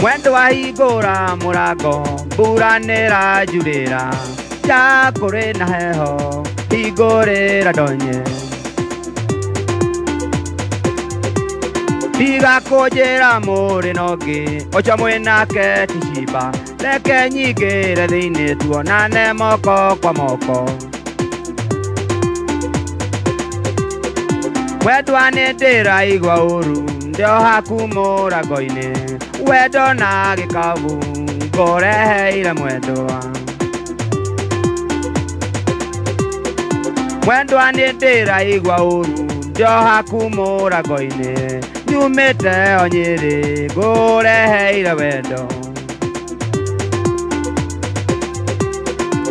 Mwendwa hingũra mũrango, mbura nĩĩranjurĩra, nja kũrĩ na heho, hingũrĩra ndonye. Tiga kũnjĩra mũrĩ na ũngĩ, ũcio mwĩnake ti cimba, reke nyingĩre thĩinĩ tuonane moko kwa moko. Mwendwa nĩndĩraigua ũru, ndĩ o haku mũrango-inĩ, wendo na gĩkabu ngũreheire mwendwa. Mwendwa nĩndĩraigua ũru, ndĩ o haku mũrango-inĩ, nyumĩte o Nyĩrĩ ngũreheire wendo.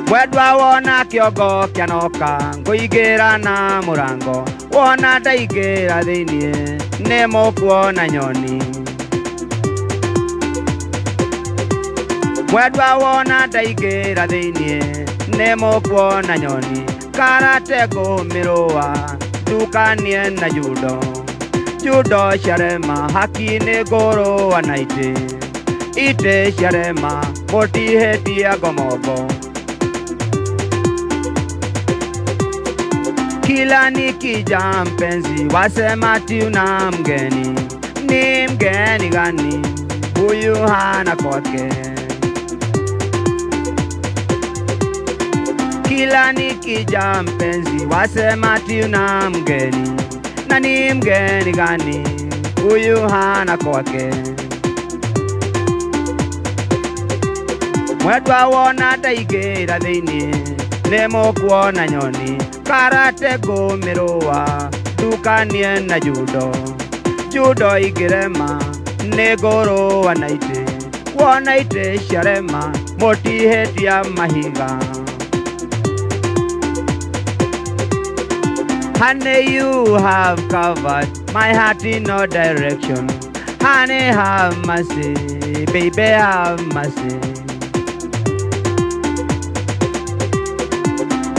Mwendwa wona kĩongo kĩanoka, ngũingĩra na mũrango, wona ndaingĩra thĩinĩ, nĩ mũkuona nyoni. Mwendwa wona ndaingĩra thĩinĩ, nĩ mũkuona nyoni, karate ngũmĩrũa, ndukanie na judo. Judo ciarema, haki nĩ ngũrũa na itĩ, itĩ ciarema, mũtihĩtie ngomombo. Kila nikija mpenzi, wasema ati una mgeni. Ni mgeni gani huyu hana kwake? Kila nikija mpenzi, wasema ati una mgeni. Na ni mgeni gani huyu hana kwake? Mwendwa wona ndaingĩra thĩinĩ, nĩ mũkuona nyoni, karate ngũmĩrũa, ndukanie na judo. Judo ingĩrema, nĩ ngũrũa na itĩ, wona itĩ ciarema, mũtihĩtia mahiga. Honey, you have covered my heart in no direction. Honey, have mercy, baby, have mercy.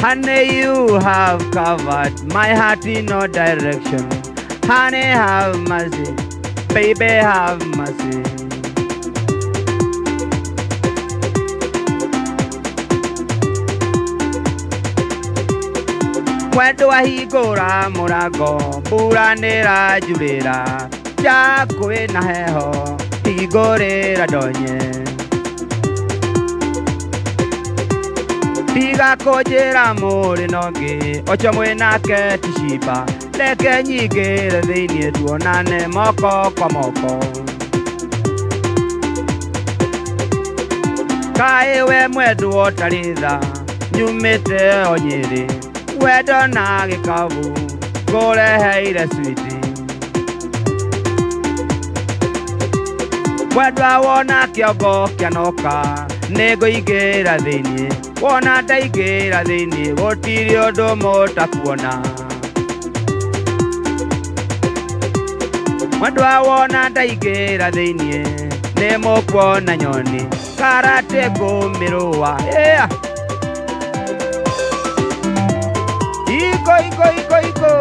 Honey, you have covered my heart in no direction. Honey, have mercy, baby, have mercy. Mwendwa hingũra mũrango, mbura nĩĩranjurĩra, nja kwĩna heho, hingũrĩra ndonye. Tiga kũnjĩra mũrĩ na ũngĩ, ũcio mwĩnake ti cimba, reke nyingĩre thĩinĩ tuonane moko kwa moko. Kaĩ we mwendwa ũtarĩ tha, nyumĩte o Nyĩrĩ, wendo na gĩkabu ngũreheire switi. Mwendwa wona kĩongo kĩanoka, nĩngũingĩra thĩinĩ, wona ndaingĩra thĩinĩ, gũtirĩ ũndũ mũtakuona. Mwendwa wona ndaingĩra thĩinĩ, nĩ mũkuona nyoni, karate ngũmĩrũa. Yeah. Iko, iko, iko, iko.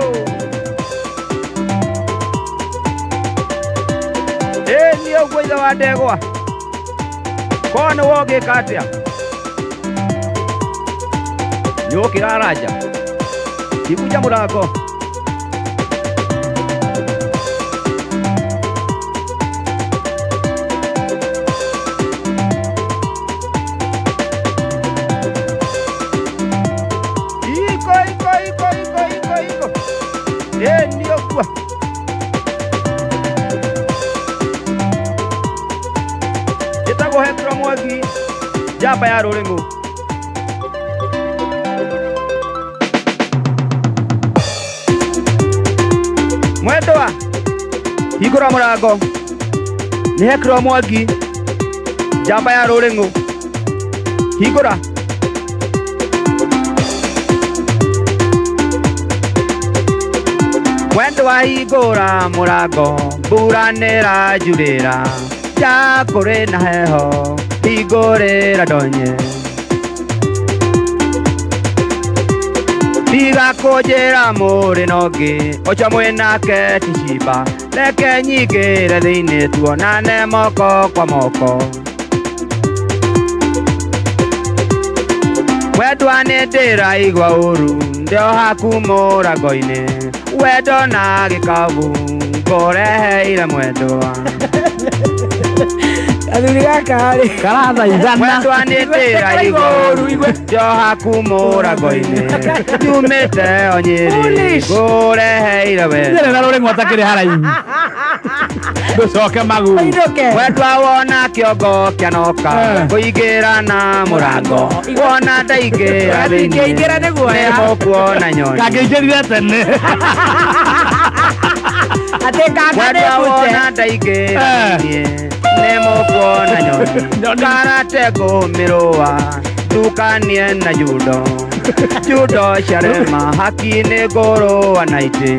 Ĩ niĩ ũguo ithe wa ndegwa, korwo nĩwe ũngĩka atĩa? Nĩũkĩra aranja, hingũra mũrango. Iko, iko, iko, iko, iko, iko. Ĩ niĩ ũguo. Njĩtagwo Hekiro Mwangi, njamba ya rũrĩng'ũ. Mwendwa, hingũra mũrango. Nĩ Hekiro Mwangi, njamba ya rũrĩng'ũ. Hingũra. Mwendwa hingũra mũrango, mbura nĩĩranjurĩra, nja kũrĩ na heho, hingũrĩra ndonye. Tiga kũnjĩra mũrĩ na ũngĩ, ũcio mwĩnake ti cimba, Reke nyingĩre thĩinĩ tuonane moko kwa moko. Wendwa nĩ ndĩraigua ũru ndĩ haku mũrango-inĩ. Wendo na gĩkabu ngũreheire mwendwa. Athuri gaka rĩ. Karathaithana. Wendwa nĩ ndĩraigua ũru ndĩ haku mũrango-inĩ. Nyumĩte o Nyĩrĩ Foolish. ngũreheire wendo. Ndĩrĩ na rũrĩng'wa takĩrĩ haraihu. Ndũcoke maguru. Ũinũke. Wendwa wona kĩongo kĩanoka Eh. kũingĩra na mũrango. Wona ndaingĩra thĩinĩ Ndingĩingĩra nĩ guoya. nĩmũkuona nyoni. Kangĩingĩrire tene. Atĩ kanga nĩ Wendwa mbute. wona ndaingĩra Eh. thĩinĩ nĩmũkuona nyoni. Nyoni. Karate ngũmĩrũa ndukanie na judo. Judo ciarema haki nĩ ngũrũa na itĩ.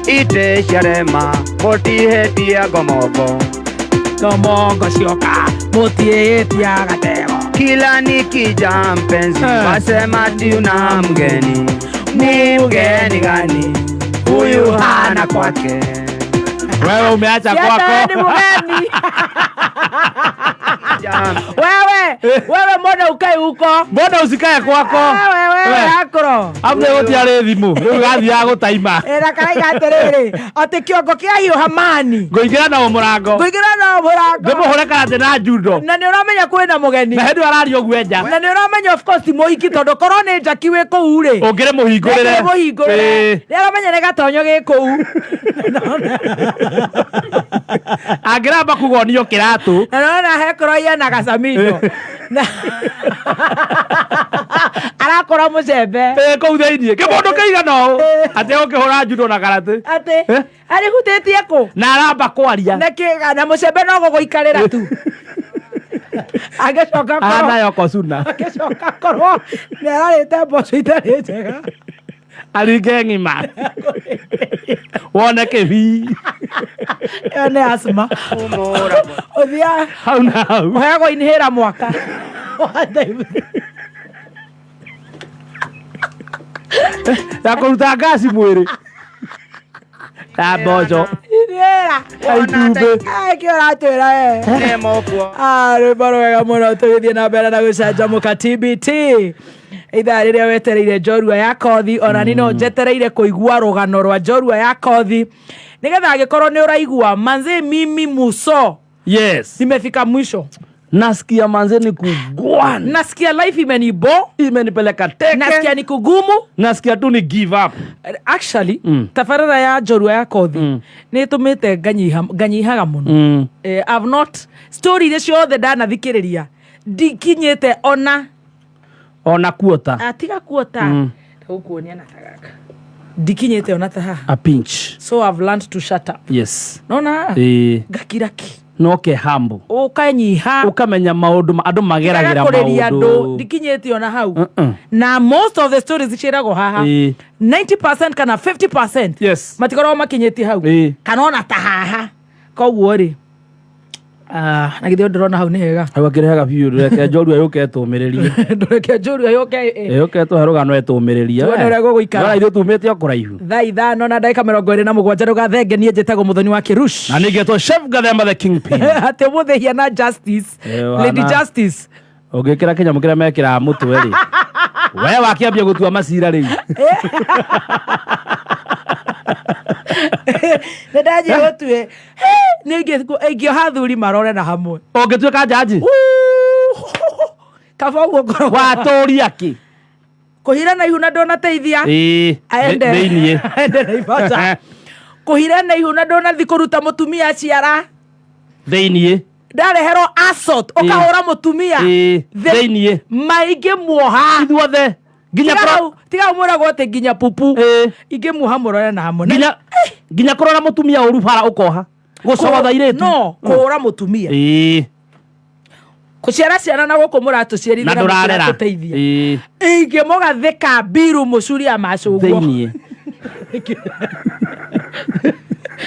Itĩ ciarema mũtihĩtie ngomongo. Ngomongo cioka mũtiĩtia gatego. Kila nikija mpenzi Eh. wasema ati una mgeni. Ni mgeni gani huyu hana kwake? Wewe umeacha Siata wewe ni kwako. mgeni. Ja- Wewe, wewe mbona ukae huko? Mbona usikae kwako? Wewe wewe We. akro. Ambe gũtiarĩ thimũ. Rĩu gathiaga gũtaima. Ĩra karaiga atĩrĩrĩ, atĩ kĩongo kĩa hiũha mani. Ngũingĩra na mũrango. Ngũingĩra na mũrango. Ndĩmũhũre karate na judo. Na nĩ ũramenya kwĩna mũgeni. Na hĩndĩ ĩyo araria ũguo nja. Na nĩ ũramenya of course ti mũhiki tondũ korwo nĩ njaki wĩ kũu rĩ. Ũngĩrĩ mũhingũrĩre. Mũhingũrĩre. Ĩĩ. Nĩ aramenya nĩ gatonyo gĩ kũu. Angĩramba kugonio kĩratũ. Na nona hekoro yena gacamindo. Na arakora mũcembe. Ĩĩ, kũu thĩiniĩ. Kĩmũndũ kĩigana ũũ. Atĩ ũkĩhũra judo na karate. Atĩ Eh? arĩhutĩtie kũ? Na aramba kwaria. Na kĩ na mũcembe no gũgũikarĩra tu. Angĩcoka Ahana korwo Yokozuna. angĩcoka korwo nĩ ararĩte mboco itarĩ njega. Aringe ng'ima. Wone kĩbii. Ĩyo nĩ asthma. Mũrango. Ũthiaga Hau na hau. ũheagwo inhĩra mwaka. Ya kũruta ngaci mwĩrĩ. Ya mboco. Inhĩra. Ya itumbĩ. Kĩ ũratwĩra we? Nĩmũkuona Ah, rwĩmbo rwega mũno tũgĩthiĩ na mbere na gũcanjamũka TBT ithaa rĩrĩa wetereire njorua ya kothi ona ni no njetereire kũigua rũgano rwa njorua ya kothi nĩgetha angĩkorwo nĩ ũraigua manzi mimi muso Yes. nimefika mwisho Nasikia manze ni kugwana. nasikia life imenibo Imenipeleka teke. nasikia ni kugumu Nasikia tu ni give up. actually tabarĩra ya njorua ya kothi nĩ ĩtũmĩte nganyihaga mũno eh, I've not story iria ciothe ndanathikĩrĩria ndikinyĩte ona Ona kuota. atiga kuota ndagũkuonia na tagaka ndikinyĩte ona ta haha A pinch. so I've learned to shut up Yes. nona haha Ĩĩ. ngakira ki No ke humble. ũkanyiha Ũkamenya maũndũ andũ mageragĩra kũrĩria andũ maũndũ. ndikinyĩte ona hau Mm-mm. na most of the stories ciĩragwo haha Ĩĩ. 90% kana 50% Yes. matikoragwo makinyĩtie hau Ĩĩ. kana ona ta haha koguo rĩ ah, na githĩ ndĩrona hau nĩ hega Hau akĩrehaga biũ ndũreke njorua yũke ĩtũmĩrĩrie. ndũreke njũrua yũke Yũke tũhe rũgano ĩtũmĩrĩrie. Tuone ũrĩa gũgũikara. Ndĩrona ithuĩ tumĩte o kũraihu. thaa 5:27 ndũgathenge niĩ njĩtagwo mũthoni wa kĩrush Na ningĩ Chef Gathemba the Kingpin. atĩ ũmũthĩ hiana justice Eh, lady ũhana- justice Ũngĩkĩra kĩnyamũ kĩrĩa mekĩraga mũtwe rĩ. We wakĩambia gũtua macira rĩu. nĩ ndanjia gũtue nĩ ingĩoha athuri marore na hamwe Ũngĩtuĩka njanji. kaba ũguo ngoragwo Watũria kĩ? kũhira na ihu na ndũnateithia Ĩĩ. aende Thĩiniĩ. aende Naivasha kũhira na ihu na ndũnathi kũruta mũtumia ciara Thĩiniĩ. ndareherwo assault ũkahũra mũtumia Ĩĩ. Thĩiniĩ. maingĩ muoha Ithuothe. Nginya Tiga kũro- hau- tiga hau mwĩragwo atĩ nginya pupu Ĩĩ. ingĩmuoha mũrore na hamwe Na- nginya nginya kũrora mũtumia ũru bara ũkoha gũcogotha irĩtu no kũhũra mũtumia Ĩĩ. kũciara ciana na gũkũ na mũratũciarithia na ndũrarera mũtiratũteithia Ĩĩ. ingĩmũgathĩka mbiru mũcuria macũguo thĩiniĩ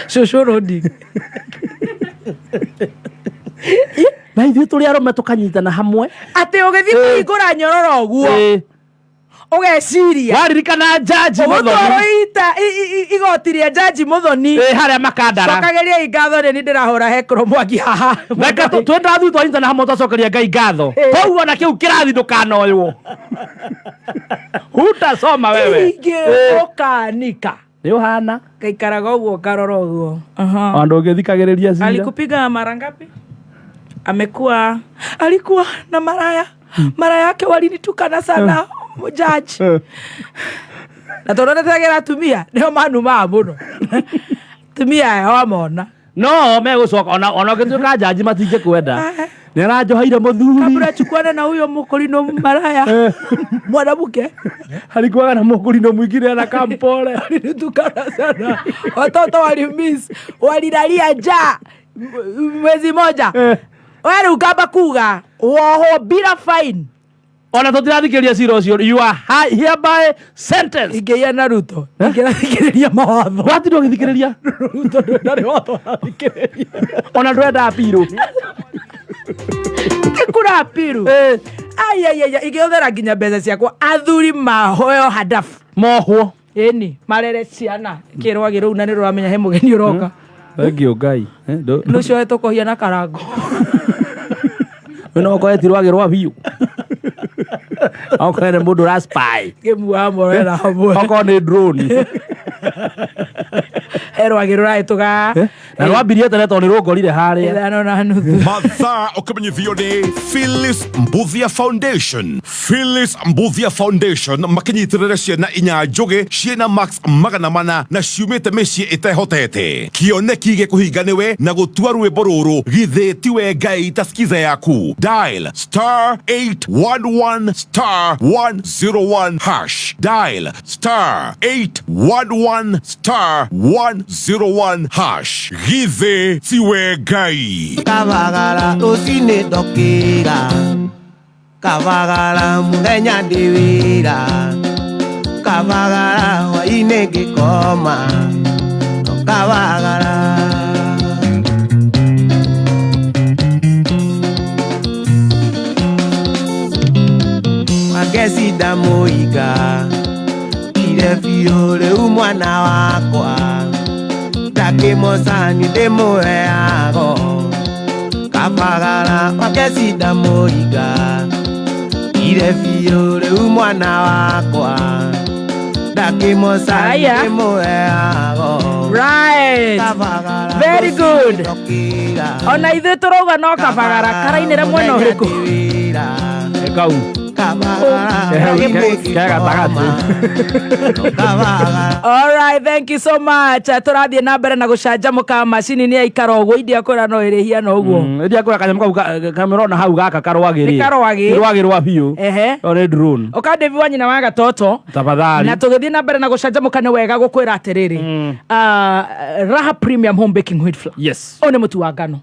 cũcũ rũndi na ithuĩ tũrĩ arũme tũkanyitana hamwe atĩ ũgĩthiĩ kũhingũra nyororo ũguo Ĩĩ. Ũgeciria Waririkana jaji ũgũtwarwo Muthoni ita igoti rĩa jaji Muthoni. Ĩ, harĩa Makandara. Cokagĩriai ngatho nĩ ndĩrahũra hekũrũ mwangi haha. Reke twenda thu twanyitana hamwe twacokeria Ngai ngatho. Koguo ona kĩu kĩrathi ndũkanoywo, hutasoma wewe. Ingĩgũkanika. Nĩ ũhana. Ngaikaraga ũguo, ngarora ũguo. Aha. Ona ndũngĩthikagĩrĩria cira. Alikupiga mara ngapi? Amekuwa, alikuwa na maraya, mara yake walinitukana sana judge. Na tondũ ndetegera atumia nĩo manumaga mũno, atumia aya wamona. No megũcoka ona ũngĩtuĩka jaji matingĩkwenda, nĩ aranjoheire mũthuri. Kabla chukuana na huyo mukorino maraya mwanamke. Alikuwaga na mũkũrino mwingine na kampole. Walinitukana sana, watoto walimiss, walilalia njaa mwezi moja. We rĩu ngamba kuga wohwo bila fine. Ona tũtirathikĩrĩria cira ũcio, you are hereby sentenced. Ingĩia na Ruto ingĩrathikĩrĩria mawatho. Watinda ũgĩthikĩrĩria. Ruto ndarĩ watho arathikĩrĩria. Ona ndwenda apirũ. Tikura apiru. Aiaiaia, ingĩhũthĩra nginya mbeca ciakwa athuri mahoyo hadafu. Mohwo. Ĩni marere ciana kĩrwagĩ rũu na nĩ rũramenya he mũgeni ũroka. Thengiũ Ngai. Nũcio tũkũhia na karango. We no ũkorwo ti rwagĩ rwa biũ, okorwo nĩ mũndũ ũra spy. Kĩmuaga morera hamwe. Okorwo nĩ drone. He rwagĩ rũrahĩtũka. Na rwambirie tene tondũ nĩ rũngorire harĩa. 5:30. Mathaa ũkĩmenyithio nĩ Phyllis Mbuthia Foundation. Phyllis Mbuthia Foundation makinyitĩrĩre ciana inya njũgĩ ciĩna max 400 na ciumĩte mĩciĩ ĩtehotete. Kĩoneki gĩkũhinga nĩwe na gũtua rwĩmbo rũrũ githĩ tiwe Ngai ta skiza yaku. Dial star 811 star 101 hash. Dial star 811 star 101 hash. Githĩ tiwe Ngai. Kabagara rũcinĩ ndokĩra, kabagara mũthenya ndĩ wĩra, kabagara hwainĩ ngĩkoma, no kabagara. Wangeci ndamũiga ire biũ rĩu mwana wakwa, ndakĩmoca nĩ ndĩmũheago, kabagara. Wangeci ndamũiga ire biũ rĩu mwana wakwa, ndakĩmoca nĩ Aya. ndĩmũheago. Right. Kabagara. Very good. Ndokĩra. Ona ithuĩ tũrauga no kabagara karainĩra mwena ũrĩkũ? Kau Ke gatagatĩ. Alright, thank you so much. Tũrathiĩ na mbere na gũcanjamũka, macini nĩ yaikara ũguo india kwĩra no ĩrĩhia no ũguo. Ĩrĩa kwĩra kanyamũ kau kamĩrona hau gaka karwagĩ rĩ. Nĩ karwagĩ. Rwagĩ rwa biũ. Ehe. No nĩ drone. Ũkandevi wa nyina wa gatoto. Tafadhali. Na tũgĩthiĩ na mbere na gũcanjamũka nĩ wega gũkwĩra atĩrĩrĩ, Raha Premium Home Baking Wheat Flour. Yes. Ũyũ nĩ mũtu wa ngano.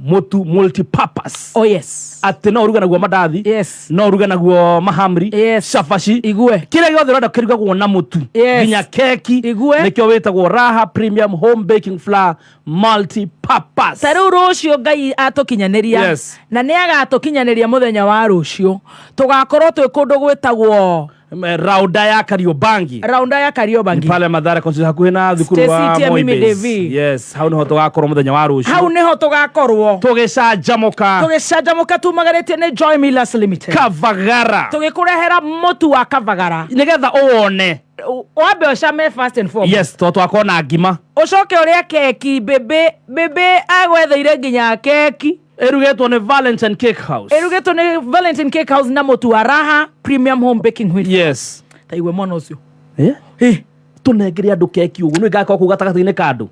Mũtu multipurpose. Oh yes. Atĩ no ũruge naguo mandathi. Yes. No ũruge naguo mahamri. Yes. Cabaci. Igue. Kĩrĩa gĩothe ũrenda kĩrugagwo na mũtu. Yes. Nginya keki. Igue. Nĩkĩo wĩtagwo Raha Premium Home Baking Flour multipurpose. Ta rĩu rũciũ Ngai atũkinyanĩria, Yes. na nĩ agatũkinyanĩria, mũthenya wa rũciũ tũgakorwo twĩ kũndũ gwĩtagwo Raunda ya Kariobangi. Raunda ya Kariobangi. Pale Mathare constituency hakuhĩ na thukuru wa Stacy tia Moi mimi Base. Devi. Yes, hau niho tũgakorwo mũthenya wa rũciũ. Hau nĩho tũgakorwo tũgĩcanjamũka. Tũgĩcanjamũka tumagarĩtie nĩ Joy Millers Limited. Kavagara. Tũgĩkũrehera mũtu wa kavagara. Nĩgetha ũwone. Wambe ũcame first and foremost. Yes, to twakorwo na ngima. Ũcoke ũrĩa keki bĩbĩ bĩbĩ agwetheire nginya keki. Ĩrugĩtwo nĩ Valentine Cake House. Ĩrugĩtwo nĩ Valentine Cake House na mũtu wa Raha Premium Home Baking Wheat. Yes. Ta igue mwana ũcio. Eh? Eh, Tũnengere andũ keki ũguo nĩ ngakorwo kũu gatagatĩ-inĩ ka andũ.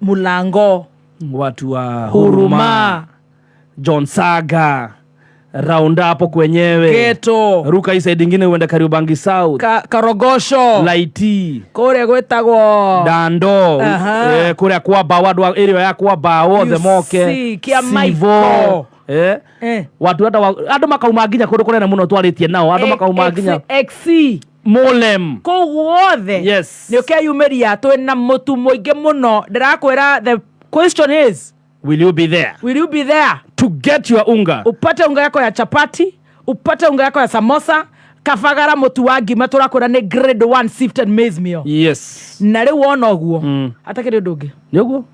Mũlango. Watu wa Huruma. John Saga, round hapo kwenyewe. Geto. Ruka hii side ingine uende Kariobangi South. Karogosho. Laiti. Kũrĩa gwĩtagwo Dando. Aha. Kũrĩa kwa bao andũ area ya kwa bao othe You moke. see, Kia Sivo. Michael. Eh. Watu hata andũ makauma nginya kũndũ kũnene mũno twarĩtie nao andũ makauma nginya XC. Molem. Kũu guothe. Yes. Nĩ ũkeyumĩria twĩna mũtu mũingĩ mũno ndĩrakwĩra, the question is, will you be there will you be there to get your unga? Upate unga yako ya chapati, upate unga yako ya samosa, Kabagara mũtu wa ngima tũrakwĩra nĩ grade 1 sifted maize meal. Yes. Na rĩu wona ũguo atakĩrĩ ũndũ ũngĩ Nĩ ũguo.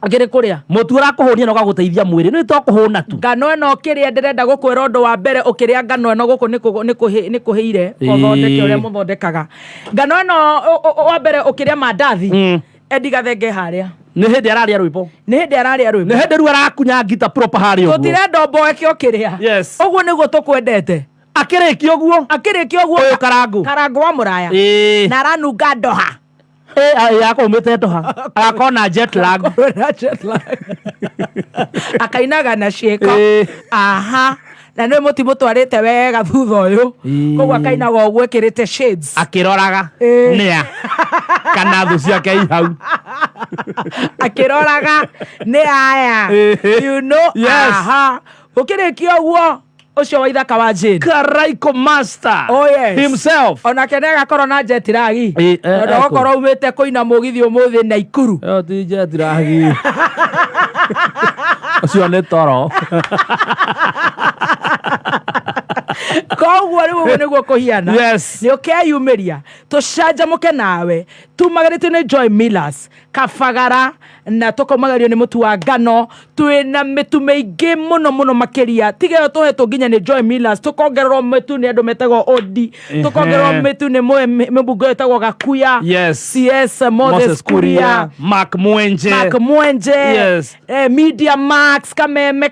Akĩrĩ kũrĩa. Mũtu ũrakũhũnia na ũgagũteithia mwĩrĩ nĩ to kũhũna tu. Ngano ĩno ũkĩrĩa, ndĩrenda gũkwĩra ũndũ wa mbere, ũkĩrĩa ngano ĩno gũkũ nĩ kũhĩire. Ũthondeke ũrĩa mũthondekaga ngano ĩno, wa mbere ũkĩrĩa mandathi, Eddie Gathenge harĩa. Nĩ hĩndĩ ararĩa rwĩmbo. Nĩ hĩndĩ ararĩa rwĩmbo. Nĩ hĩndĩ rĩu arakunya ngita proper harĩa ũguo. Tũtirenda ũmboeke ũkĩrĩa. Yes. Ũguo nĩguo tũkwendete. Akĩrĩkia ũguo. Akĩrĩkia ũguo. Ũyũ Karangũ. Karangũ wa mũraya. Na aranunga ndoha. Akaumĩte ndoha agakorwo na jet lag. Na jet lag. Akainaga na ciĩko. Aha, na nĩ mũti mũtwarĩte wega thutha ũyũ. Koguo akainaga ũguo ĩkĩrĩte shades. Akĩroraga nĩa kana thũ ciake i hau. Akĩroraga nĩ aya. You know. Yes. Aha, ũkĩrĩkia ũguo, ũcio wa ithaka wa Jane. Karaiko master. Oh, yes. Himself. Onake nĩ agakorwo na jet lag. Tondũ eko. agũkorwo umĩte kũina mũgithi ũmũthĩ Naikuru. Ĩyo ti jet lag, ũcio nĩ toro. Koguo rĩu ũguo nĩguo kũhiana. Yes. Nĩ ũkeyumĩria tũcanjamũke nawe, tumagĩrĩtio nĩ Joy Millers Kabagara, na tũkaumagĩrio nĩ mũtu wa ngano. Twĩna mĩtu mĩingĩ mũno mũno makĩria, tiga ĩyo tũhetwo nginya nĩ Joy Millers, tũkongererwo mĩtu nĩ andũ metagwo Odi, tũkongererwo mĩtu nĩ mũmbunge wĩtagwo Gakuya. Yes. CS Moses Kuria. Mark Mwenje. Mark Mwenje. Yes. Media Max Kameme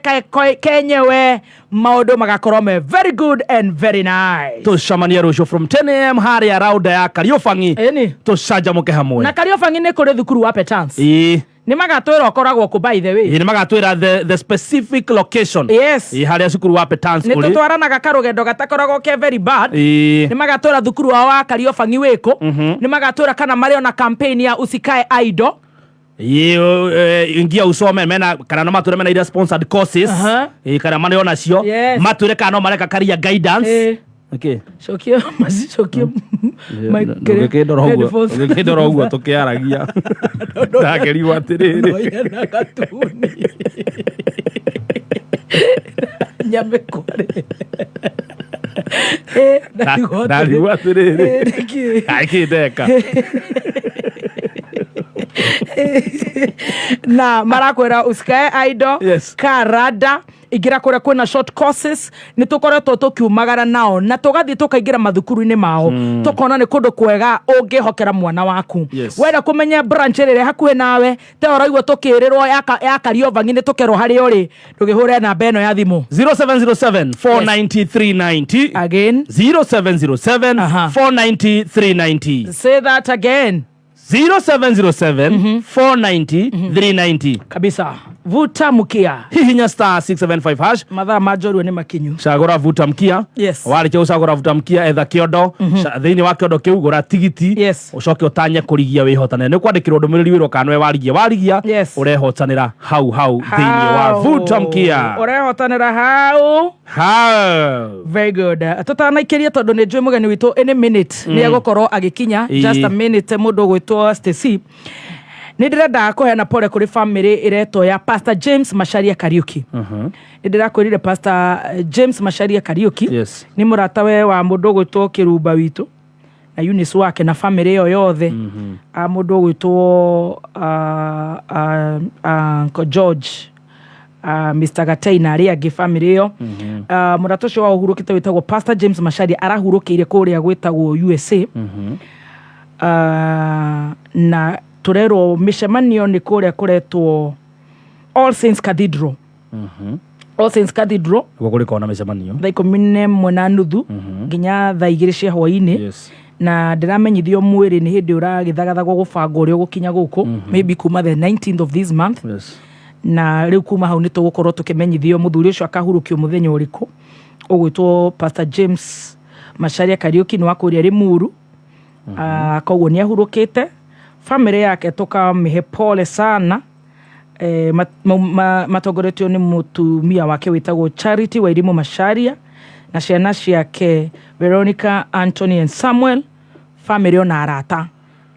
kenyewe maũndũ magakorwo me very good and very nice. Tũcemanie rũciũ from 10 a.m. harĩa rauda ya Kariũbangi. Ĩni. Tũcanjamũke hamwe. Na Kariũbangi nĩ kũrĩ thukuru wa Petans. Nĩ magatwĩra ũkoragwo kũ, by the way. Ĩĩ, nĩ magatwĩra the specific location. Yes. Ĩĩ, harĩa cukuru wa Petans Nĩ ũrĩ. tũtwaranaga karũgendo gatakoragwo ke very bad. Nĩ magatwĩra thukuru wao wa Kariũbangi wĩkũ. Nĩ magatwĩra kana marĩ ona campaign ya usikae idle. Ĩĩ, ingia usome mena, kana no matwĩre mena iria sponsored courses. Ĩĩ, kana marĩ onacio. Matwĩre kana no mareka career guidance. Okay. Cokia macicokie. Ũgĩkĩndora ũguo tũkĩaragia ndakĩrigwo atĩrĩrĩ. Noyena gatuni nyamĩkwarĩ. Ndarigwo atĩrĩrĩ. Nĩkĩ? Akĩ ndeka. Na marakwĩra usikae idle. Yes. Karada ingĩra kũrĩa kwĩna short courses, nĩ tũkoretwo tũkiumagara nao na tũgathiĩ tũkaingĩra mathukuru-inĩ mao, tũkona nĩ kũndũ kwega ũngĩhokera mwana waku. Wenda kũmenya branch ĩrĩa ĩrĩ hakuhĩ nawe, te ũraigua tũkĩrĩrwo ya Kariovangi, nĩ tũkerwo harĩa ũrĩ, ndũgĩhũre namba ĩno ya thimũ. 0707 490 390. Again. 0707 490 390. Say that again. 0707 490 390. Kabisa. Vuta mkia. Hihinya star 675 hash. Mathaa ma njorua nĩ makinyu. Cagũra vuta mkia. Warĩkia gũcagũra vuta mkia, etha kĩondo. Thĩinĩ wa kĩondo kĩu gũra tigiti. Ũcoke ũtanye kũrigia wĩhotanĩre. Nĩ ũkwandĩkĩrwo ndũmĩrĩri wĩrwo kana nĩwe warigia. Warigia ũrehotanĩra hau hau thĩinĩ wa Hau. vuta mkia. Ũrehotanĩra hau. Hau. Very good. Tũtanaikĩria, tondũ nĩ njũĩ mũgeni witũ any minute nĩ egũkorwo agĩkinya. Just a minute, mũndũ ũgwĩtwo Stacy, nĩ ndĩrenda kũheana pole kũrĩ family ĩretwo ya Pastor James Macharia Kariuki. Nĩ ndĩrakwĩrire Pastor James Macharia Kariuki nĩ mũrata we wa mũndũ ũgwĩtwo Kĩrumba witũ na Eunice wake na family ĩyo yothe, a mũndũ ũgwĩtwo Uncle George, Mr. Gatei na arĩa angĩ, family ĩyo. Mũrata ũcio wao ũhurũkĩte wĩtagwo Pastor James Macharia arahurũkĩire kũrĩa gwĩtagwo USA. Na tũrerwo mĩcemanio nĩ kũrĩa kũretwo All Saints Cathedral. All Saints Cathedral. Guo kũrĩkorwo na mĩcemanio. Thaa 11:30 nginya thaa 2 cia hwainĩ. Na ndĩramenyithio mwĩrĩ nĩ hĩndĩ ũragĩthagathagwo gũbangwo ũrĩa ũgũkinya gũkũ, maybe kuma the 19th of this month. Na rĩu kuma hau nĩ tũgũkorwo tũkĩmenyithio mũthuri ũcio akahurũkio mũthenya ũrĩkũ, ũgwĩtwo Pastor James Macharia Kariuki, nĩ wa kũrĩa Limuru. Koguo nĩ ahurũkĩte, family yake tũkamĩhe pole sana. Matongoretio nĩ mũtumia wake wĩtagwo Charity Wairimu Macharia na ciana ciake Veronica, Anthony and Samuel. Family ona arata,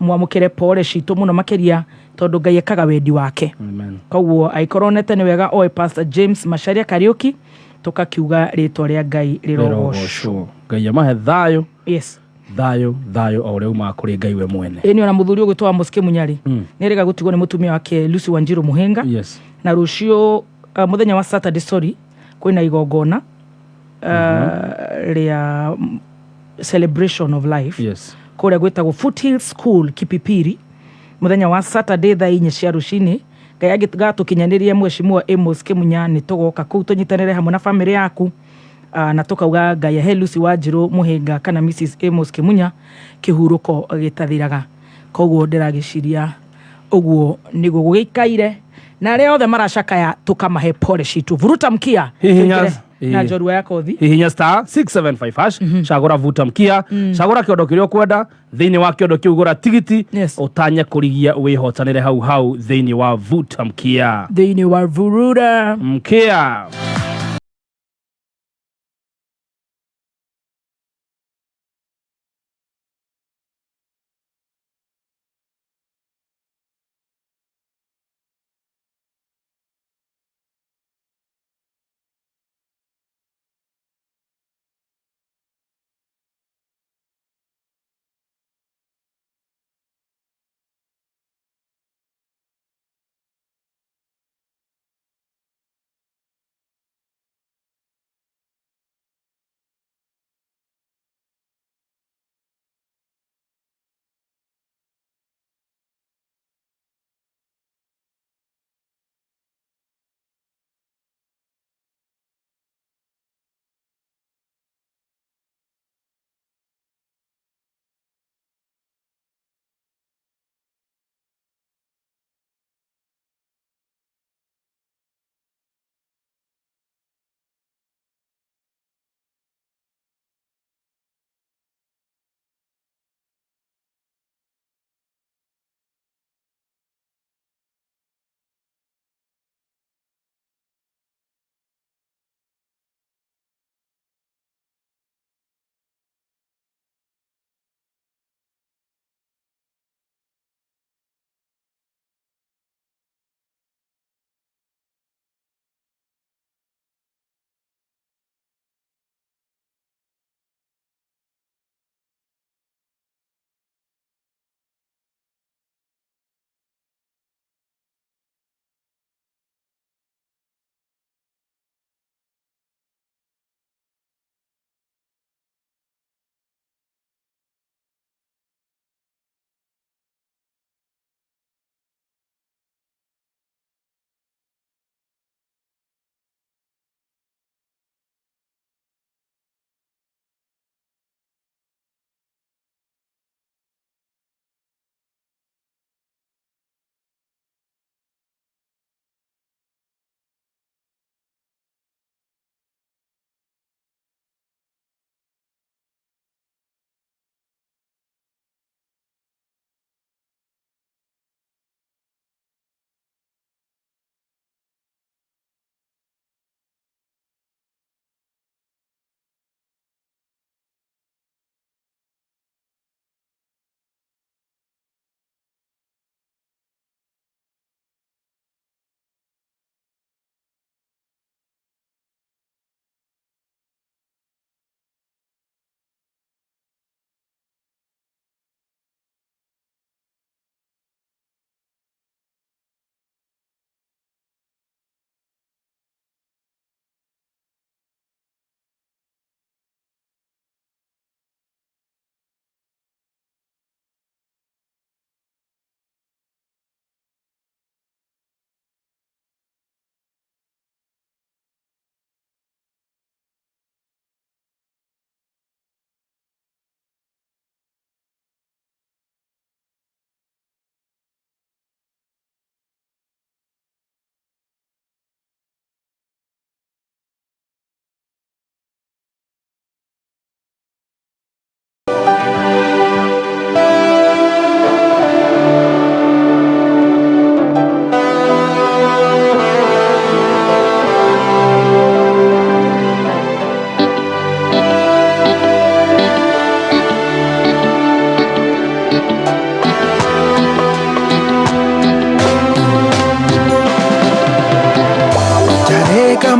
mwamũkĩre pole citũ mũno makĩria, tondũ Ngai ekaga wendi wake. Amen. Koguo angĩkorwo onete nĩ wega oĩ Pastor James Macharia Kariuki, Tũkakiuga rĩtwa rĩa Ngai rĩrogocwo. Rĩrogocwo. Ngai amahe thayũ. Yes. Thayũ, thayũ o ũrĩa umaga kũrĩ Ngai we mwene. Ĩni ona mũthuri ũgwĩtwo wa Mũsike Munyari nĩ erĩga gũtigwo nĩ mũtumia wake Lucy Wanjiru Muhinga. Yes. Na rũciũ, mũthenya wa Saturday, sorry, kwĩna igongona rĩa celebration of life kũrĩa gwĩtagwo Foothill School Kipipiri, mũthenya wa Saturday thaa 4 cia rũcinĩ. Ngai angĩgatũkinyanĩria, Mheshimiwa Amos Kĩmunya, nĩ tũgoka kũu tũnyitanĩre hamwe na famĩlĩ yaku, na tũkauga Ngai ahe Lucy Wanjiru Muhinga kana Mrs Amos Kĩmunya kĩhurũko gĩtathiraga. Koguo ndĩragĩciria ũguo nĩguo gũgĩikaire, na arĩa othe maracakaya tũkamahe pole citũ. Vuruta mkia. Hihinya. Tũingĩre na njorua ya kothi. Hihinya star 675 hash, cagũra vuta mkia, cagũra kĩondo kĩrĩa ũkwenda. Thĩinĩ wa kĩondo kĩu gũra tigiti, ũtanye kũrigia wĩhotanĩre hau hau thĩinĩ wa vuta mkia. Thĩinĩ wa vuruta mkia.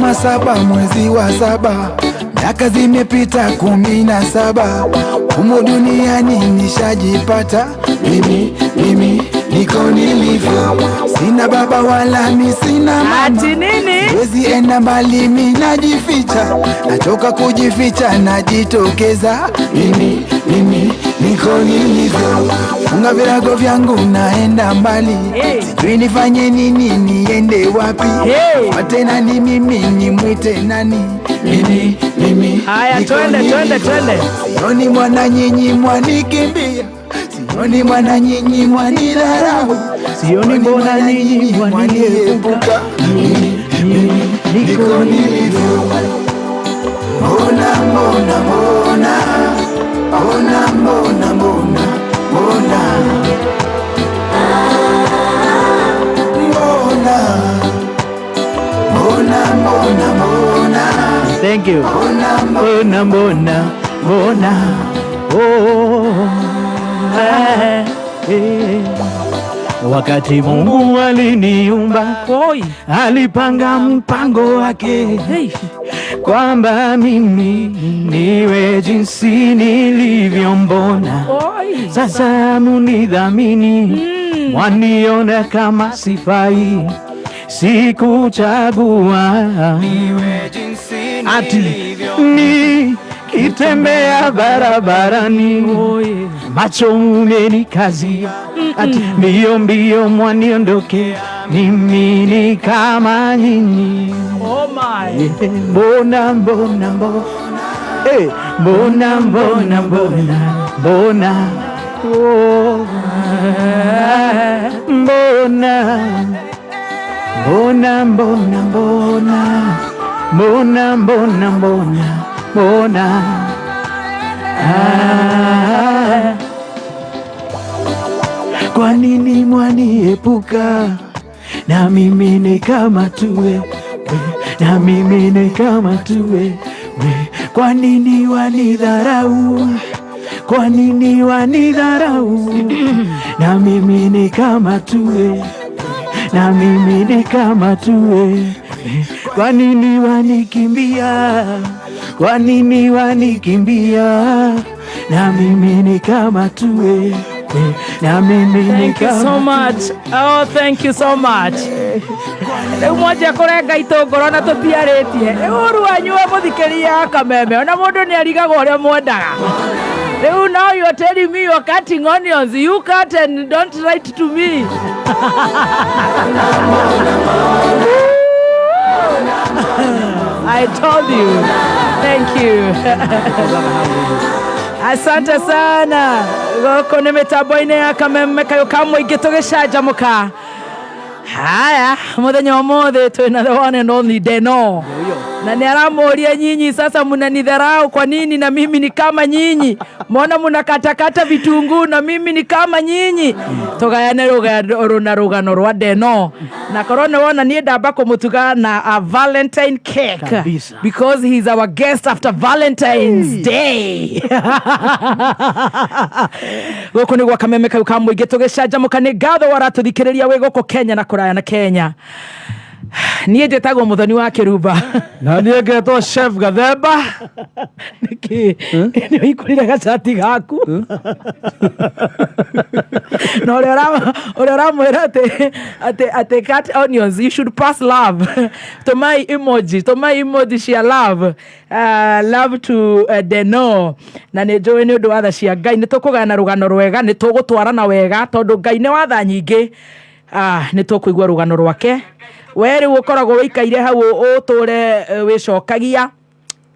Kama saba mwezi wa saba, miaka zimepita 17, humu duniani nishajipata mimi, mimi niko nilivyo, sina baba wala mi sina mama. Ati nini? Siwezi enda mbali, mi najificha, nachoka kujificha, najitokeza mimi, mimi niko nilivyo, funga virago vyangu naenda mbali, Hey. sijui nifanye nini, niende wapi, Hey. wate nani mimi, nimwite nani, mimi, mimi Haya, niko twende, twende, nilivyo. twende. Sioni mwana nyinyi mwanikimbia, sioni mwana nyinyi mwanidharau, Sioni mbona nyinyi mwaniepuka. Mimi, mimi niko nilivyo. Mbona, mbona, mbona, mbona, mbona, mbona, mbona, mbona, mbona, mbona, mbona, Thank you. mbona, mbona. Mbona mbona mbona oh, eh, eh. Wakati Mungu aliniumba Oi. alipanga mpango wake Hey. kwamba mimi niwe jinsi nilivyo, mbona Oi. sasa munidhamini, mwaniona kama sifai, sikuchagua ati nikitembea barabarani Oi. macho mumenikazia, ati mbio mbio mwaniondoke, mimi ni kama nyinyi. Oh my. Eh, Mbona mbona mbona Eh, mbona mbona mbona mbona oh, mbona mbona mbona mbona mbona mbona mbona mbona ah. Kwa nini mwaniepuka? Na mimi ni kama tuwe, na mimi ni kama tuwe. Kwa nini wanidharau? Kwa nini wanidharau? Na mimi ni kama tuwe, na mimi ni kama tuwe. Kwa nini wanikimbia? Kwa nini wanikimbia? Na mimi ni kama tuwe, na mimi ni Thank you kama so much. Oh, thank you so much. Rĩu mwanjia kũrenga itũngũrũ na tũtiarĩtie. Rĩu ũru wanyu wa mũthikĩria kameme ona mũndũ nĩ arigagwo ũrĩa mwendaga. Rĩu now you are telling me you are cutting onions. You cut and don't write to me. I told you. Thank you. Asante sana. Gũkũ nĩ mĩtambo-inĩ ya kameme kayũ ka mũingĩ tũgĩcanjamũka. Haya, mũthenya ũmũthĩ twĩna the one and only Deno na nĩ aramũria nyinyi sasa mnanidharau kwa nini na mimi ni kama nyinyi mbona mnakatakata vitunguu na mimi ni kama nyinyi tũgayane rũgano rũgano rwa Deno na korwo nĩ wona niĩ ndamba kũmũtuga na a Valentine cake Kabisa. because he's our guest after Valentine's Day gũkũ nĩ gwa kameme kau ka mũingĩ tũgĩcanjamũka nĩ ngatho waratũthikĩrĩria wĩ gũkũ Kenya na kũraya na Kenya niĩ njĩtagwo mũthoni wa kĩrumba na niĩ ngetwo chef gathemba nĩkĩ nĩ ũikũrire gacati gaku na ũrĩa ũrĩa ũramwĩra atĩ atĩ atĩ cut onions you should pass love tũmai emoji tũmai emoji cia love love to Deno na nĩ njũĩ nĩ ũndũ wa tha cia Ngai nĩ tũkũgana rũgano rwega nĩ tũgũtwarana wega tondũ Ngai nĩ wa tha nyingĩ nĩ tũkũigua rũgano rwake we rĩu ũkoragwo wĩikaire hau ũtũre wĩcokagia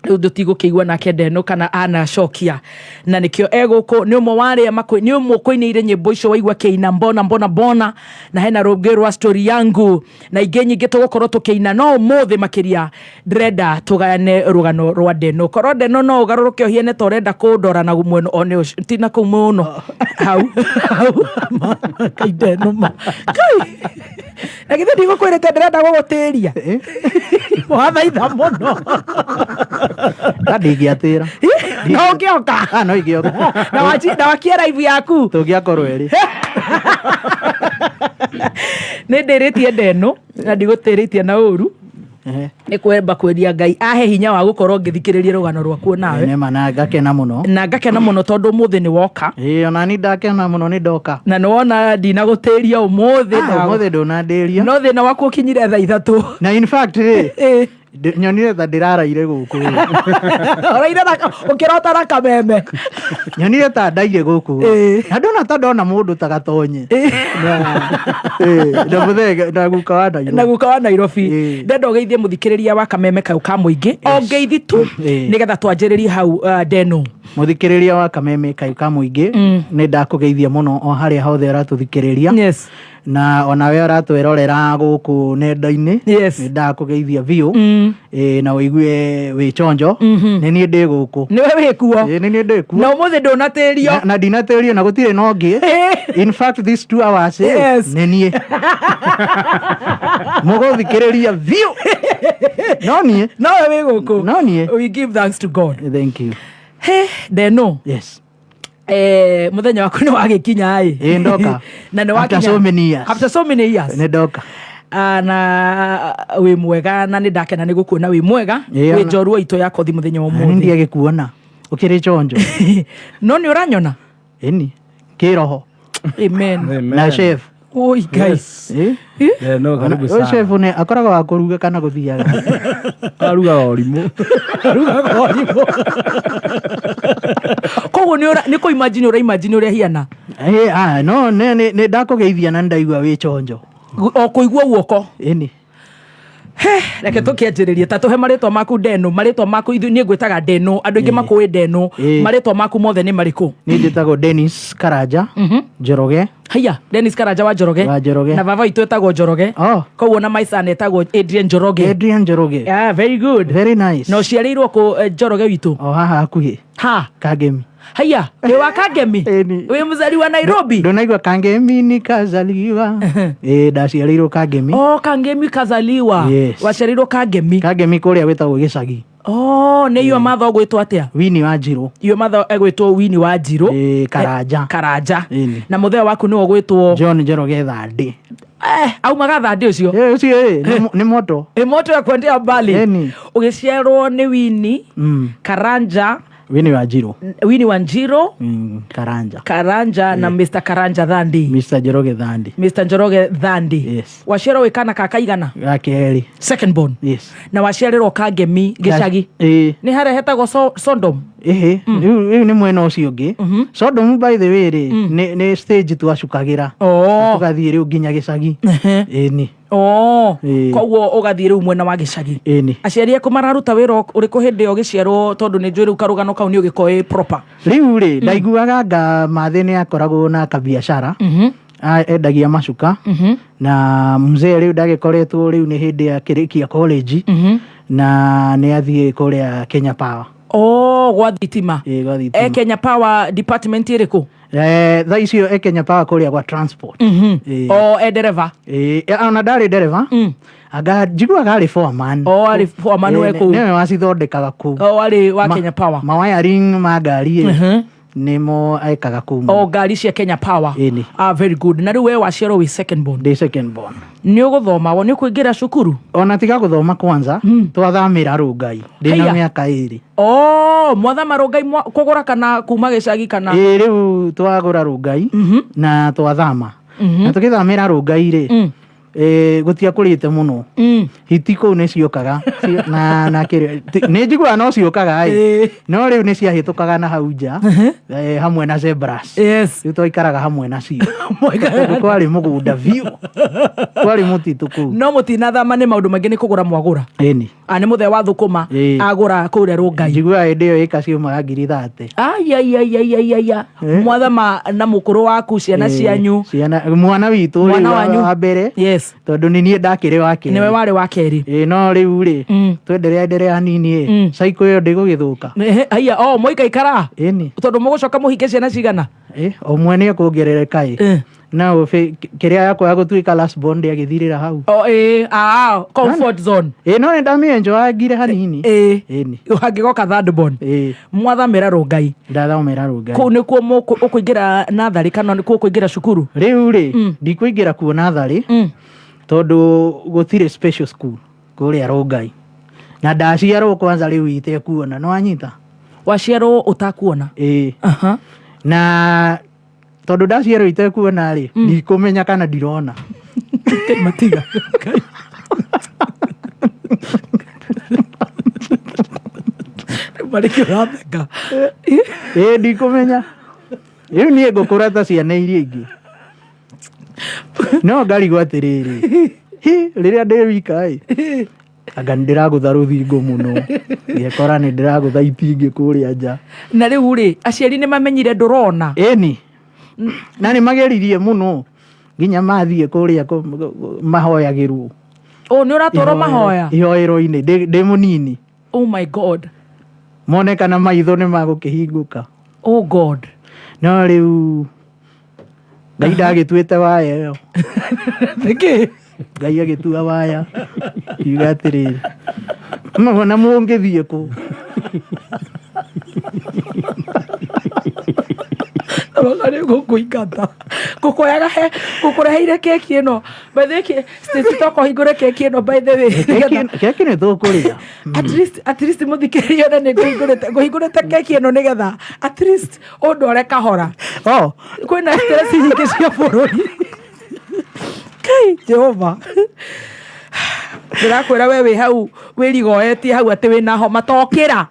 rĩu tũtigũkĩigua nake Deno kana anacokia na nĩkĩo egũkũ nĩ ũmwe wa arĩa nĩ ũmwe ũkũinĩire nyĩmbo icio waigua kĩina mbona mbona mbona na hena rũngĩ rwa story yangu na ingĩ nyingĩ tũgũkorwo tũkĩina no ũmũthĩ makĩria ndĩrenda tũgayane rũgano rwa Deno korwo Deno no ũgarũrũke ũhiene ta ũrenda kũndora na mwena o nĩ ũcio ti na kũu mũno hau hau kai Deno ma kai na githĩ ndigũkwĩrĩte ndĩrenda gũgũtĩria wathaitha mũno Na ndingĩatĩra. no ũngĩoka Ah, no ingĩoka. na na wakie live yaku Tũngĩakorwo erĩ. nĩ ndĩrĩtie Deno na ndigũtĩrĩtie na ũru Nĩ kwamba kweria Ngai ahe hinya wa gũkorwo ngĩthikĩrĩria rũgano rwaku nawe. Nĩma, na ngakena mũno. Na ngakena mũno tondũ ũmũthĩ nĩ woka. Ĩĩ, ona ni ndakena mũno nĩ ndoka. Na nĩ wona ndinagũtĩria ũmũthĩ. Ah, ũmũthĩ ndũnandĩria. No thĩna waku ũkinyire thaa 3. Na in fact rĩ, Ĩĩ. Nyonire ta ndĩraraire gũkũ. Ũraire ũkĩrota na kameme. Nyonire ta ndaire gũkũ. Ĩĩ. Na ndona ta ndona mũndũ ta gatonye na mũthee na guka wa Nairobi. Na guka wa Nairobi. Ĩĩ. Ndenda ũgeithie mũthikĩrĩria wa kameme kau ka mũingĩ, o ngeithi tu, nĩgetha twanjĩrĩrie hau, Deno. Mũthikĩrĩria wa kameme kayu ka mũingĩ, nĩ ndakũgeithia mũno o harĩa hothe ũratũthikĩrĩria, na onawe ũratwĩrorera gũkũ nenda-inĩ, nĩ ndakũgeithia biũ. Ĩĩ, na ũigue wĩ chonjo, nĩ niĩ ndĩ gũkũ. Nĩwe wĩkuo. Ĩĩ, nĩ niĩ ndĩ kuo. Na ũmũthĩ ndũnatĩrio. Na ndinatĩrio, na gũtirĩ na ũngĩ. In fact, these 2 hours, nĩ niĩ mũgũthikĩrĩria biũ, no niĩ. Nowe wĩ gũkũ. No niĩ. We give thanks to God. Thank you. He Deno. Yes. Muthenya waku nĩ wagĩkinya ĩ. Ĩĩ, ndoka. Na nĩ After wakinya. so many years. After so many years. Nĩ ndoka. Ah, na wĩ mwega, na nĩ ndakena nĩ gũkuona wĩ mwega. Ĩĩ, wĩ njorua itũ ya kothi mũthenya wa Nĩ ũmũthĩ. ndiagĩkuona ũkĩrĩ chonjo. No nĩ ũranyona. Ĩni kĩroho. Amen. Na chef. Oi Ngai. Eh? Eh, no, karibu Ũyũ sana. chef nĩ akoragwo wa kũruga kana gũthiaga? Arugaga ũrimũ. Arugaga ũrimũ. Koguo nĩ kũ imagine ũra imagine ũrĩa hiana. Eh, ah, no nĩ ndakũgeithia na nĩ ndaigua wĩ chonjo. O kũigua guoko. Ĩni. Reke tũkĩanjĩrĩrie, ta tũhe marĩtwa maku, Ndeno. Marĩtwa maku, ithuĩ niĩ ngwĩtaga Ndeno, andũ aingĩ makũĩ Ndeno. Marĩtwa maku mothe nĩ marĩkũ? Niĩ njĩtagwo Dennis Karanja Njoroge. Haiya, Dennis Karanja wa Njoroge. Wa Njoroge. Na baba witũ etagwo Njoroge. Oh. Koguo na my son etagwo Adrian Njoroge. Adrian Njoroge. Yeah, very good. Very nice. Na ũciarĩirwo kũ, Njoroge witũ? O haha hakuhĩ. Ha. Kangemi. Haiya, wĩ wa Kangemi? Ĩni. Wĩ mũzari wa Nairobi? Ndũnaigua Kangemi nikazaliwa? Ĩĩ, ndaciarĩirwo Kangemi. Oh, Kangemi kazaliwa. Yes. Waciarĩirwo Kangemi. Kangemi kũrĩa gwĩtagwo gĩcagi. Oh, nĩ iyo matho gwĩtwo atĩa? Wini wa Njirũ. Iyo matho egwĩtwo Wini wa Njirũ. Ĩĩ, Karanja. Karanja. Ĩni. Na mũthee waku nĩwe ũgwĩtwo? John Njoroge Thandĩ. Eh, aumaga Thandĩ ũcio? Ĩĩ, ũcio ĩ nĩ moto. Ĩ moto ya kuendea mbali. Ĩni. Ũgĩciarwo nĩ Wini Karanja. Wini wa Njirũ. Wini wa Njirũ. Karanja. Karanja na Mr Karanja Thandi. Mr Njoroge Thandi. Mr Njoroge Thandi. Yes. Waciarwo wĩ kana ka kaigana? Ga kerĩ. Second born. Yes. Na waciarĩrwo Kangemi gĩcagi? Ĩĩ. Nĩ harĩa hetagwo Sodom? Ĩhĩ, rĩu nĩ mwena ũcio ũngĩ. Sodom, by the way rĩ, nĩ stage twacukagĩra. Oh. Tũgathiĩ rĩu nginya gĩcagi. Ĩni. Oh, Ĩĩ. koguo ũgathiĩ rĩu mwena wa gĩcagi. Ĩni. Aciari aku mararuta wĩra ũrĩkũ hĩndĩ ĩyo ũgĩciarwo? Tondũ nĩ njũĩ rĩu karũgano kau nĩ ũgĩkoĩ proper. Rĩu rĩ, ndaiguaga anga mathĩ nĩ akoragwo na kabiacara. Endagia macuka. Na mzee rĩu ndagĩkoretwo, rĩu nĩ hĩndĩ akĩrĩkia college na nĩ athiĩ kũrĩa Kenya Power. Oh, gwa thitima. Ĩĩ, gwa thitima. E Kenya Power department ĩrĩkũ? Eh, thaa icio e Kenya Power kũrĩa gwa transport. Ĩĩ. O e ndereba? Ĩĩ, ona ndarĩ ndereba, anga njiguaga arĩ foreman. O arĩ foreman we Ĩĩ, kũu. nĩwe wacithondekaga kũu. O arĩ wa Kenya Power. Mawiring ma ngari ĩ, nĩmo ekaga kũu. O ngari cia Kenya Power. Ĩni. Ah, very good. Na rĩu we waciarwo wĩ second born? Ndĩ second born. Nĩ ũgũthoma wo, nĩ ũkũingĩra cukuru? Ona tiga gũthoma, kwanza twathamĩra Rũngai ndĩna Haiya. mĩaka 2. Oh, mwathama Rũngai kũgũra kana kuma gĩcagi kana? Ĩĩ, rĩu twagũra Rũngai na twathama, na tũgĩthamĩra Rũngai rĩ, gũtiakũrĩte mũno. Hiti kũu nĩ ciokaga na kĩrĩa nĩ njiguaga no ciũkaga ĩ, no rĩu nĩ ciahĩtũkaga na hau nja, hamwe na zebras. Rĩu twaikaraga hamwe nacio tondũ kwarĩ mũgũnda biũ, kwarĩ mũtitũ kũu. No mũtinathama nĩ maũndũ maingĩ, nĩ kũgũra mwagũra? Ĩni. Ah, nĩ mũthee wa thũkũma agũra kũrĩa Rũngai. Njiguaga hĩndĩ ĩyo ĩka ciumaga 30,000. Aiaiaiaiaia, mwathama na mũkũrũ waku, ciana cianyu? Ciana, mwana witũ rĩu. Mwana wanyu. Wa mbere. Yes. Tondũ nĩ niĩ ndakĩrĩ wa kerĩ. Nĩwe warĩ wa kerĩ. Ĩĩ, no rĩu rĩ, twenderea enderea hanini ĩ, cycle ĩyo ndĩgũgĩthũka. Haiya, o mũikaikara? Ĩni. Tondũ mũgũcoka mũhinge ciana cigana? Ĩ, o mwe nĩ ekuongerereka ĩ, no kĩrĩa yakwa ya gũtuĩka last born ndĩagĩthirĩra hau. O ĩ, ah, comfort zone. Ĩ, no nĩ ndamĩenjoyangire hanini. Ĩ. Ĩni. Hangĩgoka third born. Ĩ. Mwathamĩra Rũngai? Ndathomera Rũngai. Kũu nĩkuo ũkũingĩra natharĩ kana nĩkuo ũkũingĩra cukuru? Rĩu rĩ, ndikũingĩra kuo natharĩ tondũ gũtirĩ special school. Kũrĩa Rongai, na ndaciarwo kwanza rĩu itekuona, nĩ wanyita? Waciarwo ũtakuona? Ĩĩ. Aha. Na tondũ ndaciarwo itekuona rĩ, ndikũmenya kana ndirona. Ngai matiga. Rĩu marĩkĩ ũratheka? Ĩĩ, ndikũmenya. Rĩu niĩ ngũkũra ta ciana iria ingĩ, no ngarigwo atĩrĩrĩ, hi rĩrĩa ndĩ wika ĩ, anga nĩ ndĩragũtha rũthingo mũno, ngekora nĩ ndĩragũtha itingĩ kũrĩa nja. Na rĩu rĩ, aciari nĩ mamenyire ndũrona? Ĩni, na nĩ mageririe mũno nginya mathiĩ kũrĩa mahoyagĩrwo. O nĩ ũratwarwo mahoya? Ihoero-inĩ ndĩ mũnini. Oh my God. Mone kana maitho nĩ magũkĩhingũka. Oh God. No rĩu Ngai ndagĩtuĩte waya ĩyo. Nĩkĩ? Ngai agĩtua waya, kiuga atĩrĩrĩ, na mũngĩthiĩ kũ? Roga nĩ ngũkũingata, ngũkũyaga he ngũkũreheire keki ĩno. By the way, Stacy, toka ũhingũre keki ĩno, by the way. Keki nĩ tũkũrĩa. At least mũthikĩrĩrie, one nĩ ngũhingũrĩte keki ĩno nĩgetha at least ũndware kahora. Oh. Kwĩna stress nyingĩ cia bũrũri. Kai Jehova, ndĩrakwĩra we wĩ hau wĩrigoetie hau atĩ wĩna homa, tokĩra.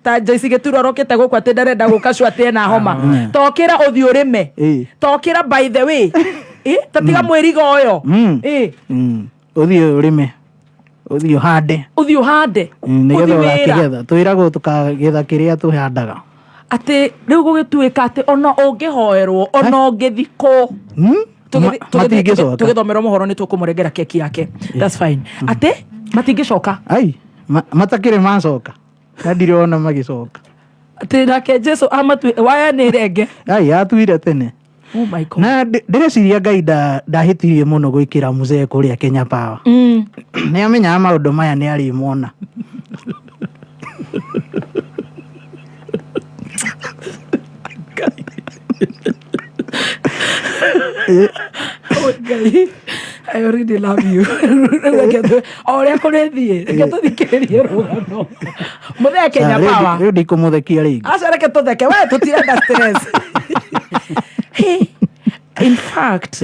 Ta Joyce Gĩturo arokĩte gũkũ atĩ ndarenda gũka cio atĩ ena homa. Tokĩra ũthiĩ ũrĩme. Tokĩra, by the way. Ta tiga mwĩrigo ũyũ. Ũthiĩ ũrĩme, ũthiĩ ũhande. Ũthiĩ ũhande. Nĩgetha Ũthiĩ wĩra. ũgakĩgetha. Twĩragwo tũkagetha kĩrĩa tũhandaga. Atĩ rĩu gũgĩtuĩka atĩ ona ũngĩhoerwo, ona ũngĩthikwo, Matingĩcoka. Tũgĩthomerwo mohoro nĩ tũkũmũrengera keki yake, that's fine, atĩ matingĩcoka. Ai, matakĩrĩ macoka, na ndirona magĩcoka. Atĩ nake Jesu amatue waya nĩ renge. Ai, atuire tene. Oh my God. Na ndĩreciria Ngai ndahĩtirie mũno gwĩkĩra mzee kũrĩa Kenya Power. Nĩ amenyaga maũndũ maya nĩ arĩmona. Oh, Ngai, I already love you. Rĩu reke o ũrĩa kũrĩthiĩ, reke tũthikĩrĩrie rũgano mũthee Kenya Power. Rĩu ndikũmũthekia rĩngĩ. Aca, reke tũtheke, we tũtirenda stress. Hey, in fact,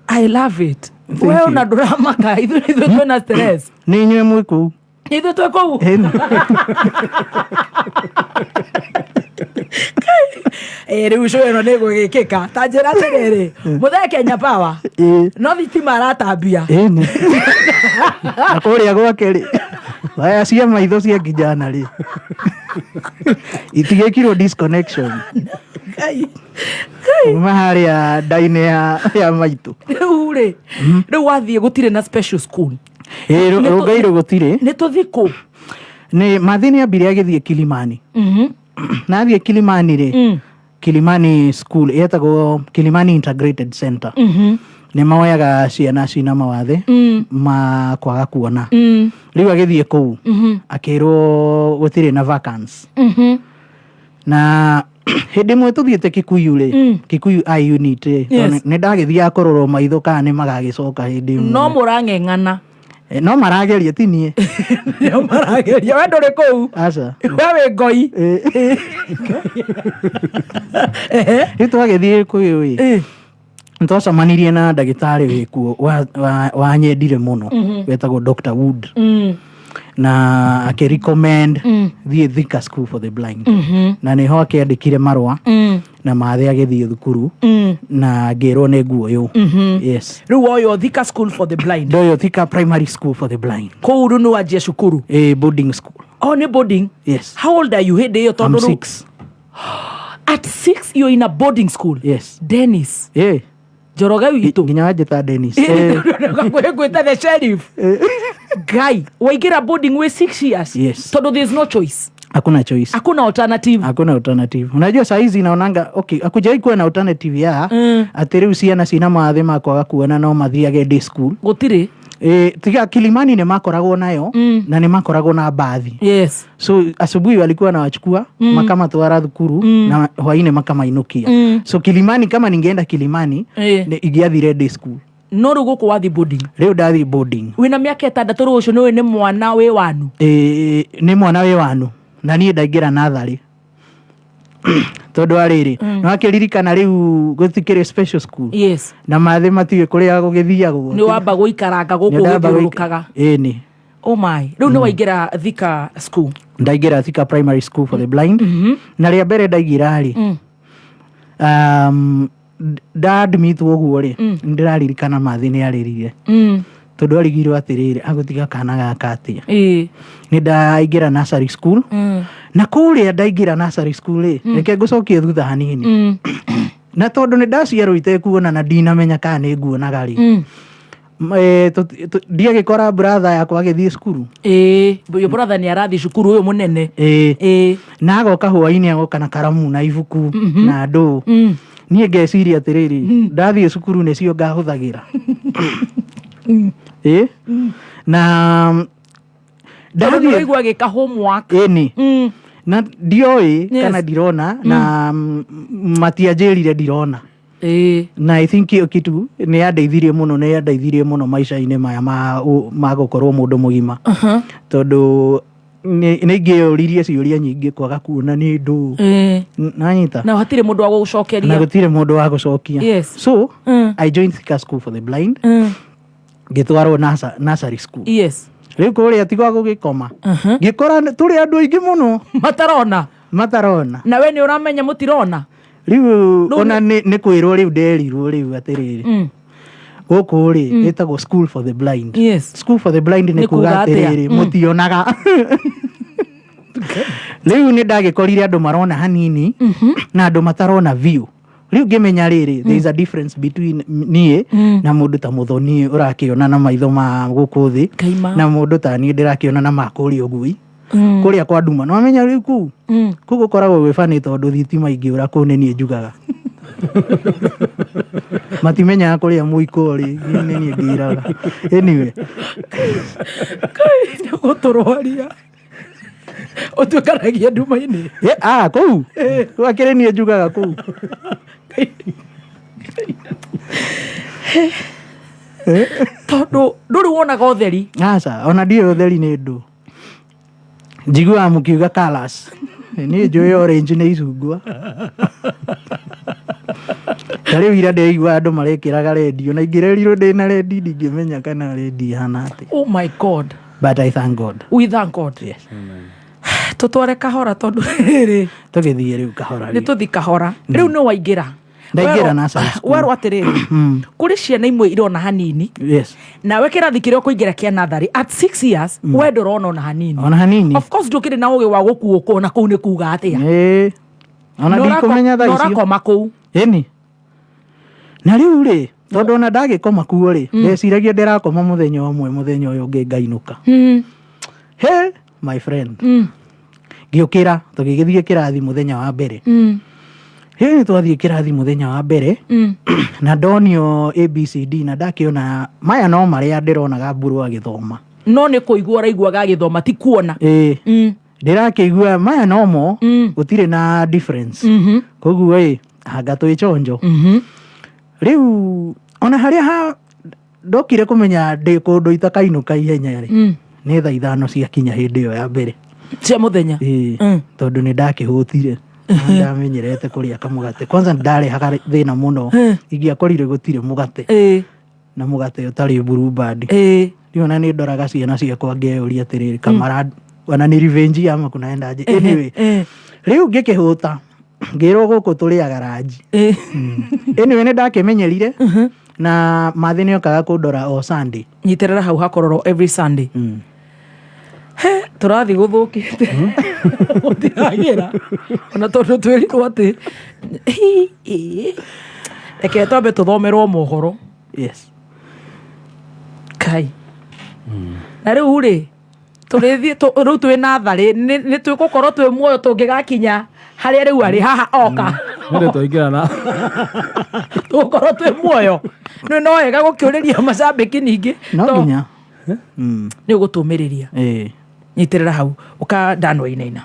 I love it. Thank We you. ona ndũramaka, ithuĩ twĩna stress. Nĩ inyuĩ mwĩ kũu. Ithuĩ twĩ kũu. Ĩni. Ĩ, rĩu cũ ĩno nĩ gũgĩkĩka. Ta njĩra atĩrĩrĩ, mũthee Kenya Power, no thitima aratambia? Ĩni, na kũrĩa gwake rĩ, waya cia maitho cia kijana rĩ, itigĩkirwo disconnection. Ngai. Kuma harĩa nda-inĩ ya maitũ. Rĩu rĩ, rĩu wathiĩ gũtirĩ na special school? Ĩ, Rũngairũ gũtirĩ. Nĩ tũthiĩ kũ? Nĩ mathi nĩ ambire agĩthiĩ Kilimani. Na athiĩ Kilimani rĩ, Kilimani school yetagwo Kilimani Integrated Center. Nĩ moyaga ciana cina mawathe ma kwaga kuona. Rĩu agĩthiĩ kũu, akĩrwo gũtirĩ na vacance. Na hĩndĩ ĩmwe tũthiĩte Kikuyu rĩ, Kikuyu Eye Unit rĩ, tondũ nĩ ndagĩthiaga kũrorwo maitho kana nĩ magagĩcoka hĩndĩ ĩmwe. No mũrang'eng'ana? No marageria, ti niĩ. Nĩo marageria, we ndũrĩ kũu? Aca. We wĩ ngoi. Rĩu twagĩthiĩ kũu ĩ, nĩtwacemanirie na ndagĩtarĩ wĩkuo wanyendire mũno, wetagwo Dr. Wood, na akĩrecommend thiĩ Thika School for the Blind, na nĩho akĩandĩkire marũa na mathĩ agĩthiĩ thukuru, na ngĩrwo nĩ nguoyũ. Yes. Rĩu woywo Thika School for the Blind? Ndoywo Thika Primary School for the Blind. Kũu rĩu nĩ wanjia cukuru? Ĩ, boarding school. Oh, nĩ boarding? Yes. How old are you hĩndĩ ĩyo? I'm Tondũ rĩu 6. At 6 you're in a boarding school? Yes. Dennis Ĩ. Njoroge witũ. Nginya wanjĩta Dennis. Ĩ. Ngwĩta the sheriff. Guy, waingĩra boarding wĩ 6 years? Yes. Tondũ there's no choice? Hakuna choice. Hakuna alternative? Hakuna alternative. Unajua saa hizi naonanga, okay, hakujai kuwa na alternative ya atĩ rĩu ciana cina mawathe ma kwaga kuona no mathiage day school. Gũtirĩ. E, tiga Kilimani nĩ makoragwo nayo, na nĩ makoragwo na bathi. So asubuhi walikuwa nawachukua, makamatwara thukuru, na hwainĩ makamainukia. So Kilimani, kama ningeenda Kilimani, ingĩathire day school. No rĩu gũkũ wathi boarding? Rĩu ndathiĩ boarding. Wĩna mĩaka 6 rĩu ũcio nĩũĩ nĩ mwana wĩ wanu? Ĩĩ, nĩ mwana wĩ wanu na niĩ ndaingĩra natharĩ tondũ wa rĩrĩ, nĩwakĩririkana rĩu gũtikĩrĩ special school. Yes. Na mathĩ matiũĩ kũrĩa gũgĩthiagwo. Nĩ wamba gũikaranga gũkũ Nĩndamba ũgĩthiũrũrũkaga? Ĩni. Oh my, rĩu nĩ waingĩra Thika school? Ndaingĩra Thika Primary School for the Blind. Na rĩa mbere ndaingĩra rĩ, ndadmitwo ũguo rĩ, nĩndĩraririkana mathĩ nĩ arĩrire tondũ arigirwo atĩrĩrĩ, agũtiga kana gaka atĩa. Nĩ ndaingĩra nursery school, na kũrĩa ndaingĩra nursery school rĩ, reke ngũcokie thutha hanini. Na tondũ nĩ ndaciarwo itekuona na ndinamenya kana nĩ nguonaga rĩ, ndiagĩkora brother yakwa agĩthiĩ cukuru. Ĩĩ, your brother nĩ arathiĩ cukuru, ũyũ mũnene? Ĩĩ. Na agoka hwainĩ, agoka na karamu na ibuku na ndũ. Niĩ ngeciria atĩrĩrĩ, ndathiĩ cukuru nĩcio ngahũthagĩra. Ĩ na Tondũ nĩ ndathiĩ waigua agĩka homework. Ĩni. Na ndioĩ kana ndirona, na matianjĩrire ndirona. Na I think hiyo kitu nĩ yandeithirie mũno, nĩ yandeithirie mũno maica-inĩ maya ma gũkorwo mũndũ mũgima, tondũ nĩ ingĩyũririe ciũria nyingĩ kwaga kuona nĩ ndũ. Nanyita. Na hatirĩ mũndũ wa Na gũgũcokeria. gũtirĩ mũndũ wa gũcokia. So I joined Thika School for the Blind. Ngĩtwarwo nursery school. Rĩu kũrĩa ti gwa gũgĩkoma, ngĩkora tũrĩ andũ aingĩ mũno matarona. Matarona. Na we nĩ ũramenya mũtirona. Rĩu Rĩu ona nĩ kwĩrwo rĩu nderirwo rĩu atĩrĩrĩ, gũkũ rĩ ĩtagwo School for the Blind. School for the Blind nĩ Nĩ kuga kuga atĩa? atĩrĩrĩ, mũtionaga. Rĩu nĩ ndagĩkorire andũ marona hanini na andũ matarona biũ. Rĩu ngĩmenya rĩrĩ, there is a difference between niĩ na mũndũ ta mũthoni ũrakĩona na maitho ma gũkũ thĩ Kaima. na mũndũ ta niĩ ndĩrakĩona na ma kũrĩa ũgui, kũrĩa kwa nduma. Nĩwamenya rĩu kũu kũu gũkoragwo gwĩ bani, tondũ thitima ingĩũra kũu nĩ niĩ njugaga. Matimenyaga kũrĩa mũiko ũrĩ, nĩ niĩ ngĩraga. Anyway. Nĩ gũtũrwaria ũtuĩkanagia nduma-inĩ. Ah, kũu kũu akĩrĩ niĩ njugaga kũu. Tondũ ndũrĩ wonaga ũtheri. Aca, ona ndiũĩ ũtheri nĩ ndũ. Njiguaga mũkiuga colours, niĩ njũĩ orange nĩ icungwa. Ta rĩu ira ndĩraigua andũ marekĩraga rendio, na ingĩrerirwo ndĩna rendi ndingĩmenya kana rendi ihana atĩa. Oh my God. But I thank God. We thank God. Yes. Tũtware kahora tondũ rĩrĩ Tũgĩthiĩ rĩu kahora. Nĩ Rĩu tũthi kahora. Rĩu nĩ waingĩra. Ndaingĩra nursery school. Werwo atĩrĩrĩ, kũrĩ ciana imwe irona hanini. Nawe kĩrathi kĩrĩa ũkũingĩra kĩa natharĩ at 6 years, we ndũrona ona hanini. Ona hanini. Of course ndũkĩrĩ na ũgĩ wa gũkuũkwo na kũu nĩ kuga atĩa. Ĩĩ. Ona Na ndikũmenya thaa na icio. ũrakoma kũu? Ĩni. Na rĩu rĩ, tondũ ona ndagĩkoma kuo rĩ, ndeciragia ndĩrakoma mũthenya ũmwe, mũthenya ũyũ ũngĩ ngainũka. He my friend, ngĩũkĩra, tũgĩgĩthiĩ kĩrathi mũthenya wa mbere. Hĩ, nĩ twathiĩ kĩrathi mũthenya wa mbere na ndonio ABCD, na ndakĩona maya no marĩa ndĩronaga mburu agĩthoma. No nĩ kũigua ũraiguaga agĩthoma, ti kuona. Ĩĩ. Ndĩrakĩigua maya nomo, gũtirĩ na difference. Koguo ĩ anga twĩ chonjo. Rĩu ona harĩa ha ndokire kũmenya ndĩ kũndũ itakainũka ihenya rĩ, nĩ thaa 5 ciakinya hĩndĩ ĩyo ya mbere. Cia mũthenya? Ĩĩ. Tondũ nĩ ndakĩhũtire. Ndamenyerete kũrĩa kamũgate. Kwanza ndarehaga thĩna mũno ingĩakorire gũtirĩ mũgate na mũgate ũtarĩ Blue Band. Rĩu ona nĩ ndoraga ciana ciakwa ngeyũria atĩrĩrĩ, kamara ona nĩ revenge ama kunaendaje. Anyway, rĩu ngĩkĩhũta, ngĩrwo gũkũ tũrĩaga ranji. Anyway, nĩ ndakĩmenyerire na mathĩ nĩ okaga kũndora o Sunday. Nyitĩrĩra hau hakororo every Sunday. He, tũrathiĩ gũthũkĩte gũtiragĩra ona tondũ twĩrirwo atĩ Hi, ĩ. Reke twambe tũthomerwo mohoro. Yes. Kai, na rĩu rĩ tũrĩthiĩ rĩu twĩ natharĩ, nĩ twĩgũkorwo twĩ muoyo tũngĩgakinya harĩa rĩu arĩ haha oka? Nĩ twaingĩra na Tũgũkorwo twĩ muoyo? Nĩ no wega gũkĩũrĩria macambĩki ningĩ. No nginya. Nĩ ũgũtũmĩrĩria. Ĩĩ. Nyitĩrĩra hau ũka ndanwa inaina.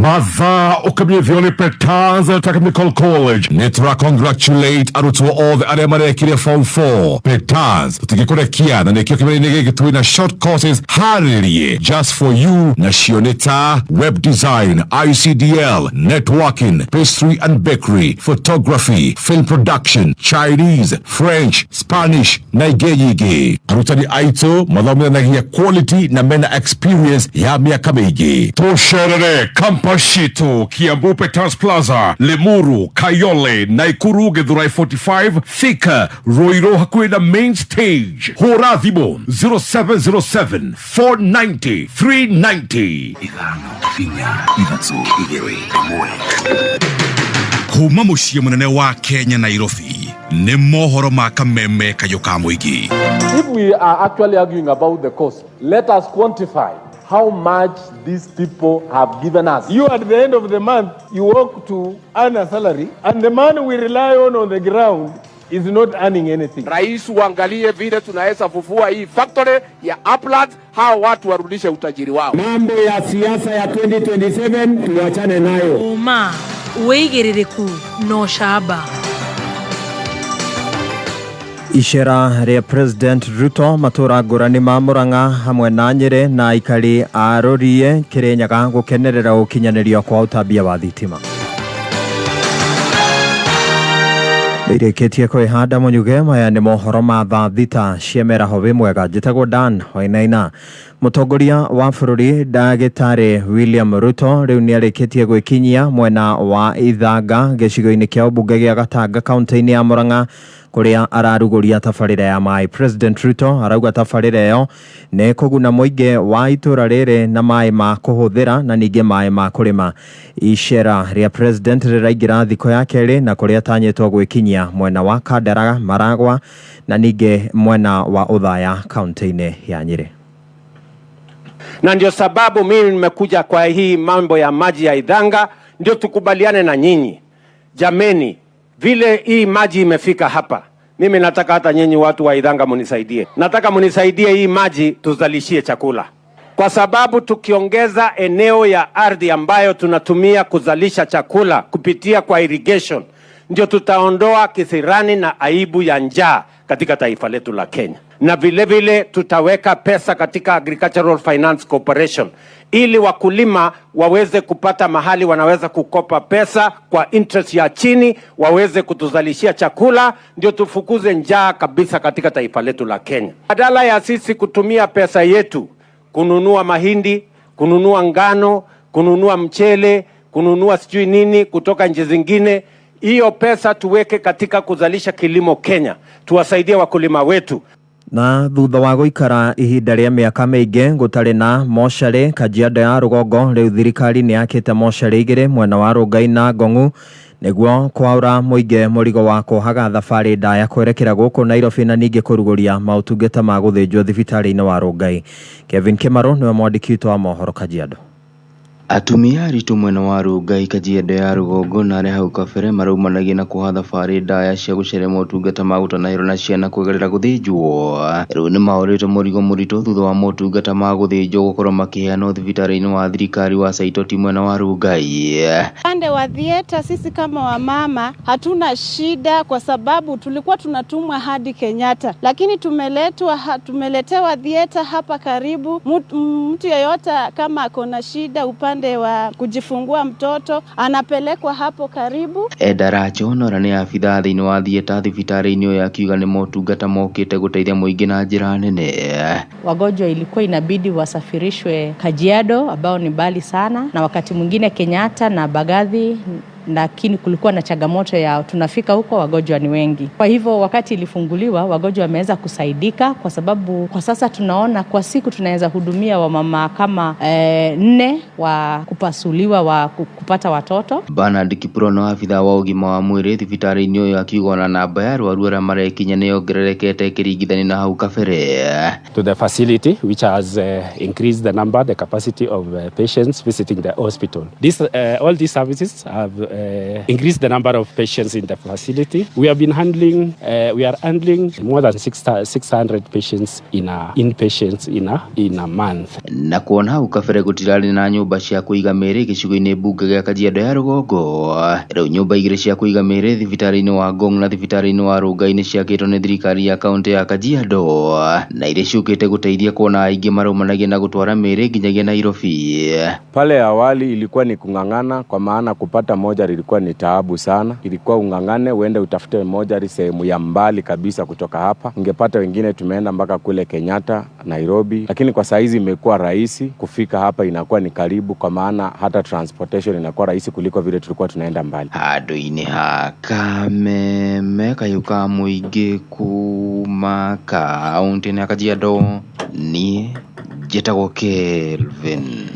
Mathaa ũkamenyithio nĩ Peters Technical College. Nĩ tũra congratulate arutwo othe arĩa marekire form 4. Peters tũtingĩkũrekia, na nĩkĩo kĩmera-inĩ gĩkĩ twĩna short courses harĩrie just for you, nacio nĩ ta web design, ICDL, networking, pastry and bakery, photography, film production, Chinese, French, Spanish na ingĩ nyingĩ. Arutani aitũ mathomithanagia quality na mena experience ya mĩaka mĩingĩ. Tũcerere campus citũ Kiambu Peters Plaza, Limuru, Kayole, Naikuru, Githurai 45, Thika, Ruiru hakuhĩ na main stage. Hũra thimũ 0707 490 390. 5, 4, 3, 2, 1. Kuma mũciĩ mũnene wa Kenya, Nairobi, nĩ mohoro ma kameme kayũ ka mũingĩ. If we are actually arguing about the cost, let us quantify how much these people have given us. You, at the end of the month, you work to earn a salary, and the man we rely on the ground is not earning anything. Rais, uangalie vile tunaweza fufua hii factory ya Uplands, hawa watu warudishe utajiri wao. Mambo ya siasa ya 2027 tuachane nayo. Ũma, wĩigĩrĩrĩku na ũcamba. Icera rĩa President Ruto matũra ngũrani ma Murang'a hamwe na Nyĩrĩ na aikari a Rũriĩ Kĩrĩnyaga gũkenerera gũkinyanĩrio kwa ũtambia wa thitima. Irĩkĩtie kwĩhanda mũnyuge. Maya nĩ mohoro ma thaa 6 cia mĩaraho. Wĩ mwega, njĩtagwo Dan Wainaina. Mũtongoria wa bũrũri ndagĩtarĩ William Ruto rĩu nĩ arĩkĩtie gwĩkinyia mwena wa Ithanga gĩcigo-inĩ kĩa ũmbunge gĩa Gatanga kaunti-inĩ ya Murang'a kũrĩa ararugũria tabarĩra ya maĩ. President Ruto arauga tabarĩra ĩyo nĩ kũguna mũingĩ wa itũra rĩrĩ na maĩ ma kũhũthĩra na ningĩ maĩ ma kũrĩma. Icera rĩa President rĩraingĩra thikũ ya kerĩ na kũrĩa atanyĩtwo gwĩkinyia mwena wa Kandara, Maragwa na ningĩ mwena wa Othaya kaunti-inĩ ya Nyĩrĩ. Na ndio sababu mimi nimekuja kwa hii mambo ya maji ya Ithanga, ndio tukubaliane na nyinyi. Jameni, vile hii maji imefika hapa, mimi nataka hata nyinyi watu wa Ithanga munisaidie. Nataka munisaidie hii maji tuzalishie chakula, kwa sababu tukiongeza eneo ya ardhi ambayo tunatumia kuzalisha chakula kupitia kwa irrigation, ndio tutaondoa kisirani na aibu ya njaa katika taifa letu la Kenya. Na vile vile tutaweka pesa katika Agricultural Finance Corporation ili wakulima waweze kupata mahali wanaweza kukopa pesa kwa interest ya chini, waweze kutuzalishia chakula, ndio tufukuze njaa kabisa katika taifa letu la Kenya. Badala ya sisi kutumia pesa yetu kununua mahindi, kununua ngano, kununua mchele, kununua sijui nini kutoka nchi zingine, hiyo pesa tuweke katika kuzalisha kilimo Kenya, tuwasaidie wakulima wetu. Na thutha wa gũikara ihinda rĩa mĩaka mĩingĩ gũtarĩ na mocarĩ Kajiado ya rũgongo, rĩu thirikari nĩ yakĩte mocarĩ 2 mwena wa Rongai na Ngong'u nĩguo kwaũra mũingĩ mũrigo wa kuohaga thabarĩ ndaya kwerekera gũkũ Nairobi na ningĩ kũrugũria maũtungata ma gũthĩnjwo thibitarĩ-inĩ wa Rongai. Kevin Kimaro nĩwe mwandĩki witũ wa mohoro Kajiado. Atumia aritũ mwena wa Rongai Kajiado ya rũgongo na arĩa hau kabere maraumanagia na kuoha thabarĩ ndaya cia gũcaria motungata ma gũtanahĩrwo na ciana kũgerera gũthĩnjwo, rĩu nĩmaũrĩtwo mũrigo mũritũ thutha wa motungata ma gũthĩnjwo gũkorwo makĩheanwo thibitarĩ-inĩ wa thirikari wa Saitoti mwena wa Rongai. Upande wa theater, sisi kama wamama hatuna shida, kwa sababu tulikuwa tunatumwa hadi Kenyatta, lakini tumeletewa theater hapa karibu. Mtu yeyote kama akona shida upande wa kujifungua mtoto anapelekwa hapo karibu. Eda Racho Nora nĩ abithaa thĩinĩ wa theater thibitarĩ-inĩ ũyũ akiuga nĩ motungata mokĩte gũteithia mũingĩ na njĩra nene. Wagonjwa ilikuwa inabidi wasafirishwe Kajiado ambao ni mbali sana, na wakati mwingine Kenyatta na Bagathi, lakini kulikuwa na changamoto ya tunafika huko wagonjwa ni wengi. Kwa hivyo wakati ilifunguliwa wagonjwa wameweza kusaidika, kwa sababu kwa sasa tunaona kwa siku tunaweza hudumia wamama kama 4 wa kupasuliwa wa kupata watoto. Bernard Kiprono abithaa wa ũgima wa mwĩrĩ thibitarĩ-inĩ ũyũ akiuga ona namba ya arwaru arĩa marekinya nĩ yongererekete ĩkĩringithanio na hau kabere. To the facility which has increased the number, the capacity of patients visiting the hospital. All these services have increased the number of patients in the facility. We have been handling, we are handling more than 600 patients in a inpatients in a month. Na kuona hau kabere gũtirarĩ na nyũmba cia kũiga mĩĩrĩ gĩcigo-inĩ mbunge gĩa Kajiado ya rũgongo, rĩu nyũmba igĩrĩ cia kũiga mĩĩrĩ thibitarĩ-inĩ wa Ngong na thibitarĩ-inĩ wa Rongai nĩ ciakĩtwo nĩ thirikari ya kaũntĩ ya Kajiado, na iria ciũkĩte gũteithia kuona aingĩ maraumanagia na gũtwara mĩĩrĩ nginyagia Nairobi. Pale awali ilikuwa ni kung'ang'ana, kwa maana kupata mochari ilikuwa ni taabu sana. Ilikuwa ung'ang'ane uende utafute mochari sehemu ya mbali kabisa kutoka hapa. Ungepata wengine tumeenda mpaka kule Kenyatta, Nairobi, lakini kwa saizi imekuwa rahisi kufika hapa, inakuwa ni karibu, kwa maana hata transportation inakuwa rahisi kuliko vile tulikuwa tunaenda mbali. Handũ-inĩ ha Kameme kayũ ka mũingĩ kuma kaũntĩ ya Kajiado, niĩ njĩtagwo Kelvin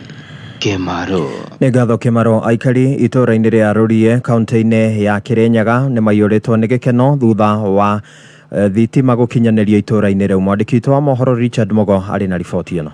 Kimaro. Nĩ ngatho Kimaro. Aikari itũũra-inĩ rĩa Rũriĩ kaũntĩ-inĩ ya Kĩrĩnyaga nĩ maiyũrĩtwo nĩ gĩkeno thutha wa thitima gũkinyanĩrio itũũra-inĩ rĩu. Mwandĩki witũ wa mohoro Richard Mugo arĩ na riboti ĩno.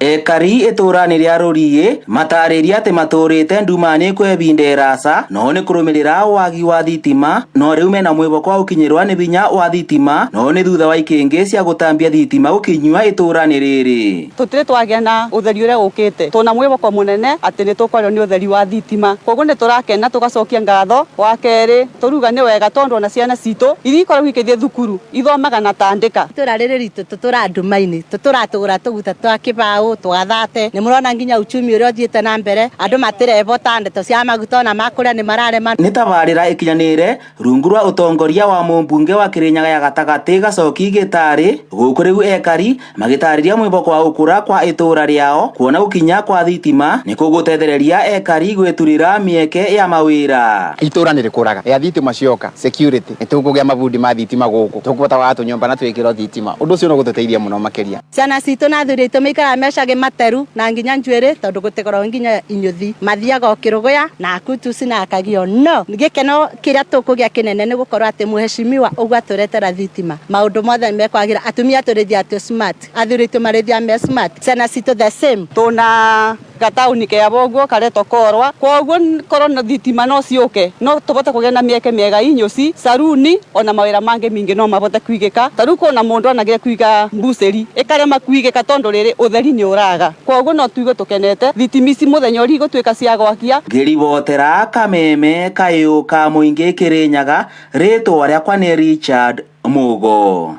Ekari itũũra-inĩ rĩa Rũriĩ matarĩria atĩ matũrĩte nduma-inĩ kwa ihinda iraca no nĩ kũrũmĩrĩra wagi wa thitima, no rĩu mena mwĩhoko wa gũkinyĩrwa nĩ hinya wa thitima, no nĩ thutha wa ikĩngĩ cia gũtambia thitima gũkinyua itũũra-inĩ rĩrĩ. Tũtirĩ twagĩa na ũtheri ũrĩa ũkĩte, tũna mwĩhoko mũnene atĩ nĩ tũkwarĩo nĩ ũtheri wa thitima, koguo nĩ tũrakena tũgacokia ngatho. Wa kerĩ tũruga nĩ wega tondũ ona ciana citũ iria ikoragwo ikĩthiĩ thukuru ithomaga na tandĩka. Itũũra rĩrĩ ritũ tũtũraga nduma-inĩ, tũtũratũgũra tũguta twa kĩbaũ twathate, nĩ mũrona nginya uchumi ũrĩa ũthiĩte na mbere, andũ matirevota ndeto cia maguta ona makũrĩa nĩ mararema. Nĩ tabarĩra ĩkinyanĩire rungu rwa ũtongoria wa mũmbunge wa Kĩrĩnyaga ya gatagatĩ Gacoki Gĩtarĩ, gũkũ rĩu ekari magĩtarĩria mwĩhoko wa gũkũra kwa itũũra rĩao kuona gũkinya kwa thitima nĩ kũgũtethereria ekari gwĩturĩra mĩeke ya mawĩra. Itũũra nĩ rĩkũraga ya thitima cioka security, nĩ tũkũgĩa mabundi ma thitima gũkũ, tũkũbota gwaka tũnyũmba na twĩkĩrwo thitima, ũndũ ũcio no gũtũteithia mũno makĩria. Ciana citũ na athuri aitũ maikaraga mecage materu na nginya njuĩrĩ tondũ gũtikoragwo nginya inyuthi, mathiaga o kĩrũgũya na akutuci na akagio. No gĩkeno kĩrĩa tũkũgĩa kĩnene nĩ gũkorwo atĩ mũheshimiwa ũguo atũretera thitima, maũndũ mothe nĩ mekwagĩra. Atumia tũrĩthiaga twĩ smart, athuri aitũ marĩthiaga me smart, ciana citũ the same. Tũna gataũni kea boguo karetwo Korwa, koguo korwo na thitima no ciũke no tũbote kũgĩa na mĩeke mĩega, inyuci, saruni ona mawĩra mangĩ mingĩ no mabote kuigĩka. Ta rĩu kwĩna mũndũ anagĩre kuiga mbucĩri ĩkarema kuigĩka tondũ rĩrĩ ũtheri nĩ ũraga, koguo no tuigue tũkenete thitima ici mũthenya ũrĩa igũtuĩka cia gwakia. Ngĩribotera Kameme kayũ ka mũingĩ Kĩrĩnyaga, rĩtwa rĩakwa nĩ Richard Mugo.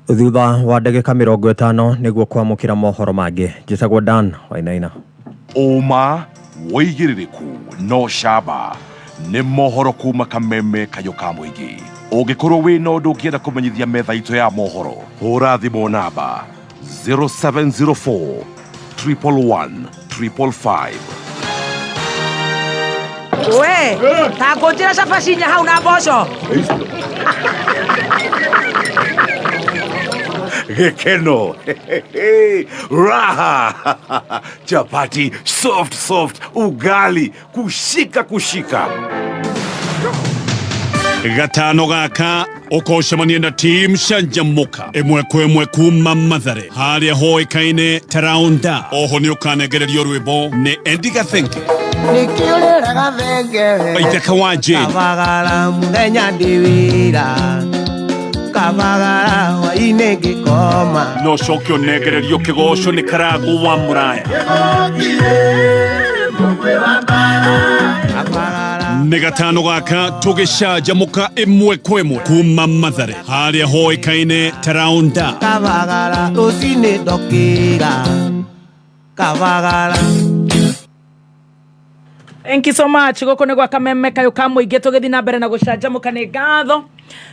Thutha wa ndagĩka 50 nĩguo kwamũkĩra mohoro mangĩ. Njĩtagwo Dan Wainaina. Ũma wĩigĩrĩrĩku no camba nĩ mohoro kuma Kameme kayũ ka mũingĩ. Ũngĩkorwo wĩna ũndũ ũngĩenda kũmenyithia metha itũ ya mohoro, hũra thimũ namba 0704 111 555. We, ta ngũnjĩra cabaci inya hau na mboco. Gĩkeno, raha, chapati soft soft, ugali kushika kushika. Gatano gaka ũkocemania na team canjamũka ĩmwe kwa ĩmwe kuma Mathare harĩa hoĩkaine ta Raunda. Oho nĩ ũkanengererio rwĩmbo nĩ Eddie Gathenge, Nĩkĩũrĩra Gathenge, Waithaka wa Jane, Kabagara mũthenya ndĩ wĩra, Kabagara hwaĩ-inĩ ngĩkoma. No coke ũnengererio kĩgoco nĩ Karangũ wa Mũraya. Nĩ gatano gaka tũgĩcanjamũka ĩmwe kwa ĩmwe kuma Mathare harĩa hoĩkaine ta Raunda. Kabagara rũcinĩ ndokĩra, Kabagara. Thank you so much. Gũkũ nĩ gwa Kameme kayũ ka mũingĩ tũgĩthiĩ na mbere na gũcanjamũka. Nĩ ngatho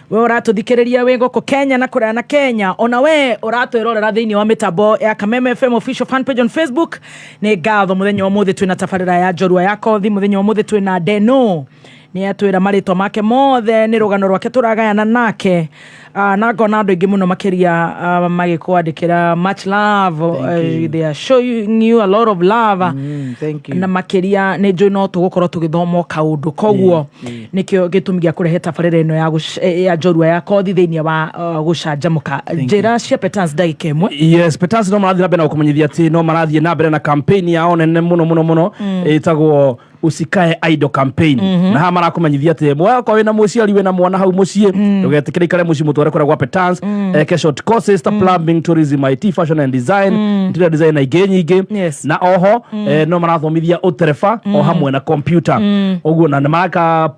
we ũratũthikĩrĩria wĩ gũkũ Kenya na kũraya na Kenya, ona we ũratwĩrorera thĩinĩ wa mĩtambo ya Kameme FM official fan page on Facebook. Nĩ ngatho mũthenya wa ũmũthĩ twĩna tabarĩra ya Njorua ya Kothi. Mũthenya wa ũmũthĩ twĩna Deno, nĩ atwĩra marĩtwa make mothe, nĩ rũgano rwake tũragayana nake. Na ngona andũ aingĩ mũno makĩria magĩkwandĩkĩra much love, they are showing you a lot of love. Thank you. Na makĩria nĩ njũĩ no tũgũkorwo tũgĩthoma kaũndũ, koguo nĩkĩo gĩtũmi gĩa kũrehe tabarĩra ĩno ya Njorua ya Kothi thĩinĩ wa gũcanjamũka. Njĩra cia Petans ndagĩka ĩmwe. Yes, Petans no marathiĩ na mbere na gũkũmenyithia atĩ no marathiĩ na mbere na campaign yao nene mũno mũno mũno, ĩtagwo Usikae Idle campaign. Na haha marakumenyithia atä mwakorwo wĩna mũciari wĩna mwana hau mũciĩ, ndũgetĩkĩre ikare mũciĩ, mũtware kũrĩa gwa Petans eke short courses ta plumbing, tourism, IT, fashion and design, interior design na ingĩ nyingĩ. Na oho no marathomithia ũtereba o hamwe na computer ũguo, na nĩ maraka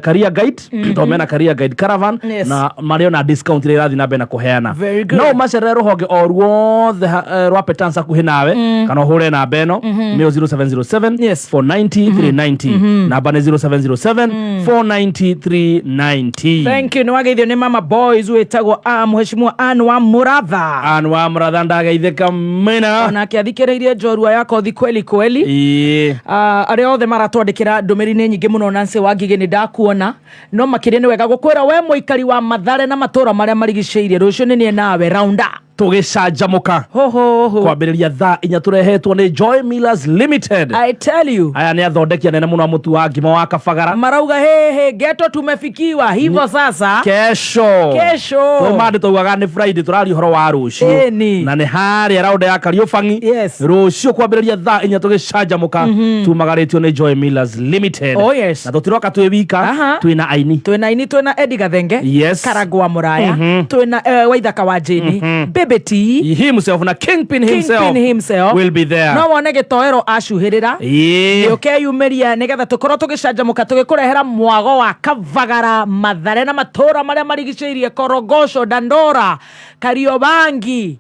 career guide tondũ mena career guide caravan. Na marĩ ona discount ĩrĩa ĩrathiĩ na mbere na kũheana. Very good. No ũmacerere rũhonge o ruothe rwa Petans hakuhĩ nawe kana ũhũre namba ĩno nĩyo 0707 490 390. Namba nĩ 0707 490 390. Thank you. Nĩ wageithio nĩ mama boys wĩtagwo mheshimiwa Ann wa Mũratha. Ann wa Mũratha, ndageithĩka mena. Onake athikĩrĩirie njorua ya kothi kweli kweli. Arĩa othe maratwandĩkĩra ndũmĩrĩri nĩ nyingĩ mũno. Nancy Wangigĩ, nĩ ndakuona, no makĩria nĩ wega gũkwĩra we mũikari wa Mathare na matũra marĩa marigicĩirie, rũciũ nĩ niĩ nawe raunda tũgĩcanjamũka hohoho kwambĩrĩria thaa 4, tũrehetwo nĩ Joy Millers Limited. I tell you. Aya nĩ athondeki anene mũno a mũtu wa ngima wa kabagara. Marauga hehe geto tumefikiwa hivyo sasa. Kesho. Kesho. Tũmandĩ taugaga nĩ Friday, tũraria ũhoro wa rũciũ. Na nĩ harĩa raunda ya Kariũbangi rũciũ kwambĩrĩria thaa 4 tũgĩcanjamũka, tumagarĩtio nĩ Joy Millers Limited. Oh, yes. Na tũtiroka twĩ wika, twĩna aini. Twĩna aini, twĩna Eddie Gathenge, Karangũ wa Mũraya, twĩna Waithaka wa Jane, Baby T himself na Kingpin himself. Kingpin himself will be there. No wone gĩtoero acuhĩrĩra. Nĩ ũkeyumĩria nĩgetha tũkorwo tũgĩcanjamũka tũgĩkũrehera mwago wa Kavagara, Mathare na matũra marĩa marigicĩirie, Korogoco, Dandora, Kariobangi,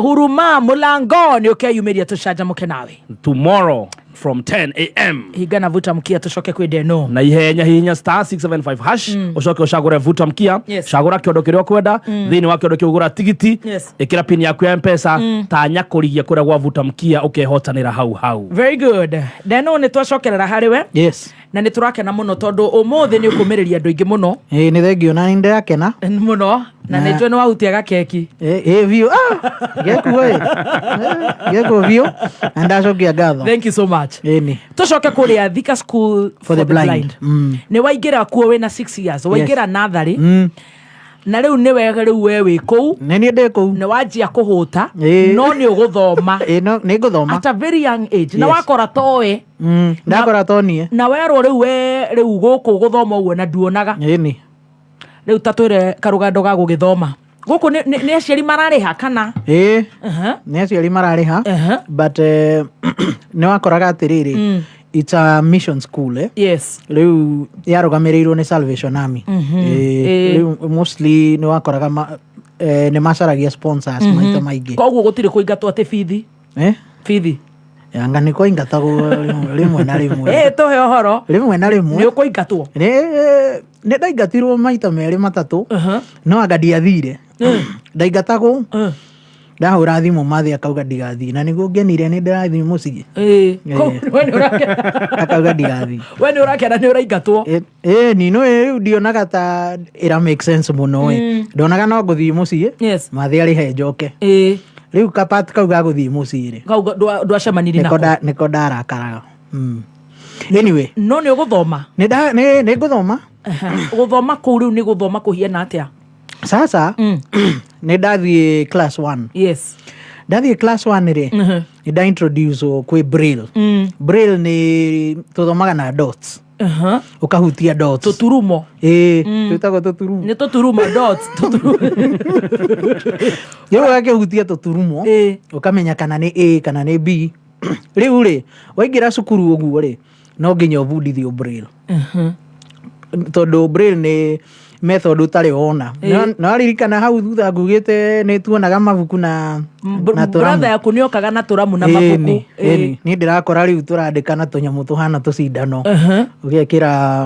Huruma, Mũlango. Nĩ ũkeyumĩria tũcanjamũke nawe. Tomorrow from 10 a.m. Hinga na vuta mkia, tũcoke kwĩ Deno. Na ihenya hihinya star 675 hash, ucoke ucagure vuta mkia. Cagura kiondo kiria ukwenda. Thiini wa kiondo kiu gura tigiti. Ikira pin yaku ya Mpesa, tanya kurigia kuria gwa vuta mkia, ukehotanira hau hau. Very good. Deno, nĩ twacokerera harĩ we. Na nĩ tũrakena mũno tondũ ũmũthĩ nĩ ũkũmĩrĩria andũ aingĩ mũno. Ĩĩ, nĩ thengio na nĩ ndĩrakena. Mũno, na nĩ njũĩ nĩ wahutia gakeki. Ĩ biũ, gekuo ĩ gekuo biũ, na ndacokia ngatho. Thank you so much. Ĩni. Tũcoke kũrĩa Thika School for the Blind. Nĩ waingĩra kuo wĩna 6 years, waingĩra natharĩ, na rĩu nĩ wega rĩu we wĩ kũu. Nĩ niĩ ndĩ kũu. Nĩ wanjia kũhũta. No nĩ ũgũthoma. Ĩ, no nĩ ngũthoma. At a very young age na wakora toĩ. Ndakora tonie. Na werwo rĩu we rĩu gũkũ gũthoma ũguo na nduonaga. Ĩni. Rĩu ta twĩre karũgando ga gũgĩthoma gũkũ, nĩ aciari mararĩha kana? Ĩĩ, nĩ aciari mararĩha, but nĩ wakoraga atĩrĩrĩ, it's a mission school, eh? Rĩu yarũgamĩrĩirwo nĩ Salvation Army. Rĩu mostly nĩ wakoraga nĩ macaragia sponsors maita maingĩ. Koguo gũtirĩ kũingatwo atĩ bithi? Eh? Bithi? Anga nĩ kwaingatagwo rĩmwe na rĩmwe. Tũhe ũhoro. Rĩmwe na rĩmwe. Nĩ ũkũingatwo? Nĩ ndaingatirwo maita merĩ matatũ, no anga ndiathire. Ndaingatagwo, ndahũra thimũ mathĩ akauga ndigathiĩ, na nĩguo ngenire nĩ ndĩrathiĩ mũciĩ. Koguo we nĩ ũrakena. Akauga ndigathiĩ. We nĩ ũrakena nĩ ũraingatwo. Ĩ ni no rĩu ndionaga ta ĩra make sense mũno ĩ. Ndonaga no ngũthiĩ mũciĩ, mathĩ arĩhe njoke. Rĩu kapati kau ga gũthiĩ mũciĩ rĩ, kau ndwacemanirie nako. Nĩko ndarakaraga. Anyway. No nĩ ũgũthoma? Nĩ ngũthoma. Gũthoma kũu rĩu nĩ gũthoma kũhiana atĩa? Sasa nĩ ndathiĩ class 1. Ndathiĩ class 1 rĩ, nĩ nda introduce kwĩ braille. Braille nĩ tũthomaga na dots. Ũkahutia dots. Tũturumo. Ĩĩ, twĩtagwo tũturumo. Nĩ tũturumo, dots, tũturumo. Rĩu ũgakĩhutia tũturumo, ũkamenya kana nĩ A kana nĩ B. Rĩu rĩ, waingĩra cukuru ũguo rĩ, no nginya ũbundithio braille. Tondũ braille nĩ method ũtarĩ wona. No waririkana hau thutha ngugĩte nĩ tuonaga mabuku na tũramu. Brother yaku nĩ okaga na tũramu na mabuku. Ĩni. Niĩ ndĩrakora rĩu tũrandĩka na tũnyamũ tũhana tũcindano. Ũgekĩra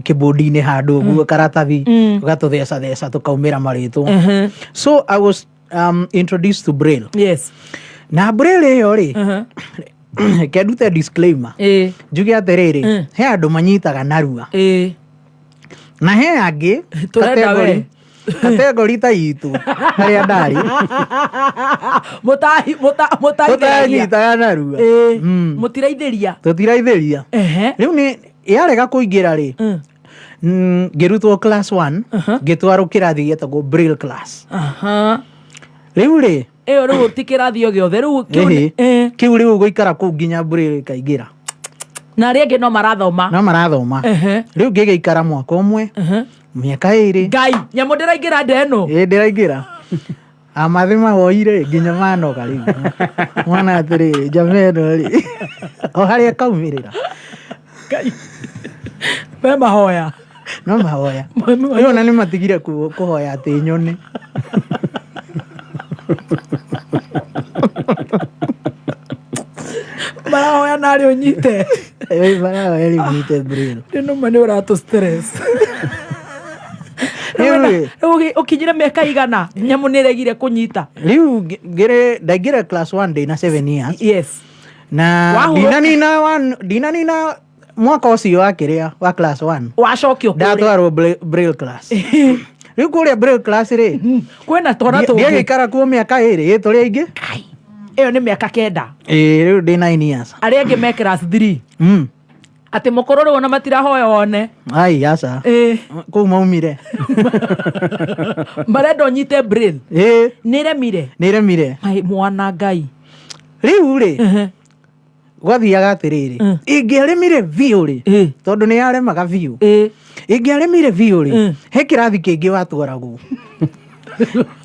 kĩbũndi-inĩ handũ ũguo karatathi, ũgatũthecatheca tũkaumĩra marĩtwa. So I was introduced to braille. Na braille ĩyo rĩ, reke ndute disclaimer. Njuge atĩrĩrĩ, he andũ manyitaga narua. Na he angĩ Tũrenda we. Category ta itũ harĩa ndarĩ. Mũtaithĩragia. Tũtanyitaga narua. Mũtiraithĩria. Tũtiraithĩria. Rĩu nĩ yarega kũingĩra rĩ, ngĩrutwo class 1, ngĩtwarwo kĩrathi gĩetagwo braille class. Rĩu rĩ, ĩyo rĩu ti kĩrathi o gĩothe rĩu kĩu Ĩhĩ. Kĩu rĩu gũikara kũu nginya braille ĩkaingĩra. Na arĩa angĩ no marathoma. No marathoma. Rĩu ngĩgĩikara mwaka ũmwe, mĩaka 2. Ngai, nyamũ ndĩraingĩra nda ĩno. Ĩ, ndĩraingĩra. Amathĩ mahoire nginya manoga rĩu. Mwana atĩrĩrĩ, njama ĩno rĩ, o harĩa ĩkaumĩrĩra. Ngai. Me mahoya. No mahoya. Rĩu ona nĩ matigire kũhoya atĩ nyone. Marahoya narĩ ũnyite. Ĩ, marahoya rĩu nyite braille. Rĩu nĩma nĩ ũratũ stress. Rĩu rĩ, Rĩu ũkinyire mĩaka igana nyamũ nĩ ĩregire kũnyita. Rĩu ngĩrĩ ndaingĩra class 1 ndĩna 7 years. Yes. Na Wahurũka. ndinanina one, ndinanina mwaka ũcio wa kĩrĩa wa class 1. Wacokio kũrĩa. Ndatwarwo braille class. Rĩu kũrĩa braille class rĩ, kwĩna twana tũngĩ. Ndiagĩikara kuo mĩaka 2, ĩ tũrĩ aingĩ. Ĩyo nĩ mĩaka 9. Ĩ, rĩu ndĩ 9 years. Arĩa angĩ me class 3. Atĩ mũkũrũ rĩu ona matirahoya wone. Ai, aca. Ĩ. Kũu maumire. Marenda ũnyite braille. Ĩ. Nĩ ĩremire. Nĩ ĩremire. Ai, mwana Ngai. Rĩu rĩ, gwathiaga atĩrĩrĩ, ĩngĩaremire biũ rĩ, tondũ nĩ yaremaga biũ. Ĩngĩaremire biũ rĩ, he kĩrathi kĩngĩ watwaragwo.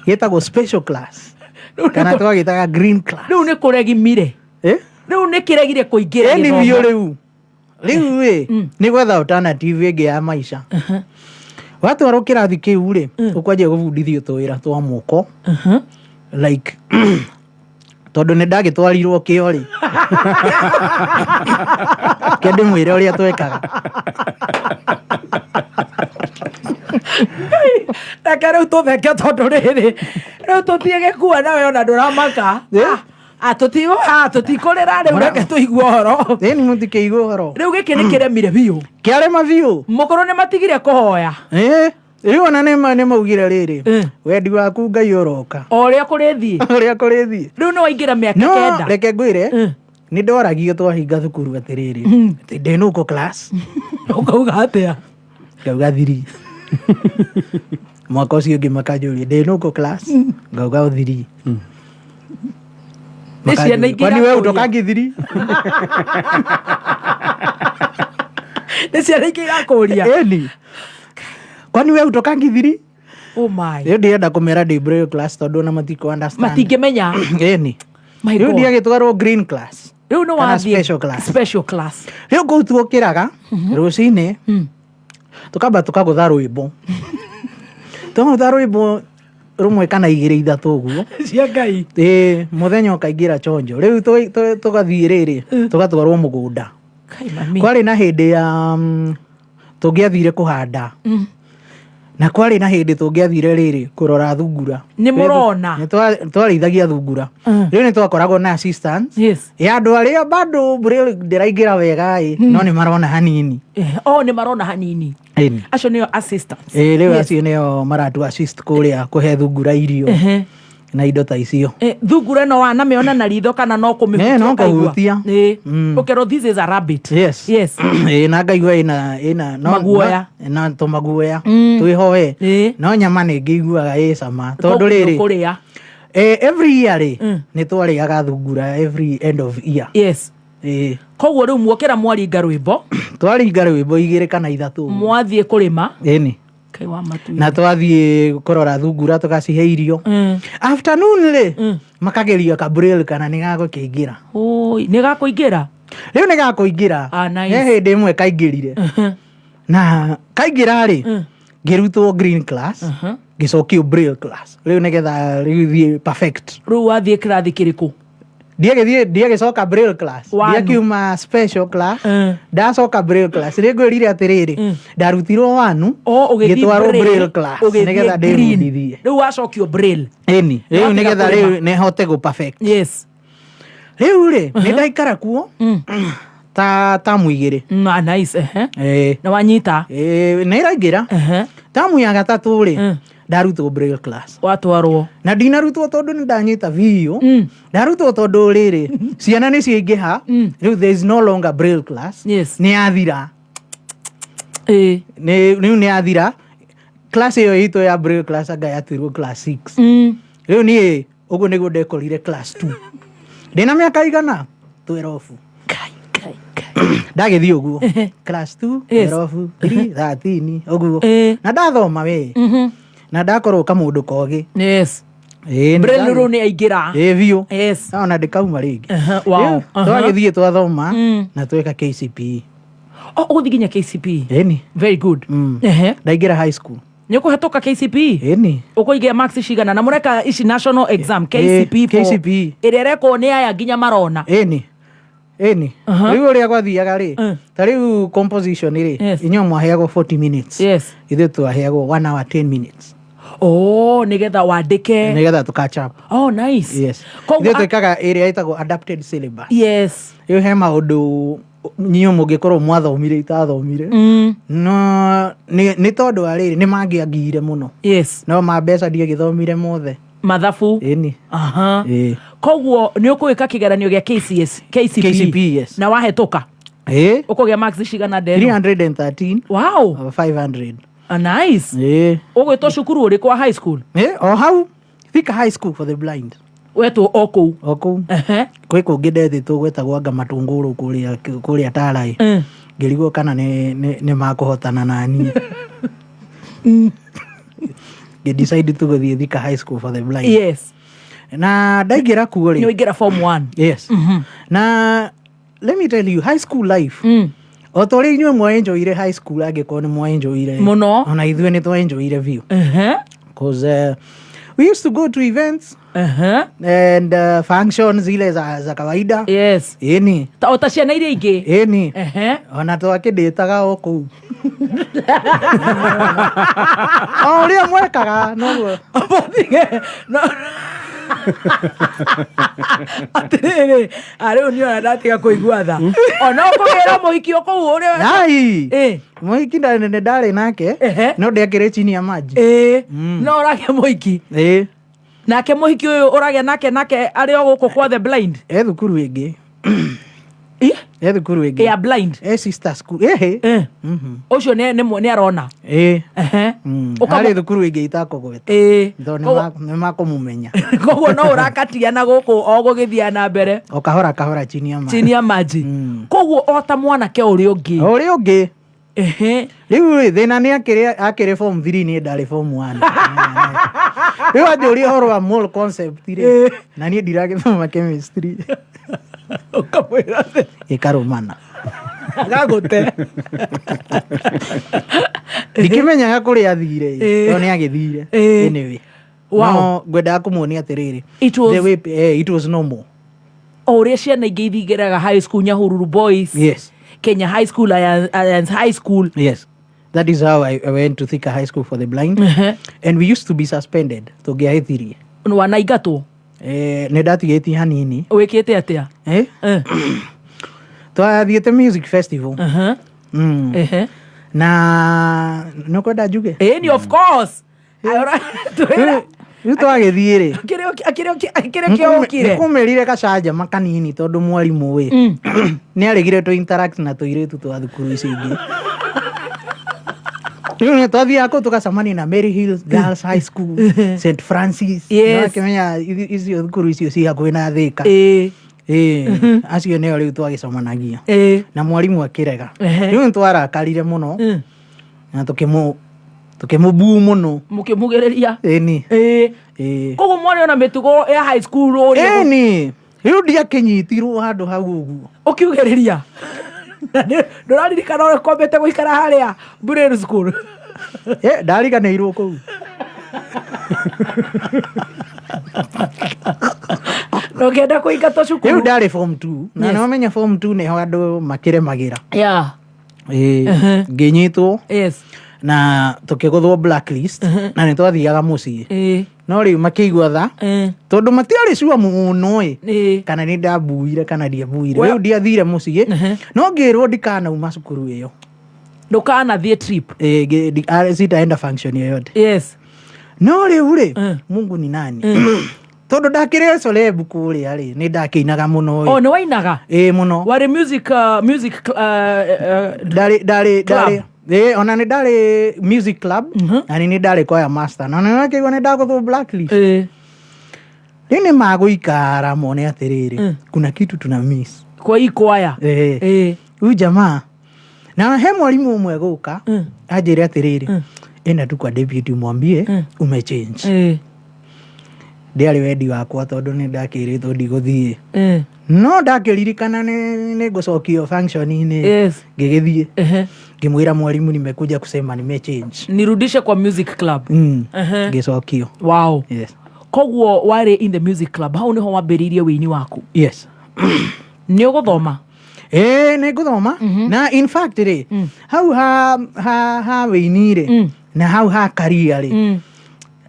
Gĩtagwo special class. Kana twagĩtaga green class. Rĩu nĩ kũregimire. Ĩ? Rĩu nĩ kĩregire kũingĩra Ĩni gĩthomo. biũ rĩu. Rĩu rĩ, nĩ gwetha alternative ĩngĩ ya maica. Watwarwo kĩrathi kĩu rĩ, ũkwanjia gũbundithio tũwĩra twa moko. Like, tondũ nĩ ndagĩtwarirwo kĩo rĩ. Ke ndĩmwĩre ũrĩa twekaga. Reke rĩu tũtheke tondũ rĩrĩ, rĩu tũthiĩ gĩkua nawe ona ndũramaka. Tũtikũrĩra rĩu, reke tũigue ũhoro. Ĩni mũtikĩigue ũhoro. Rĩu gĩkĩ nĩ kĩremire biũ. Kĩarema biũ. Mũkũrũ nĩ matigire kũhoya. Ĩ, rĩu ona nĩ maugire rĩrĩ, wendi waku Ngai ũroka. O ũrĩa kũrĩthiĩ. Ũrĩa kũrĩthiĩ. Rĩu nĩ waingĩra mĩaka No, 9. reke ngwĩre, nĩ ndoragio twahinga thukuru atĩrĩrĩ, atĩ ndĩ nũkũ class. Ũkauga atĩa? Ngauga 3. Mwaka ũcio ũngĩ makanjũria ndĩ nũkũ class? Ngauga 3. Nĩ ciana ingĩ Kwani wewe irakũria. utokangi 3? Nĩ ciana ingĩ irakũria. Ĩni. Kwani wewe utokangi 3? Oh my. Rĩu ndĩrenda kũmera ndĩ braille class tondũ ona matikũ understand. Matingĩmenya. Ĩni. My Rĩu God. ndiagĩtwarwo green class. Rĩu nĩ Kana wathiĩ special class. Special class. Rĩu kũu tuokĩraga rũcinĩ, tũkamba tũkagũtha rwĩmbo. Twagũtha rwĩmbo rũmwe kana igĩrĩ ithatũ ũguo. Cia Ngai. Ĩ, mũthenya ũkaingĩra chonjo. Rĩu tũgathiĩ rĩrĩ, tũgatwarwo mũgũnda. Kai mami. Kwarĩ na hĩndĩ ya tũngĩathire kũhanda. Na kwarĩ na hĩndĩ tũngĩathire rĩrĩ kũrora thungura. Nĩ mũrona? Nĩ twarĩithagia thungura. Rĩu nĩ twakoragwo na assistants. Yes. Ya andũ arĩa bado braille ndĩraingĩra wega ĩ, no nĩ marona hanini. O nĩ marona hanini. Ĩni. Acio nĩo assistants. Ĩ, rĩu Yes. acio nĩo maratu assist kũrĩa kũhe thungura irio na indo ta icio. Thungura ĩno wanamĩona na ritho kana no kũmĩhutia Ĩ, no ũkaigua? kũhutia. Ĩ. Ũkerwo this is a rabbit. Yes. Yes. Ĩ, na ngaigua ĩna Maguoya. na tũmaguoya. Twĩhoe. No nyama nĩ ngĩiguaga ĩ cama. Tondũ Koguo rĩrĩ, nĩũkũrĩa. every year rĩ, nĩ twarĩaga thungura every end of year. Yes. Ĩ. Koguo rĩu muokĩra mwaringa rwĩmbo. Twaringa rwĩmbo 2 kana 3. Mwathiĩ kũrĩma. Ĩni. Kai wa matu. Na twathiĩ kũrora thungura tũgacihe irio. Afternoon rĩ, makageria ka braille kana nĩ gagũkĩingĩra. Oi, nĩ gakũingĩra? Rĩu nĩ gakũingĩra. Ah, nice. He hĩndĩ ĩmwe kaingĩrire. Na kaingĩra rĩ, ngĩrutwo green class, ngĩcokio braille class. Rĩu nĩgetha rĩu thiĩ perfect. Rĩu wathiĩ kĩrathi kĩrĩkũ? Ndiagĩthiĩ, ndiagĩcoka braille class. Wanu. Ndiakiuma special class. Ndacoka braille class. Rĩu ngwĩrire atĩrĩrĩ, ndarutirwo wanu, O, ũgĩthiĩ ngĩtwarwo braille, braille class, ũgĩthiĩ nĩgetha green. ndĩbundithie. Rĩu wacokio braille. Ĩni, rĩu Watiga nĩgetha kũrĩma. rĩu nĩhote gũ perfect. Yes. Rĩu rĩ, nĩ ndaikara kuo ta tamu 2. Ah, nice, ehe. Ĩ. Na wanyita? Ĩ, nĩ ĩraingĩra. Tamu ya gatatũ rĩ, ndarutwo braille class. Watwarwo. Na ndinarutwo tondũ nĩ ndanyita biũ. Ndarutwo tondũ rĩrĩ, ciana nĩ ciaingĩha. Rĩu there is no longer braille class. Yes. Nĩ yathira. Ĩ. Nĩ rĩu nĩ yathira. Class ĩyo itũ ya braille class anga yatuirwo class 6. Rĩu niĩ ũguo nĩguo ndekorire class 2. Ndĩna mĩaka igana? 12. Kai, kai, kai. Ndagĩthiĩ ũguo class 2, 12, 3, 13 ũguo, na ndathoma we na ndakorwo kamũndũ kogĩ. Yes. Ĩĩ, nĩ Braille rĩu nĩ aingĩra. Ĩĩ biũ. Yes. Ona ndĩkauma rĩngĩ. Wow. Rĩu, twagĩthiĩ twathoma na tweka KCPE. Oh, ũgũthiĩ nginya KCPE? Ĩni. Very good. Ndaingĩra high school. Nĩ ũkũhetũka KCPE? Ĩni. Ũkũigĩa marks cigana? Na mũreka ici national exam KCPE for- KCPE. Ĩrĩa ĩrekwo nĩ aya nginya marona. Ĩni. Ĩni. Rĩu ũrĩa gwathiaga rĩ, ta rĩu composition rĩ, inyuĩ mwaheagwo 40 minutes. Yes. Ithuĩ twaheagwo 1 hour 10 minutes. Oh, nĩgetha wandĩke. Nĩgetha tũ catch up. Oh, nice. Yes. Koguo Ithuĩ twĩkaga ĩrĩa ĩtagwo adapted syllabus. Yes. Rĩu he maũndũ inyuĩ mũngĩkorwo mwathomire itathomire. No nĩ tondũ wa rĩrĩ, nĩ mangĩangire mũno. Yes. No ma mbeca ndiagĩthomire mothe. Mathabu. Ĩni. Aha. Ĩĩ. Koguo nĩ ũkũĩka kĩgeranio gĩa KCS, KCPE. KCPE, yes. Na wahetũka. Ĩĩ. Ũkũgĩa marks cigana ndeno? 313. Wow. 500. Ah, nice. Ĩĩ. Ũgwĩtwo cukuru ũrĩkũ wa high school? Ĩĩ, o hau Thika High School for the Blind. Wetwo o kũu? O kũu. Kwĩ kũngĩ ndetĩtwo gwetagwo anga matũngũrũ kũrĩa Tarai. Ngĩrigwo kana nĩ makũhotana na niĩ. Ngĩ decide tu gũthiĩ Thika High School for the Blind. Yes. Na ndaingĩra kuo rĩ. Nĩ waingĩra form 1. Yes. Na let me tell you, high school life. O ta ũrĩa inyuĩ mwaenjoyire high school, angĩkorwo nĩ mwaenjoyire mũno, ona ithuĩ nĩ twaenjoyire biũ. Cause we used to go to events and functions zile za kawaida. Yes. Ĩni. O ta ciana iria ingĩ. Ĩni. Ona twakĩndĩtaga o kũu. O ũrĩa mwekaga noguo. Atĩrĩrĩ, rĩu niĩ ona ndatiga kũigua tha. Ona ũkũgĩra mũhiki o kũu ũrĩa. Ai. Mũhiki nĩ ndarĩ nake, no ndĩakĩrĩ chini ya maji. Ĩĩ. No ũragĩa mũhiki. Ĩĩ. Nake mũhiki ũyũ ũragĩa nake arĩ o gũkũ kwa the blind. E thukuru ĩngĩ. E thukuru ĩngĩ. Ya blind. E sister school. Ĩhĩ. Ũcio nĩ arona. Ĩĩ. Ũkamũ- Harĩ thukuru ĩngĩ itakũgweta. Ĩĩ. Tondũ nĩ makũmũmenya. Koguo no ũrakatia na gũkũ o gũgĩthiĩ na mbere. O kahora kahora chini ya maji. Chini ya maji. Koguo o ta mwanake ũrĩa ũngĩ. Ũrĩa ũngĩ. Rĩu rĩ, thĩna nĩ akĩrĩ form 3, niĩ ndarĩ form 1. Rĩu anjũria ũhoro wa mole concept rĩ, na niĩ ndiragĩthoma chemistry. Ũkamwĩra atĩ ĩkarũmana. Agagũte. Ndikĩmenyaga kũrĩa athire, no nĩ agĩthire. Anyway. Wow. No ngwendaga kũmuonia atĩrĩrĩ. It was- The way, it was normal. O ũrĩa ciana ingĩ ithingĩraga high school, Nyahururu Boys. Yes. Kenya High School, Alliance High School. Yes. That is how I went to Thika High School for the Blind. And we used to be suspended. Tũngĩahĩtirie. Wanaingatwo? Nĩ ndatigĩtie hanini. Wĩkĩte atĩa? Eh? Twathiĩte music festival. Na nĩ ũkwenda njuge? Ĩni, of course. Rĩu twagĩthiĩ rĩ, Kĩrĩa kĩokire. nĩkũmĩrire gacanjama kanini tondũ mwarimũ ĩ nĩ aregire tũ interact na tũirĩtu twa thukuru ici ingĩ. Rĩu nĩ twathiaga kũu tũgacemania na Mary Hill Girls High School, St Francis. Yes. Nĩwakĩmenya icio thukuru icio ci hakuhĩ na Thika. Ĩĩ. Acio nĩo rĩu twagĩcemanagia Ĩĩ. na mwarimũ akĩrega. Rĩu nĩ twarakarire mũno na tũkĩmũbuu mũno. Mũkĩmugĩrĩria. Ĩni. Ĩĩ. Koguo mwarĩ ona mĩtugo ya high school ũrĩa. Ĩni. Rĩu ndiakĩnyitirwo handũ hau ũguo. Ũkiugĩrĩria. Ndũraririkana ũrĩa kwambĩte gũikara harĩa Braille school? Ndariganĩirwo kũu. Na ũkĩenda kũingatwo cukuru. Rĩu ndarĩ form 2 na Yes. nĩwamenya form 2 nĩho andũ makĩremagĩra. Yeah. Ĩĩ. Ngĩnyitwo. Yes. Na tũkĩgũthwo blacklist na nĩ twathiaga mũciĩ. No rĩu makĩigua tha tondũ matiarĩ sure mũno ĩ kana nĩ ndambuire kana ndiambuire. Rĩu ndiathire mũciĩ no ngĩrwo ndikanauma cukuru ĩyo. Ndũkanathiĩ trip. Sitaenda function yoyote. Yes. No rĩu rĩ, Mungu ni nani? Tondũ ndakĩrĩ celeb kũrĩa rĩ, nĩ ndakĩinaga mũno ĩ. Oh, nĩ wainaga? Ĩĩ mũno. Warĩ music music Ndarĩ ndarĩ club. ndarĩ Ĩĩ, ona nĩ ndarĩ music club na nĩ ndarĩ choir master na nĩ wakĩigua nĩ ndagũthwo blacklist. Rĩu nĩ magũikara mone atĩrĩrĩ, kuna kitu tuna miss kwa hii kwaya. Ĩĩ. Huyu jamaa na he mwalimu ũmwe gũka anjĩre atĩrĩrĩ, enda tu kwa deputy mwambie umechange. Ndĩarĩ wendi wakwa tondũ nĩ ndakĩrĩtwo ndigũthiĩ, no ndakĩririkana nĩ ngũcokio function-inĩ. Ngĩgĩthiĩ ngĩmwĩra, mwalimu, nimekuja kusema nimechange. Nirudishe kwa music club. Ngĩcokio. Wow. Yes. Koguo warĩ in the music club, hau nĩho wambĩrĩirie wĩini waku? Yes. Nĩ ũgũthoma? Ĩĩ, nĩ ngũthoma, na in fact rĩ, hau ha wĩini rĩ, na hau ha career rĩ,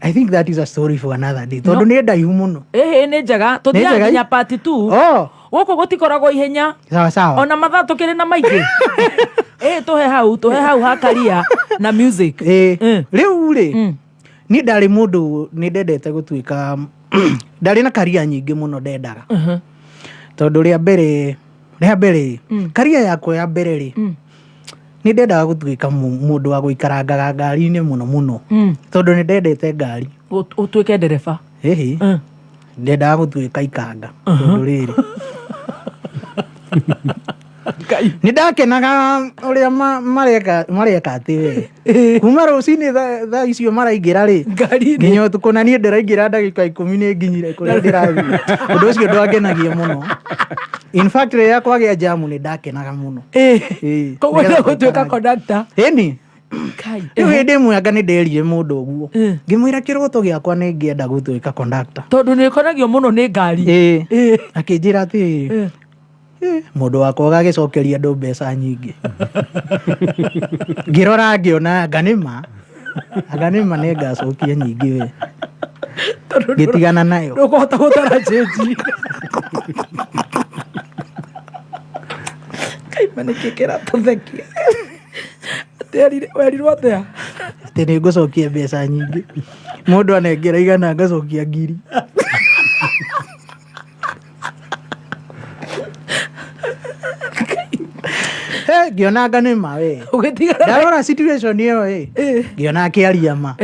I think that is a story for another day, tondũ nĩ ndaihu mũno. Ĩhĩ, nĩ njega, tũthiaga njega. nginya part two. Oh. Gũkũ gũtikoragwo ihenya. Sawa sawa. Ona mathaa tũkĩrĩ na maingĩ. Ĩ, tũhe hau ha career na music. Ĩĩ, rĩu rĩ, niĩ ndarĩ mũndũ nĩ ndendete gũtuĩka, ndarĩ na career nyingĩ mũno ndendaga, tondũ rĩa mbere career yakwa ya mbere rĩ, nĩ ndendaga gũtuĩka mũndũ wa gũikarangaga ngari-inĩ mũno mũno, tondũ nĩ ndendete ngari. Ũtuĩke ndereba? Ĩhĩ, ndendaga gũtuĩka ikanga, tondũ rĩrĩ, nĩ ndakenaga ũrĩa mareka atĩ we kuma rũcinĩ thaa icio maraingĩra rĩ nginya ũtukũ, na niĩ ndĩraingĩra ndagĩka 10 nĩ nginyire kũrĩa ndĩrathiĩ. Ũndũ ũcio ndwangenagia mũno. In fact, rĩrĩa kwagĩa jamu nĩ ndakenaga mũno. Ĩĩ, Koguo nĩgetha nĩ gũtuĩka gũikara- conductor? Ĩni. Rĩu hĩndĩ ĩmwe anga nĩ nderire mũndũ ũguo, ngĩmwĩra kĩroto gĩakwa nĩ ngĩenda gũtuĩka conductor. Tondũ nĩ ĩkonagio mũno nĩ ngari. Ĩĩ, akĩnjĩra atĩrĩrĩ, mũndũ wakwa ũgagĩcokeria andũ mbeca nyingĩ. Ngĩrora ngĩona anga nĩma nĩ ngacokia nyingĩ we, ngĩtigana nayo. Ndũkũhota gũtara cĩnji. Kaima nĩkĩ kĩratũthekia? Atĩ werirwo atĩa? Atĩ nĩ ngũcokia mbeca nyingĩ, mũndũ anengera 100 ngacokia 1000. Ngĩona anga nĩ ma we. Ũgĩtigana? Ndarora situation ĩyo ĩ, ngĩona akĩaria ma,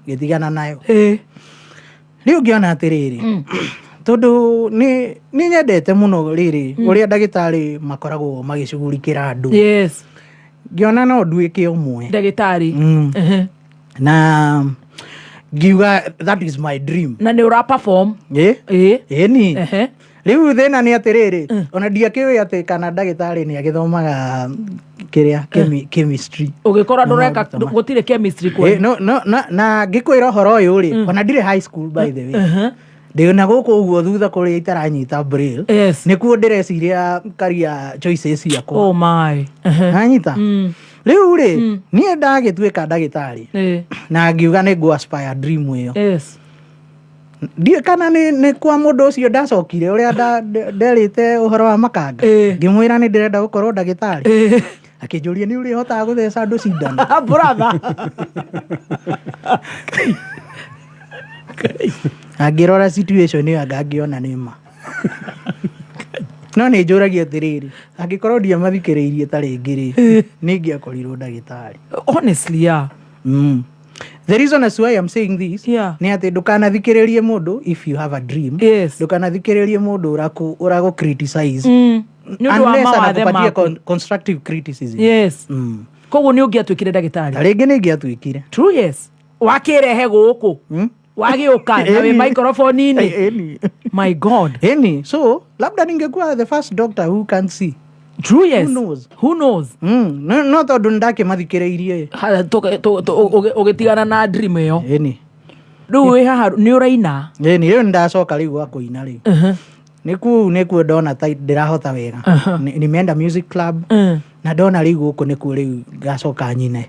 ngĩtigana nayo. Rĩu ngĩona atĩrĩrĩ, tondũ nĩ nyendete mũno rĩrĩ ũrĩa ndagĩtarĩ makoragwo magĩcugurikĩra andũ, ngĩona no nduĩke ũmwe. Ndagĩtarĩ. Na ngiuga that is my dream. Na nĩ ũra perform? Ĩ, ĩni. Rĩu thĩna nĩ atĩrĩrĩ, ona ndiakĩũĩ atĩ kana ndagĩtarĩ nĩ agĩthomaga kĩrĩa chemistry. Ũgĩkorwo ndũreka. Maũndũ ta Gũtirĩ chemistry Ĩ, kwanyu? no, no, na ngĩkwĩra ũhoro ũyũ rĩ, ona ndirĩ high school, by the way, ndĩ na gũkũ ũguo thutha kũrĩa itaranyita braille. Nĩkuo ndĩreciria career choices ciakwa. Oh my. Nanyita rĩu rĩ, niĩ ndagĩtuĩka ndagĩtarĩ na ngiuga nĩ ngũ aspire dream ĩyo. Ndiũĩ kana nĩ kwa mũndũ ũcio ndacokire ũrĩa nderĩte ũhoro wa makanga, ngĩmwĩra nĩ ndĩrenda gũkorwo ndagĩtarĩ, akĩnjũria, nĩ ũrĩhotaga gũtheca andũ cindano? Brother. Angĩrora situation ĩyo anga angĩona nĩ ma. No nĩ njũragia atĩrĩrĩ, angĩkorwo ndiamathikĩrĩirie ta rĩngĩ rĩ, nĩ ingĩakorirwo ndagĩtarĩ? Honestly, yeah. The reason as why I'm saying this nĩ atĩ ndũkanathikĩrĩrie mũndũ if you have a dream. Ndũkanathikĩrĩrie mũndũ ũragũ criticize. Nĩ ũndũ wa Unless mawathe anakupatia maku. Constructive criticism. Koguo nĩ ũngĩatuĩkire ndagĩtarĩ? Ta rĩngĩ nĩ ingĩatuĩkire. True, yes. Wakĩrehe gũkũ, wagĩũka na wĩ Ĩni. microphone-inĩ, my God. Ĩni, so labda ningekuwa the first doctor who can see. True, yes. Who knows? Who knows? No tondũ nĩndakĩmathikĩrĩirie. Ũgĩtigana na dream ĩyo. Ĩni. Rĩu wĩ haha nĩ ũraina? Ĩni, rĩu nĩndacoka rĩu gwa kũina rĩu. Nĩkuu nĩkuo ndona ta ndĩrahota wega. Nimeenda music club na ndona rĩu gũkũ nĩkuo rĩu ngacoka nyine.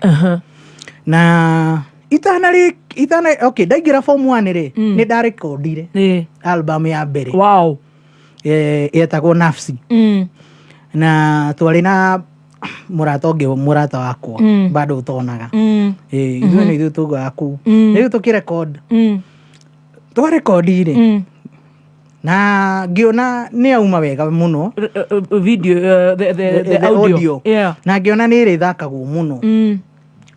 Na itana rĩ itana, okay, ndaingĩra form 1 rĩ, nĩ ndarekondire album ya mbere. Yetagwo Nafsi. Na twarĩ na mũrata ũngĩ, mũrata wakwa bado ũtonaga. Ithuĩ nĩ ithuĩ tugaga kũu. Rĩu tũkĩrekod, twarekondi rĩ, na ngĩona nĩ auma wega mũno. Video, the audio. Na ngĩona nĩ ĩrĩthakagwo mũno.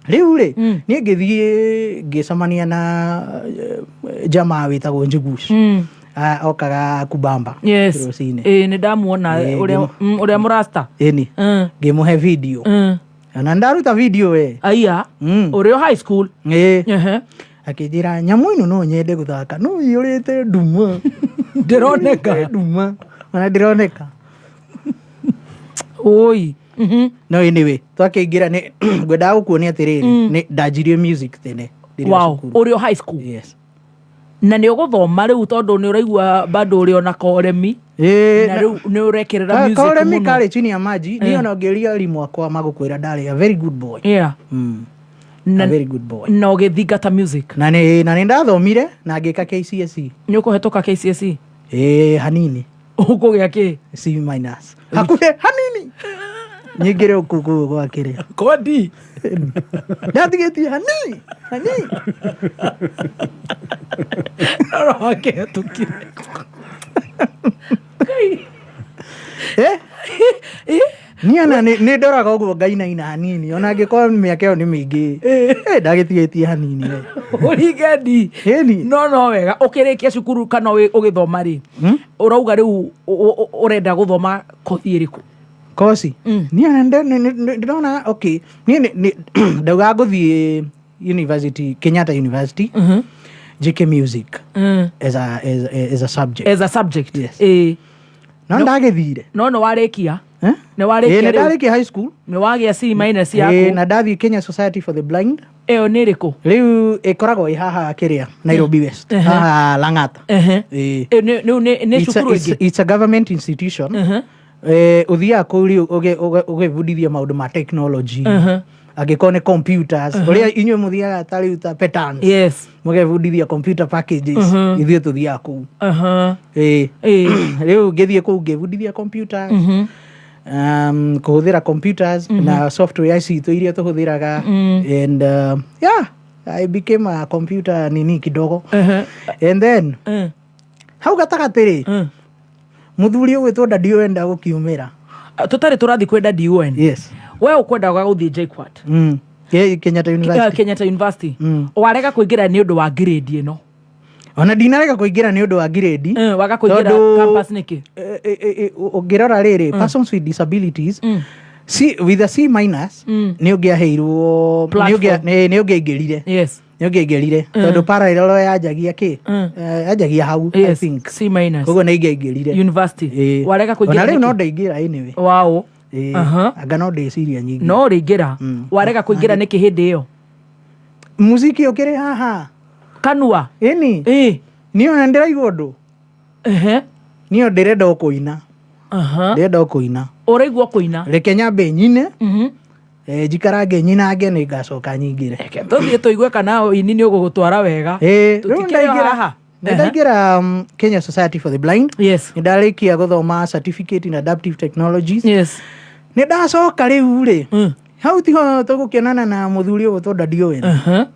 Rĩu rĩ, niĩ ngĩthiĩ ngĩcemania na jamaa wĩtagwo Njugush. Ah, okaga kubamba Yes. rũcinĩ Ĩĩ, nĩ ndamuona Ĩĩ, ũrĩa ngĩmũ- ũrĩa mũrasta ĩni ngĩmũhe video na ndaruta video we aya ũrĩ o high school ĩĩ Ehe. akĩnjĩra nyamũ ĩno no nyende gũthaka no iyũrĩte nduma Ndĩroneka. Iyũrĩte nduma ona ndĩroneka oi no anyway twakĩingĩra nĩ ngwendaga gũkuonia atĩrĩrĩ nĩ ndanjirie music tene ndĩrĩ o wow cukuru. ũrĩ o high school yes na nĩ ũgũthoma rĩu tondũ nĩ ũraigua bado ũrĩ ona koremi Ĩĩ, na na- rĩu nĩ ũrekĩrĩra Ka- music kaũremi mũno. karĩ chini ya maji niĩ Eh. ona ũngĩũria arimũ akwa magũkwĩra ndarĩ a very good boy yeah. mm. na, a very good boy na ũgĩthingata music na nĩ na nĩ ndathomire na ngĩka KCSE nĩ ũkũhetũka KCSE ĩĩ hanini ũkũgĩa kĩ C minus hakuhĩ hanini nyingĩre kũu kũu gwakĩrĩa kodi ndatigĩtie hanini hanini rora wakĩhetũkire Eh? niĩ ona nĩ nĩ ndoraga ũguo ngainaina hanini ona angĩkorwo mĩaka ĩyo nĩ mĩingĩ Eh, ndagĩtigĩtie hanini we. ũringe ndi Ĩni. no no wega ũkĩrĩkia cukuru kana ũgĩthoma rĩ ũrauga rĩu ũrenda gũthoma kothi ĩrĩkũ koci niĩ ona ndĩrona okay niĩ ndaugaga ngũthiĩ university Kenyatta University njĩke music as a, as, a- as a subject as a subject Yes. ĩĩ no ndagĩthire no nĩ warĩkia Eh? nĩ Ĩĩ, warĩkia nĩ rĩu ndarĩkia high school nĩ wagĩa C minus Ĩĩ, yaku na ndathiĩ Kenya Society for the Blind ĩyo nĩ ĩrĩkũ rĩu ĩkoragwo ĩ haha kĩrĩa Nairobi West Ehe. haha Lang'ata Ehe. Ĩĩ. Ĩyo nĩ It's a- cukuru it's- ĩngĩ it's a government institution Mhm. Eh, ũthiaga kũu rĩu ũgĩbundithia maũndũ ma technology Mhm. angĩkorwo nĩ computers ũrĩa inyuĩ mũthiaga ta rĩu ta patterns yes mũgebundithia computer packages Mhm. ithuĩ tũthiaga kũu Aha. Ĩĩ. Ĩĩ. rĩu ngĩthiĩ kũu ngĩbundithia computers Mhm. kũhũthĩra computers na software citũ iria tũhũthĩraga and yeah I became a computer nini kidogo Ehe. and then Mm. hau gatagatĩ rĩ Mm. mũthuri ũgwĩtwo Daddy Owen gũkiumĩra tũtarĩ tũrathiĩ kwenda DUN yes we ũkwendaga gũthiĩ JKUAT Kenyatta University Kenyatta University warega kũingĩra nĩ ũndũ wa grade ĩno ona ndinarega kũingĩra nĩ ũndũ wa grade waga kũingĩra Tondũ- campus nĩkĩ ũngĩrora rĩrĩ persons with disabilities C, with a C minus nĩ ũngĩaheirwo Platform. nĩ ũngĩaingĩrire yes nĩ ũngĩaingĩrire tondũ parallel yanjagia kĩ yanjagia hau I yes think C minus koguo nĩ ingĩaingĩrire university Ĩĩ. warega kũingĩra ona rĩu no nĩkĩ? ndaingĩra anyway wow Ĩĩ. Aha. anga no ndĩciria nyingĩ no ũrĩingĩra warega kũingĩra nĩkĩ hĩndĩ ĩyo muziki ũkĩrĩ haha kanua ĩni ĩĩ niĩ ona ndĩraigua ũndũ ehe niĩ ndĩrenda o kũina aha ndĩrenda o kũina ũraigua kũina reke nyambe nyine Mhm. njikarange nyinange nĩ ngacoka nyingĩre Reke tũthiĩ tũigue kana ũini nĩ ũgũgũtwara wega Ĩĩ, rĩu Tũtikĩrĩ o ndaingĩra haha. nĩ ndaingĩra Kenya Society for the Blind yes nĩ ndarĩkia gũthoma certificate in adaptive technologies yes nĩ ndacoka rĩu rĩ hau tiho tũgũkĩonana na mũthuri ũgũtwo Daddy Owen Aha.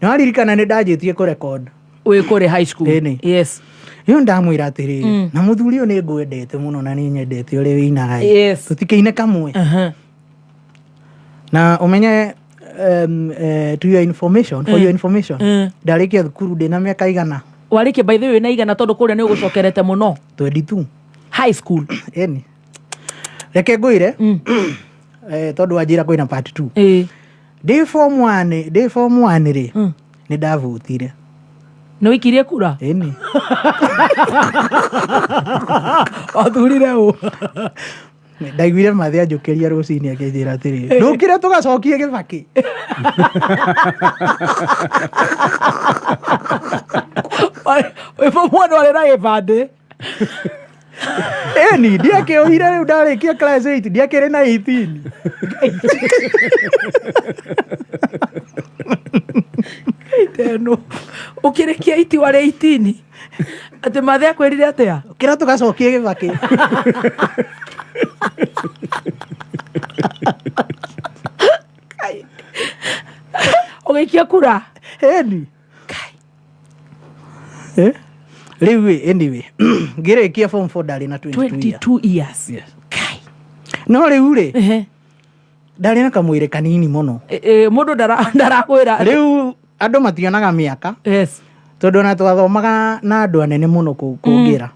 nĩ waririkana nĩ ndanjĩtie kũrekod wĩ kũrĩ high school Ĩni. yes rĩu ndamwĩra atĩrĩrĩ na mũthuri ũyũ nĩ ngwendete mũno na nĩ nyendete ũrĩa wĩinaga ĩ. Yes. tũtikĩine kamwe Aha. na ũmenye to your information for your information ndarĩkia thukuru ndĩna mĩaka igana warĩkia by the way na igana tondũ kũrĩa nĩ ũgũcokerete mũno 22 high school ĩni reke ngwĩre tondũ wanjĩra kwĩna part 2 ĩĩ ndĩ form 1 ndĩ form 1 rĩ nĩ ndavutire nĩ wĩikirie kura ĩni wathurire ũ ndaiguire mathĩ anjũkĩria rũcinĩ akĩnjĩra atĩrĩrĩ ndũkire tũgacokie gĩbakĩ wĩ form 1 warĩ na gĩbandĩ ĩni ndiakĩohire rĩu ndarĩkia class 8 ndiakĩrĩ na 18 Iteno. Ũkĩrĩkia iti warĩ 18 atĩ mathe akwĩrire atĩa kĩra tũgacokie gĩbakĩ Ũgĩikia kura ĩni Eh? rĩu ĩ anyway ngĩrĩkia form 4 ndarĩ na 22 years. 22 years Yes. no rĩu rĩ Ehe. ndarĩ na kamwĩrĩ kanini mũno Mũndũ ndarakwĩra rĩu andũ mationaga mĩaka yes Tondũ ona twathomaga na andũ anene mũno kũngĩra.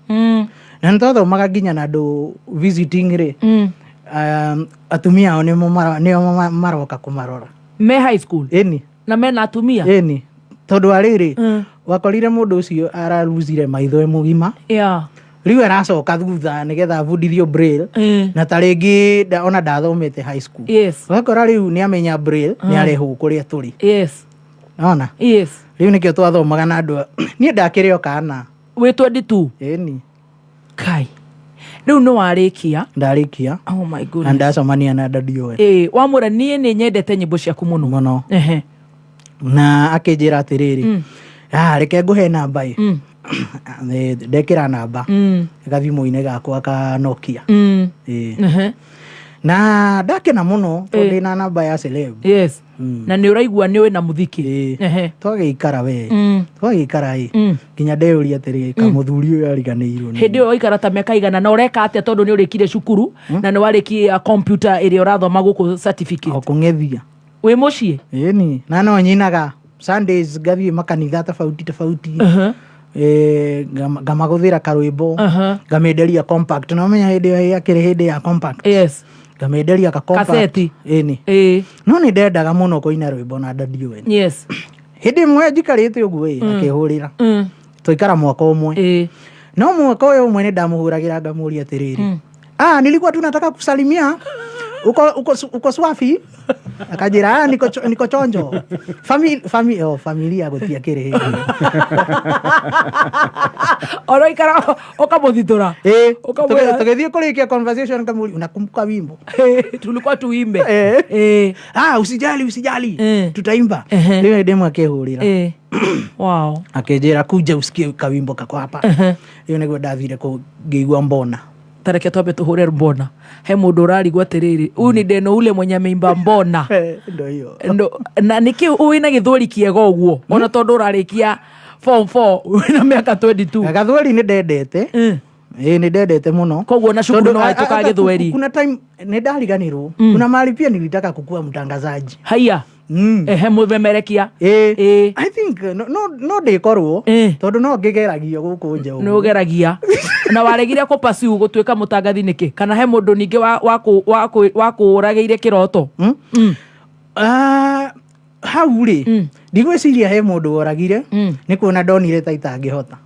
Na nĩ twathomaga nginya na andũ visiting rĩ. Atumia ao nĩmo nĩo maroka kũmarora. Me high school? Ĩni. Na mena atumia? Ĩni. Tondũ wa rĩrĩ, wakorire mũndũ ũcio araruzire maitho e mũgima. Rĩu aracoka thutha nĩgetha abundithio braille. Na ta rĩngĩ ona ndathomete high school. Ũgakora rĩu nĩ amenya braille, nĩ arehwo kũrĩa tũrĩ. Nona? Rĩu nĩkĩo twathomaga na andũ niĩ ndakĩrĩ o kana. Wĩ 22? Ĩni. Kai. Rĩu nĩ warĩkia? Ndarĩkia. Oh my Na goodness. ndacemania na Daddy Owen. Ĩĩ, wamwĩra niĩ nĩ nyendete nyĩmbo ciaku mũno. Mũno. Na akĩnjĩra atĩrĩrĩ, ah, reke ngũhe namba ĩ. Ndekĩra namba gathimũ-inĩ gakwa ka Nokia. Ĩĩ. Na ndakena mũno tondũ ndĩna namba ya celeb. Na nĩ ũraigua nĩ wĩna mũthiki. Twagĩikara we. Twagĩikara ĩ. Nginya ndeyũria atĩrĩrĩ, kamũthuri ũyũ ariganĩirwo nĩ Hĩndĩ ĩyo waikara ta mĩaka igana na ũreka atĩa tondũ nĩ ũrĩkire cukuru na nĩ warĩkia computer ĩrĩa ũrathoma gũkũ certificate? O kũng'ethia. Wĩ mũciĩ? Ĩni. Na no nyinaga Sundays ngathiĩ makanitha tofauti tofauti. Ngamagũthĩra karwĩmbo. Ngamenderia compact. No menya hĩndĩ ĩyo yakĩrĩ hĩndĩ ya compact. Ngamenderia ka compact. Kaseti. Ĩni. No nĩ ndendaga mũno kũina rwĩmbo na Daddy Owen. Hĩndĩ ĩmwe njikarĩte ũguo ĩ, akĩhũrĩra. Twaikara mwaka ũmwe. No mwaka ũyũ ũmwe nĩ ndamũhũragĩra ngamũria atĩrĩrĩ. Ah, nilikuwa tu nataka kusalimia. Uko swafi? Akanjĩra, ah, niko chonjo. Oh, familia gũtiakĩrĩ hĩndĩ ĩyo. Ũroikara ũkamũthitũra. Ĩĩ. Ũkamwĩra- Tũgĩthiĩ kũrĩkia conversation ngamũria, unakumbuka wimbo? Tulikuwa tuimbe. Ah, usijali, usijali. Tutaimba. Rĩu hĩndĩ ĩmwe akĩhũrĩra. Wow. Akĩnjĩra kuja usikie kawimbo kako hapa. Rĩu nĩguo ndathire kũu ngĩigua mbona. Tareke twambe tũhũre mbona. He mũndũ ũrarigwo atĩrĩrĩ, huyu ni Deno ule mwenye ameimba mbona. Ndo hiyo. Ndo, na nĩkĩ wĩna gĩthweri kĩega ũguo? Ona tondũ ũrarĩkia form 4 wĩna mĩaka 22. Gathweri nĩ ndendete. Ĩĩ nĩ ndendete mũno. Koguo na cukuru Tondũ no wahĩtũkaga gĩthweri. Kuna time nĩ ndariganĩrwo. Kuna mahali pia nilitaka kukua mtangazaji. Haya. Ehe, mũmemerekia. Ĩĩ. I think no ndĩkorwo tondũ no ngĩgeragio gũkũ nja ũguo. Nĩ ũgeragia. Na waregire kũ pursue gũtuĩka mũtangathi nĩkĩ? Kana he mũndũ ningĩ wakũragĩire kĩroto? Hau rĩ, ndigwĩciria he mũndũ woragire, nĩ kuona ndonire ta itangĩhota.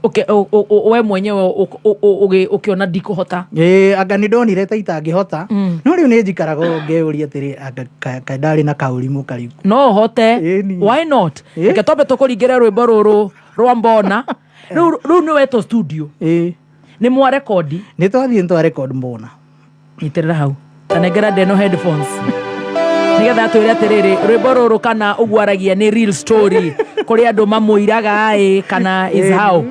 Okay, we mwenyewe ũkĩona ndikũhota. Ĩĩ, anga nĩ ndonire ta itangĩhota. No rĩu nĩ njikaraga ũũ ngeyũria atĩrĩ, anga ndarĩ na kaũrimũ karĩkũ. No ũhote. Why not? Reke twambe tũkũringĩre rwĩmbo rũrũ rwa mbona. Rĩu nĩ wetwo studio. Nĩ mwa rekondi. Nĩ twathiĩ twa record mbona. Nyitĩrĩra hau. Tanengera Deno headphones. Nĩgetha atwĩre atĩrĩrĩ, rwĩmbo rũrũ kana ũguo aragia nĩ real story kũrĩ andũ mamũiraga ĩ kana is how.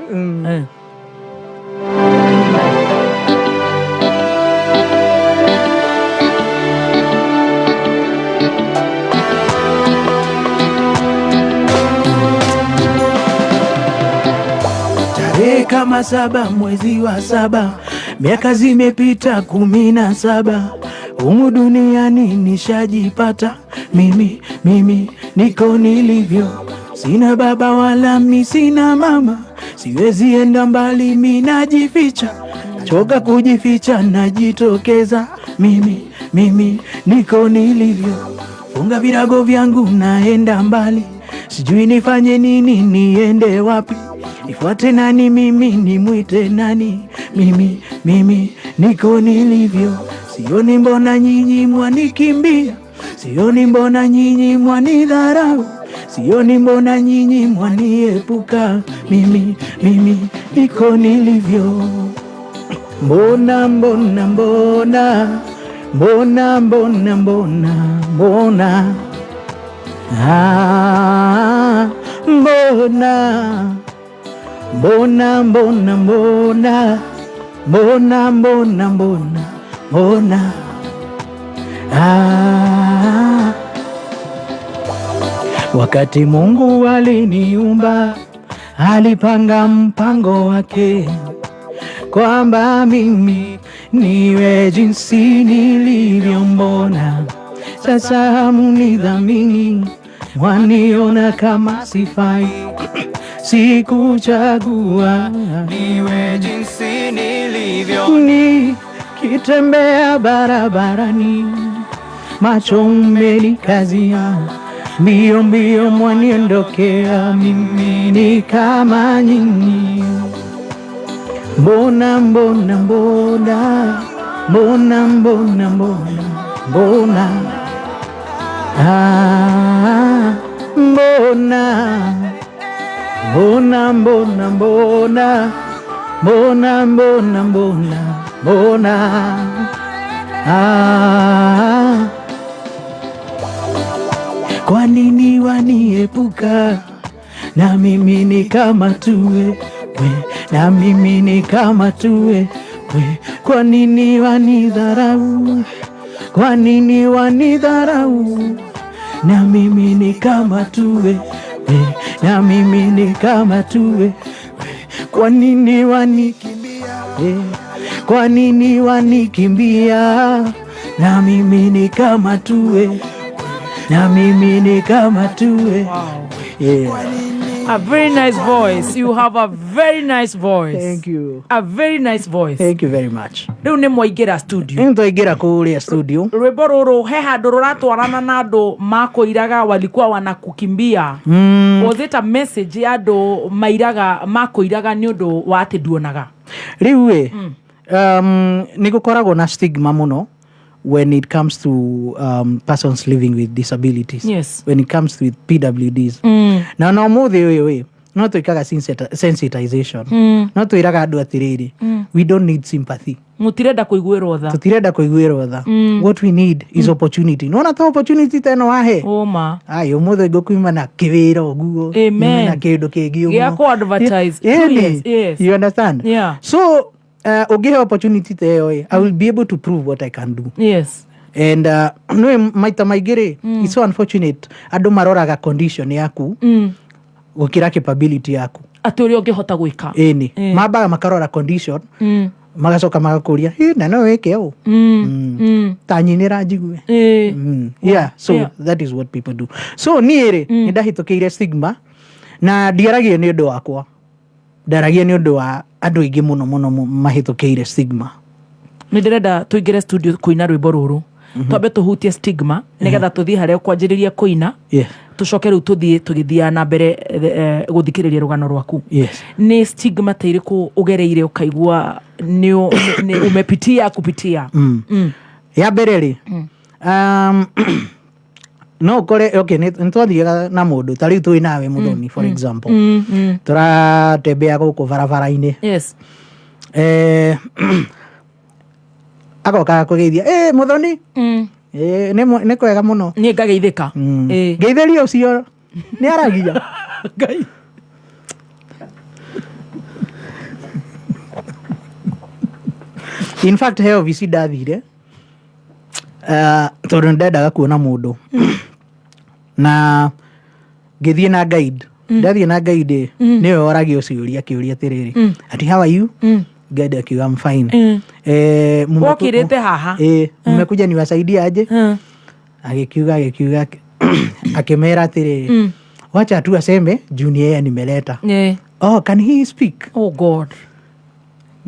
Tarehe kama 7 mwezi wa 7, miaka zimepita 17, humu duniani nishajipata. Mimi niko nilivyo, sina baba wala mi sina mama, siwezi enda mbali mi najificha, choka kujificha najitokeza. Mimi niko nilivyo, funga virago vyangu naenda mbali, sijui nifanye nini niende wapi, nifuate nani mimi nimwite nani. Mimi niko nilivyo, sioni mbona nyinyi mwanikimbia, sioni mbona nyinyi mwanidharau, sioni mbona nyinyi mwaniepuka. Mimi niko nilivyo. Mbona, mbona, mbona, mbona, mbona, mbona, mbona. Ah, mbona, mbona, mbona, mbona, mbona, mbona, mbona, mbona. Ah. Wakati Mungu aliniumba, alipanga mpango wake kwamba mimi niwe jinsi nilivyo. Mbona sasa hamunidhamini, mwaniona kama sifai? Sikuchagua niwe jinsi nilivyo. Nikitembea barabarani, macho mmenikazia, mbio mbio mwaniondokea, mimi ni kama nyinyi. Mbona mbona mbona mbona mbona mbona mbona, ah, mbona mbona mbona mbona mbona mbona mbona mbona, ah. Kwa nini waniepuka? Na mimi ni kama tuwe we, na mimi ni kama tuwe we. Kwa nini wanidharau? Kwa nini wanidharau? Na mimi ni kama tuwe we, na mimi ni kama tuwe we. Kwa nini wanikimbia? Kwa nini wanikimbia? Na mimi ni kama tuwe, na mimi ni kama tuwe. Yeah. A very nice voice. You have a very nice voice. Thank you. A very nice voice. Thank you very much. Rĩu nĩ mwaingĩra studio. Nĩ twaingĩra kũrĩa studio. Rwĩmbo rũrũ he handũ rũratwarana na andũ makũiraga walikuwa wanakukimbia. Was it a message ya andũ mairaga makũiraga nĩ ũndũ wa atĩ nduonaga? Rĩu ĩ, nĩ gũkoragwo na stigma mũno when it comes to persons living with disabilities. Yes. When it comes with PWDs. Na no mũthĩ ũyũ ĩ, no twĩkaga sensitization. No twĩraga andũ atĩrĩrĩ, we don't need sympathy. Mũtirenda kũiguĩrwo tha. Tũtirenda kũiguĩrwo tha. What we need is opportunity. Nona ta opportunity ta ĩno wahe. Ũma. Ai, ũmũthĩ ngũkiuma na kĩwĩra ũguo. Amen. Nyume na kĩndũ kĩngĩ ũguo. Gĩa kũ-advertise. Yeah, Yes, yes. You understand? Yeah. So, ũngĩhe opportunity ta ĩyo ĩ, I will be able to prove what I can do. Yes. And nĩ maita maingĩ rĩ, it's so unfortunate andũ maroraga condition yaku gũkĩra capability yaku. Atĩ ũrĩa ũngĩhota gwĩka. Ĩni. Mambaga makarora condition, magacoka magakũria, "Ĩ, na no wĩke ũũ?" Ta nyinĩra njigue. Yeah, so that is what people do. So niĩ rĩ, nĩ ndahĩtũkĩire stigma na ndiaragia nĩ ũndũ wakwa, ndaragia nĩ ũndũ wa andũ aingĩ mũno mũno mahĩtũkĩire stigma. Nĩ ndĩrenda tũingĩre studio kũina rwĩmbo rũrũ, twambe tũhutie stigma nĩgetha tũthiĩ harĩa ũkwanjĩrĩria kũina, tũcoke rĩu tũthiĩ tũgĩthiaga na mbere gũthikĩrĩria rũgano rwaku. Nĩ stigma ta ĩrĩkũ ũgereire ũkaigua nĩ umepitia kupitia? Ya mbere rĩ, no ũkore, okay, nĩ twathiaga na mũndũ ta rĩu twĩ nawe Mũthoni, for example, tũratembea gũkũ barabara-inĩ. Yes. Agoka kũgeithia, "Ĩ, Mũthoni." Nĩ kwega mũno. Niĩ ngageithĩka. Ngeithĩria ũcio nĩ aragia. Ngai. In fact, he obici ndathire, tondũ nĩndendaga kuona mũndũ, na ngĩthiĩ na guide. Ndathiĩ na guide, nĩwe woragio ciũria, akĩũria atĩrĩrĩ, ati how are you? Guide akiuga, "I'm fine." Wokĩrĩte haha. Mmekuja niwasaidie aje? Agĩkiuga akĩmera atĩrĩrĩ, wacha tu aseme juu ni yeye nimeleta. Oh, can he speak? Oh God.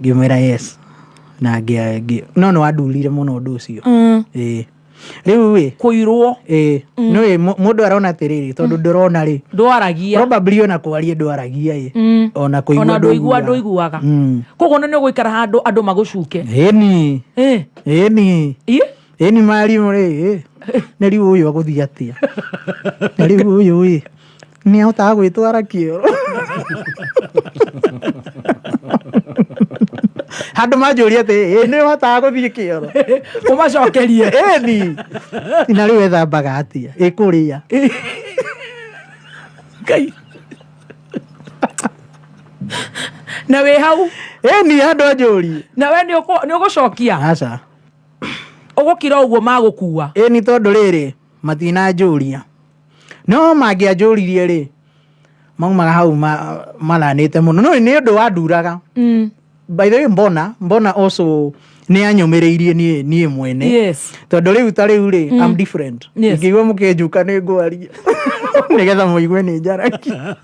Ngĩmwĩra yes. Na no nĩ wandurire mũno ũndũ ũcio. Rĩu ĩ, kũirwo. Nĩũĩ mũndũ arona atĩrĩrĩ, tondũ ndũrona rĩ, ndwaragia. Probably ona kwaria ndwaragia ĩ. Ona kũigua Ona ndũigua ndũiguaga. Ndũiguaga. Koguo nĩ ũgũikara handũ andũ magũcuke. Ĩni. Ĩni. Ĩni marimũ rĩ, nĩ rĩu ũyũ agũthiĩ atĩa? Na rĩu ũyũ ĩ, nĩ ahotaga gwĩtwara kĩoro? Handũ manjũria atĩ, nĩ ũhotaga gũthiĩ kĩoro? Ũmacokerie. Ĩni. Na rĩu ethambaga atĩa? Ĩkũrĩa. Ngai. Na wĩ hau? Ĩni, handũ anjũrie. Na we nĩ ũgũcokia? Aca. Ũgũkira ũguo magũkua? Ĩni, tondũ rĩrĩ, matinanjũria. No mangĩanjũririe rĩ, maumaga hau maranĩte mũno. No nĩ ũndũ wanduraga. By the way, mbona also nĩ anyũmĩrĩirie niĩ mwene. Yes. Tondũ rĩu ta rĩu rĩ, I'm different. Yes. Ingĩigua mũkĩnjuka nĩ ngwaria. Nĩgetha mũigue nĩ njaragia.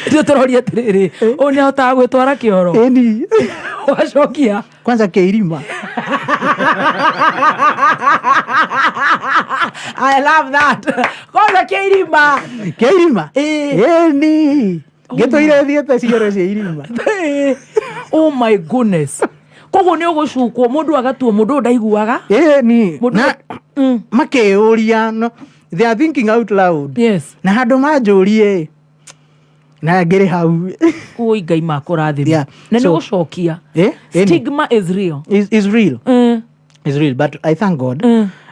Ithuĩ tũroria atĩrĩrĩ, ũyũ nĩ ahotaga gwĩtwara kĩoro? Ĩni. Wacokia kwanza kĩirima. I love that. Kwanza kĩirima. Kĩirima? Ĩni. Ngĩtũire thiĩte cioro cia irima. Oh my goodness. Koguo nĩ ũgũcukwo mũndũ agatuo mũndũ ũyũ ndaiguaga. Ĩni. Na makĩyũria no they are thinking out loud. Yes. Na handũ manjũrie na ngĩrĩ hau. Oi Ngai makũrathime. Yeah. Na nĩ So- gũcokia. Eh? Ĩni. Stigma is real. Is real. Is real but I thank God.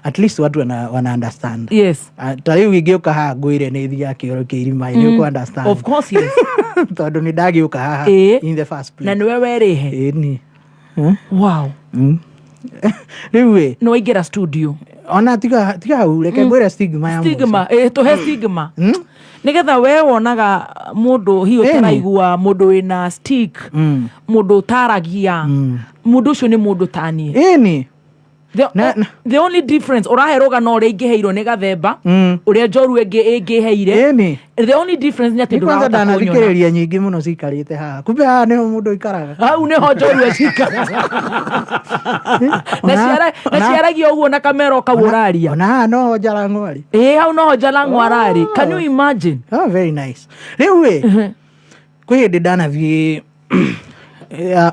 At least watu wana understand. Yes. Ta rĩu ingĩũka haha ngwĩre nĩ thiaga kĩoro kĩirima nĩ ũkũ understand. Of course yes. Tondũ nĩ ndagĩũka haha Ĩĩ. in the first place. Na nĩwe werĩhe. Ĩni. Wow. Rĩu ĩ. Nĩ waingĩra studio. Ona tiga hau reke ngwĩre stigma ya mũico. Stigma, ĩĩ tũhe stigma. Nĩgetha we wonaga mũndũ hihi Ĩni. ũtaraigua mũndũ wĩna stick mũndũ ũtaragia mũndũ ũcio nĩ mũndũ taniĩ. Ĩni. The only difference ũrahe rũgano ũrĩa ingĩheirwo nĩ gathemba ũrĩa njoru ĩngĩ ĩngĩheire. Ĩni. The only difference nĩ atĩ Nĩ kwanza ndũrahota kũnyona. ndanathikĩrĩria nyingĩ mũno cikarĩte haha kumbe haha nĩho mũndũ aikaraga. Hau nĩho njorua cikaraga. Na ciaragia ũguo na kamero kau ũraria. Ona haha noho Jalang'o arĩ. Ĩĩ hau noho Jalang'o ararĩ. Can you imagine? Oh, very nice. Rĩu ĩ kwĩ hĩndĩ ndanathiĩ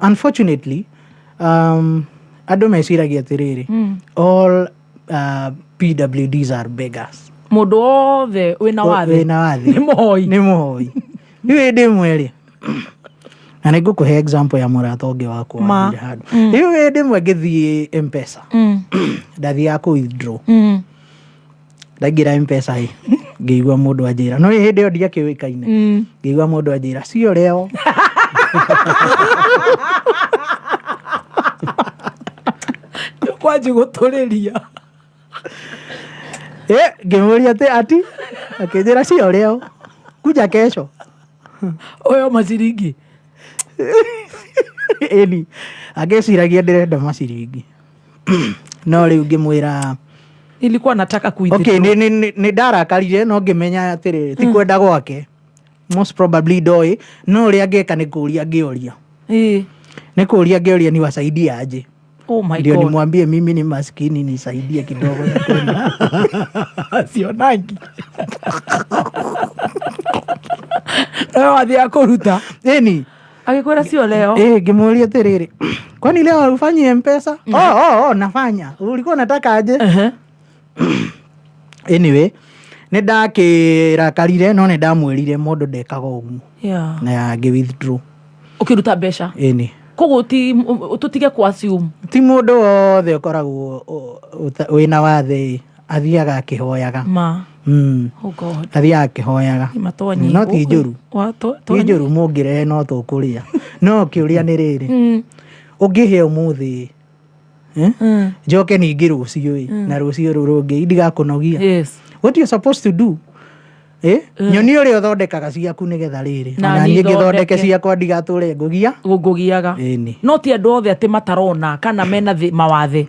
unfortunately andũ meciragia atĩrĩrĩ all PWDs are beggars. Mũndũ wothe wĩna wathe Wĩna wathe nĩ mũhoi. Nĩ mũhoi. Rĩu hĩndĩ ĩmwe rĩ na nĩ ngũkũhe example ya mũrata ũngĩ wakwa Ma. wathire handũ. Rĩu hĩndĩ ĩmwe ngĩthiĩ Mpesa ndathiaga kũ withdraw ndaingĩra Mpesa ĩ ngĩigua mũndũ anjĩra no hĩndĩ ĩyo ndiakĩũĩkaine ngĩigua mũndũ anjĩra sio leo. Kwanji gũtũrĩria. Ngĩmũria atĩ ati akĩnjĩra sio leo kuja kesho. Ũyũ maciringi. Ĩni angĩciragia ndĩrenda maciringi no rĩu ngĩmwĩra Nilikuwa nataka ku okay, nĩ ndarakarire no ngĩmenya atĩrĩrĩ ti kwenda gwake most probably ndoĩ no ũrĩa angĩka nĩ kũria angĩoria. Nĩ kũria angĩoria niwasaidie aje. Oh my Ndio God. nimwambie mimi ni maskini nisaidie kidogo. Sionangi. Nawe wathiaga kũruta. Ĩni. Agĩkwĩra sio leo. Ngĩmũria atĩrĩrĩ kwani leo haufanyi Mpesa? Oh, nafanya. Ulikuwa unataka aje? Anyway, nĩ ndakĩrakarire no nĩ ndamwĩrire mũndũ ndekaga ũguo. Yeah. Na ngĩ withdraw. Ũkĩruta mbeca. Ĩni. Koguo ti tũtige ku assume. Ti mũndũ wothe ũkoragwo wĩna wathe athiaga akĩhoyaga. Ma. Oh God. Athiaga akĩhoyaga. Matwanyi. No ti njũru. Ti njũru mũngĩrehe no tũkũrĩa. No kĩũria nĩ rĩrĩ. Ũngĩhe ũmũthĩ njoke ningĩ rũciũ ĩ na rũciũ rũu rũngĩ ndigakũnogia. Yes. What you supposed to do? Nyoni ũrĩa ũthondekaga ciaku nĩgetha rĩrĩ Na ona niĩ niĩ ngĩthondeke thondeke. ciakwa ndigatũre ngũgia ngũgiaga. Ĩni. No ti andũ othe atĩ matarona kana mena mawathe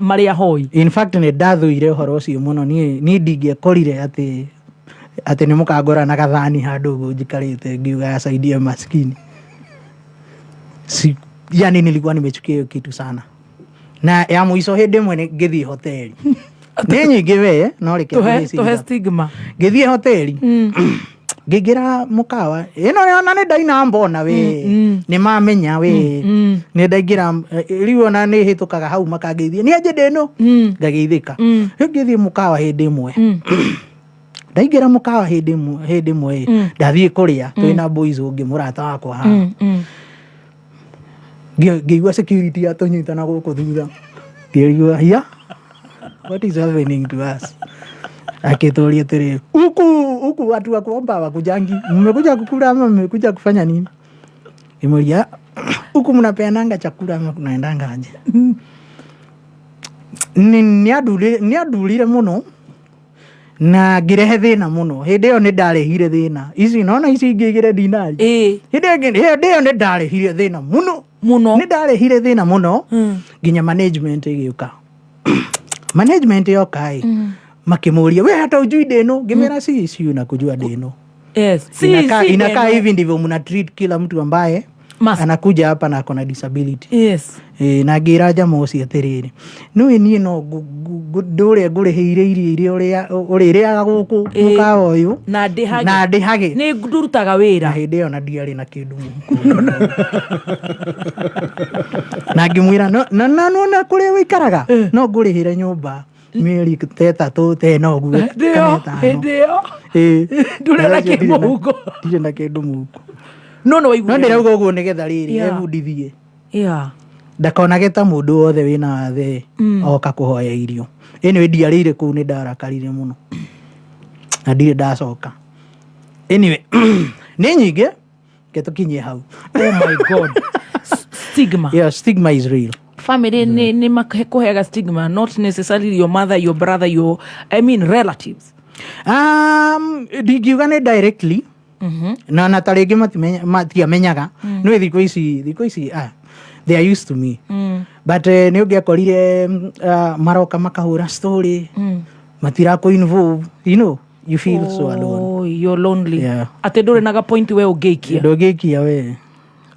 marĩ ahoi. In fact nĩ ndathũire ũhoro ũcio mũno niĩ ndingĩekorire atĩ nĩ mũkangora na gathani handũ ũguo njikarĩte ngiuga saidie maskini. Si, yani nilikuwa nimechukia hiyo kitu sana. Na ya mũico hĩndĩ ĩmwe ngĩthiĩ hoteli. Nĩ nyingĩ we no reke Tũhe stigma. Ngĩthiĩ hoteli ngĩingĩra mũkawa ĩno ona nĩ ndaina mbona we nĩ mamenya we nĩ ndaingĩra rĩu ona nĩ hĩtũkaga hau makangeithia nĩ anjĩ ndĩno ngageithĩka. Rĩu ngĩthiĩ mũkawa hĩndĩ ĩmwe ndaingĩra mũkawa hĩndĩ ĩmwe ndathiĩ kũrĩa twĩna boys ũngĩ mũrata wakwa haha ngĩigua security atũnyita na gũkũ thutha ngĩigua hiya what is happening to us. Akitulia atĩrĩrĩ huku watu wa kuomba hawakujangi, mmekuja kukula ama mmekuja kufanya nini? Nimuuliza huku mnapeananga chakula ama kunaendanga aje? Nĩ andurire mũno na ngĩrehe thĩna mũno. Hĩndĩ ĩyo nĩ ndarehire thĩna. Ici nona ici ingĩ igĩrĩ ndinari. Hĩndĩ ĩyo nĩ ndarehire thĩna mũno. Mũno. Nĩ ndarehire thĩna mũno nginya management ĩgĩũka. Management yoka ĩ. Makĩmũria, we hata ujui ndĩno? Ngĩmera, si siu na kujua ndĩno. Yes. Si, Inakaa si inakaa ndeno. Hivi ndivyo mna treat kila mtu ambaye anakuja hapa na akona disability. E, na ngĩra njama ũcio atĩrĩrĩ, nĩũĩ niĩ no ndũrĩa ngũrĩhĩire irio iria ũrĩa ũrĩrĩaga gũkũ mũkawa ũyũ na ndĩhage. Na ndĩhage. Nĩ ndurutaga wĩra. Na hĩndĩ ĩyo na ndiarĩ na kĩndũ mũhuko na ngĩmwĩra, "No- na nona kũrĩa wĩikaraga no ngũrĩhĩre nyũmba mĩeri ta 3 ta 4 ũguo Hĩndĩ kana ĩyo 5." Hĩndĩ ĩyo Ĩĩ. ndũrĩ na Ũcio kĩ mũhuko. Ndirĩ na kĩndũ mũhuko. No nĩ waiguire. No ndĩrauga ũguo nĩgetha rĩrĩ ebundithie ndakonage ta mũndũ wothe wĩna wathe oka kũhoya irio. Anyway, ndiarĩire kũu, nĩ ndarakarire mũno na ndirĩ ndacoka. Anyway, nĩ nyingĩ, ke tũkinyie hau. Oh my God. Stigma. Yeah, stigma is real. Family nĩ makũheaga stigma, not necessarily your mother, your brother, your, I mean, relatives. Ndingiuga nĩ directly na ta rĩngĩ matiamenyaga. No thikũ ici they are used to me. But nĩ ũngĩakorire maroka makahũra story, matirakũ involve, you feel so alone. Oh, you're lonely. Yeah. Atĩ ndũrĩ na ga point we ũngĩikia. Ndũngĩikia we.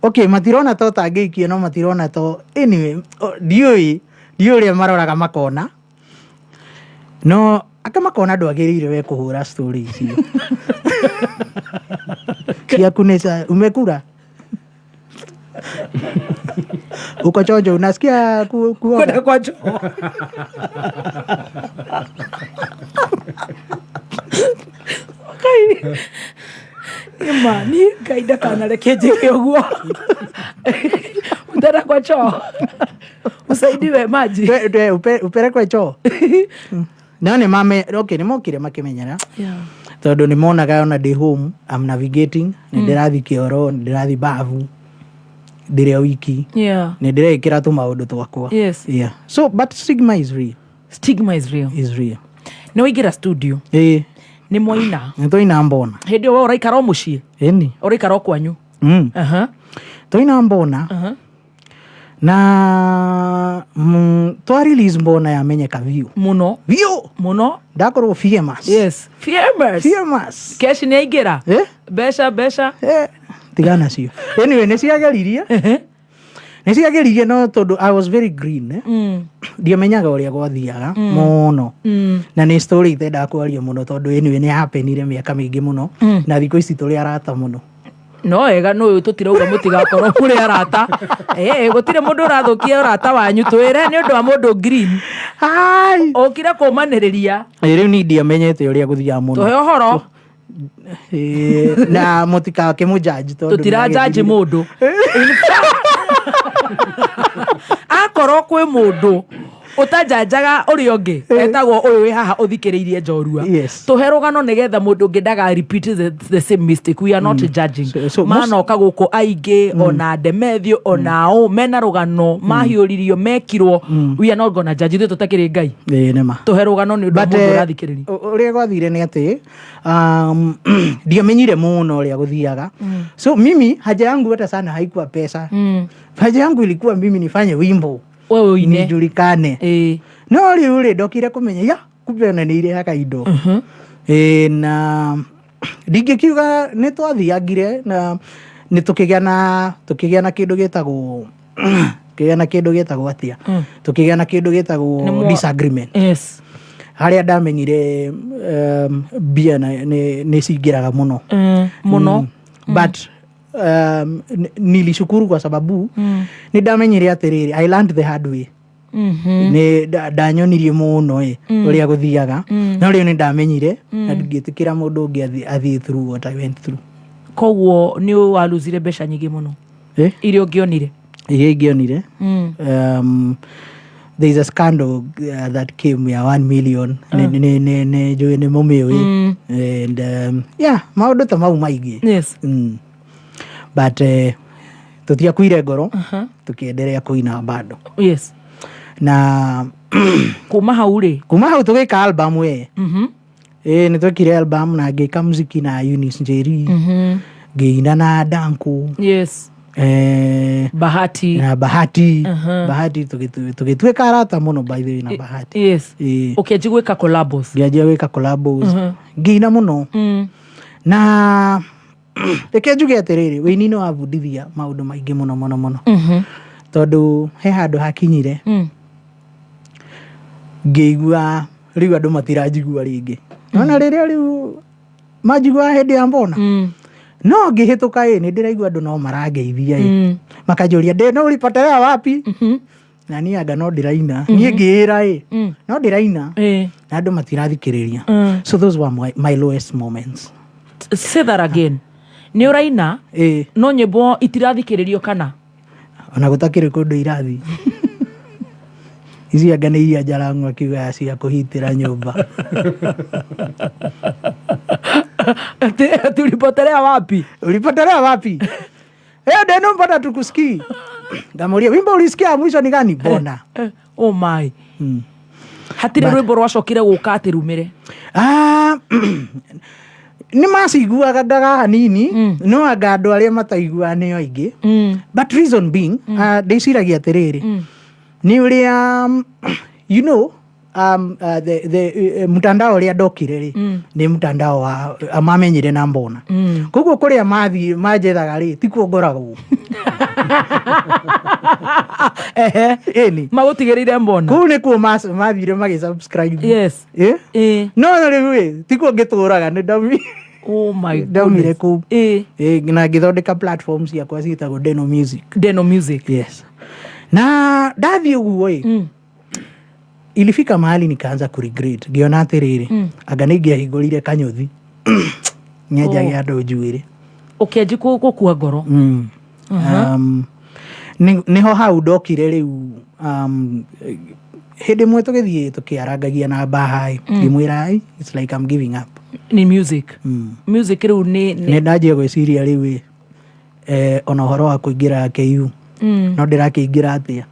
Okay, matirona to tangĩikia, no matirona to, anyway, ndiũĩ ũrĩa maroraga makona, no aka makona ndwagĩrĩire we kũhũra story icio ciaku nĩ umekura, uko chonjo, unasikia kuoga. Kwenda kwa choo. Ngai. Ĩma, niĩ Ngai ndakanareke njĩke ũguo. Utaenda kwa choo, usaidiwe maji. Upelekwe choo. No nĩ mame, okay, nĩ mokire makĩmenyera tondũ nĩ monaga ona ndĩ home I'm navigating, nĩ ndĩrathiĩ kĩoro, nĩ ndĩrathiĩ babu ndĩrĩ o wiki, nĩ ndĩreĩkĩra tũmaũndũ twakwa. Yeah. So but stigma is real. Stigma is real. Is real. Nĩ waingĩra studio. Ĩĩ. Nĩ mwaina. Nĩ twaina mbona. Hĩndĩ ĩyo we ũraikara o mũciĩ? Ĩni. Ũraikara o kwanyu? Twaina mbona na twa release mbona yamenyeka biũ. Mũno. Biũ. Mũno. Ndakorwo famous. Yes, famous. Famous. Keshi nĩ aingĩra. Eh? Mbeca, mbeca. Eh, tigana nacio. Anyway, nĩ ciageririe no tondũ I was very green, eh? Ndiamenyaga ũrĩa gwathiaga mũno. Na nĩ story itendaga kwaria mũno tondũ anyway nĩ happenire mĩaka mĩingĩ mũno na thikũ ici tũrĩ arata mũno. No wega nĩ ũyũ, tũtirauga mũtigakorwo mũrĩ arata. Gũtirĩ mũndũ ũrathũkia ũrata wanyu. Twĩre nĩ ũndũ wa mũndũ green ũkire kũmanĩrĩria. Ĩ, rĩu ni ndiamenyete ũrĩa gũthiaga mũno. Tũhe ũhoro. Ĩ, na mũtikakĩmũjudge tondũ Tũtirajanji nĩagĩthirire. Mũndũ. In fact, akorwo kwĩ mũndũ ũtajanjaga ũrĩa ũngĩ, etagwo ũyũ wĩ haha ũthikĩrĩirie njorua. Tũhe rũgano nĩgetha mũndũ ũngĩ ndaga repeat the same mistake. We are not judging. So Manoka gũkũ aingĩ, ona Ndemethio, ona ũ mena rũgano mahiũririo mekirwo. We are not gonna judge, ithuĩ tũtakĩrĩ Ngai. Ĩ, nĩ ma. Tũhe rũgano nĩ ũndũ wa But, mũndũ ũrathikĩrĩria. Ũrĩa gwathire nĩ atĩ ndiamenyire mũno ũrĩa gũthiaga. So mimi haja yangu hata sana haikuwa pesa. Haja yangu ilikuwa mimi nifanye wimbo, wewe uine, nijulikane. No rĩu rĩ, ndokire kũmenya ya kumbe ona nĩ irehaga indo. Ĩ, na ndingĩkiuga nĩ twathiangire na nĩ tũkĩgĩa na kĩndũ gĩtagwo atĩa, tũkĩgĩa na kĩndũ gĩtagwo disagreement harĩa ndamenyire mbia nĩ cingĩraga mũno. Mũno. But nilishukuru kwa sababu nĩ ndamenyire atĩrĩrĩ, I learned the hard way. Nĩ ndanyonirie mũno ĩ ũrĩa gũthiaga. No rĩu nĩ ndamenyire na ndingĩtĩkĩra mũndũ ũngĩ athiĩ through what I went through. Koguo nĩ waruzire mbeca nyingĩ mũno? Eh? Iria ũngĩonire. Iria ingĩonire. There is a scandal that came ya 1 million. Nĩ njũĩ nĩ mũmĩũĩ. And yeah, maũndũ ta mau maingĩ. But tũtiakuire ngoro, tũkĩenderea kũina bado. Na kuma hau rĩ? Kuma hau tũgĩka album we. Ĩ, nĩ twekire album na ngĩka muziki na Eunice Njeri, ngĩina na Danko. Eh, Bahati. Na Bahati. Aha. Bahati tũgĩtuĩka arata mũno, by the way, na Bahati. Ĩĩ. Ũkĩanjia gwĩka collabos. Ngĩanjia gwĩka collabos, ngĩina mũno. Na reke njuge atĩrĩrĩ, wĩini nĩ wabundithia maũndũ maingĩ mũno mũno mũno, tondũ he handũ hakinyire ngĩigua rĩu andũ matiranjigua rĩngĩ. Nona rĩrĩa rĩu manjiguaga hĩndĩ ya mbona, no ngĩhĩtũka ĩ, nĩ ndĩraigua andũ no marangeithia ĩ, makanjũria ndĩ no ulipotelea wapi, na niĩ anga no ndĩraina, niĩ ngĩĩra ĩ, no ndĩraina na andũ matirathikĩrĩria. So those were my lowest moments. Say that again. Nĩ ũraina no nyĩmbo itirathikĩrĩrio kana? Ona gũtakĩrĩ kũndũ irathi ici, anga nĩ iria njarang'o akiuga cia kũhitĩra nyũmba. Ati ulipotelea wapi? Ulipotelea wapi? Eh, Deno, mbona tukusikii? Ngamuria, wimbo ulisikia mwisho ni gani? Mbona? Oh my. Hatirĩ rwĩmbo rwacokire gũka atĩ rumĩre? Ah, nĩ maciguaga ndaga hanini, no anga andũ arĩa mataiguaga nĩo aingĩ. But reason being, ndĩciragia atĩrĩrĩ, nĩ ũrĩa the mtandao ũrĩa ndokire rĩ, nĩ mtandao wa mamenyire na mbona. Koguo kũrĩa mathiĩ manjethaga rĩ, tikuo ngoragwo. Ehe. Ĩni. Magũtigĩrĩire mbona. Kũu nĩkuo mathire magĩ subscribe. Eh? Eh. No rĩu ĩ, tikuo ngĩtũraga, nĩ ndaumi Oh my ndaumire goodness. kũu. Na ngĩthondeka platform ciakwa ciĩtagwo Deno Music. Deno Music. Yes. Na ndathiĩ ũguo ĩ, ilifika mahali nikaanza kuregret, ngĩona atĩrĩrĩ, anga nĩ ingĩahingũrire kanyũthi nyenjage andũ njuĩrĩ. Ũkĩanji gũkua ngoro. Nĩho hau ndokire rĩu, hĩndĩ ĩmwe tũgĩthiĩ tũkĩarangagia na Bahai, ngĩmwĩra, "Ai, it's like I'm giving up." Ni music. Music rĩu nĩ Nĩ ndanjia gwĩciria rĩu ĩ, ona ũhoro wa kũingĩra KU, no ndĩrakĩingĩra atĩa?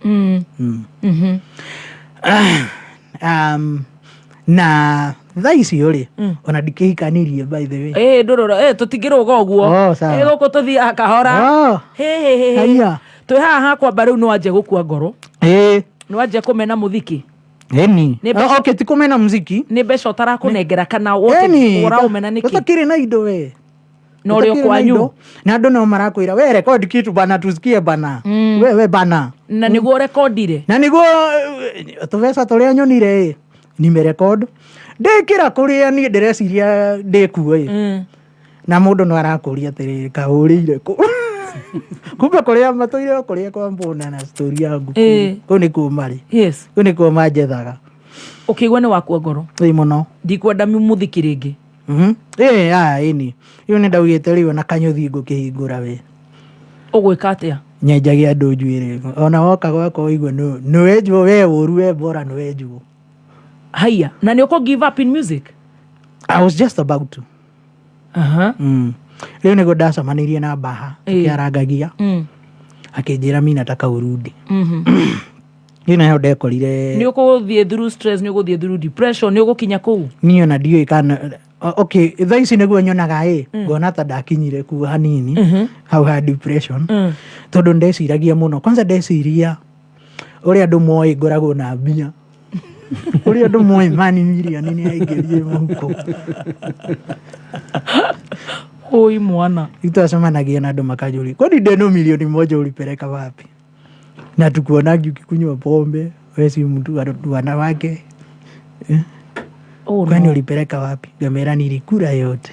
Na thaa icio rĩ, ona ndikĩhikanirie, by the way. Ĩ, ndũrũra ĩ, tũtingĩrũga ũguo. Oh, sawa. Ĩ, gũkũ tũthiaga kahora. Oh. Hĩ, hĩ, hĩ, hĩ. Haiya. Twĩ haha hakwamba rĩu nĩ wanjia gũkua ngoro. Ĩ. Nĩ wanjia kũmena mũthiki. Ĩni. Nĩ mbeca- Oh, okay, ti kũmena muziki. Nĩ mbeca ũtarakũnengera kana wote? Ĩni. Ũraũmena nĩkĩ? Ũtakĩrĩ na indo we. Na ũrĩ o Ũtakĩrĩ na kwanyu. indo. Na andũ no marakwĩra, we record kitu bana, tusikie bana, wewe bana. Na nĩguo ũrekondire. Na nĩguo tũbeca tũrĩa nyonire ĩ, nimerekod, ndĩkĩra kũrĩa niĩ ndĩreciria ndĩkuo ĩ, na mũndũ no arakũria atĩrĩrĩ, kahũrĩire kũ? Kumbe kũrĩa matũire o kũrĩa kwa mbũna na story yangu kũu nĩkuo marĩ. Kũu nĩkuo manjethaga. Ũkĩigua nĩ wakua ngoro. Ĩ, mũno. Ndikwenda mũthiki rĩngĩ. Ĩ, ah, ĩni, rĩu nĩ ndaugĩte rĩu ona kanyũthi ngũkĩhingũra we. Ũgwĩka atĩa? Nyenjage andũ njuĩrĩ, ona woka gwakwa ũigue nĩwenjwo we ũru, we bora nĩwenjwo. Haiya, na nĩ ũkũ give up in music? I was just about to. Rĩu nĩguo ndacemanirie na Baha, tũkĩarangagia, akĩnjĩra, mi nataka urudi. Rĩu nayo ndekorire Nĩ ũgũthiĩ through stress, nĩ ũgũthiĩ through depression, nĩ ũgũkinya kũu. Niĩ ona ndiũĩ kana okay, thaa ici nĩguo nyonaga ĩ, ngona ta ndakinyire kuo hanini hau ha depression, tondũ ndeciragia mũno. Kwanza ndeciria ũrĩa andũ moĩ ngoragwo na mbia, ũrĩa andũ moĩ mani mirioni nĩ aingĩrire mũhuko. Oi mwana. Twacemanagia na andũ makanjũria, kwani Deno milioni moja ulipeleka wapi? Na tukuonagi ukikunywa pombe, we si mtu wa wanawake, eh? Oh, Kwani no. ulipeleka wapi? Ngamera nilikula yote.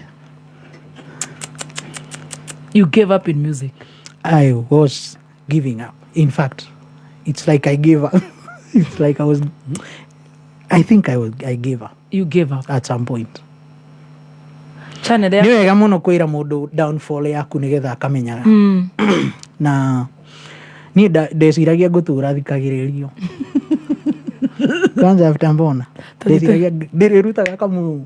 You gave up in music. I was giving up. In fact, it's like I gave up. It's like I was, I think I was, I gave up. You gave up at some point. Channel Nĩ wega mũno kwĩra mũndũ downfall yaku nĩgetha akamenyaga. Na niĩ ndeciragia ngũtũra thikagĩrĩrio kwanza after mbona, ndeciragia ndĩrĩrutaga kamu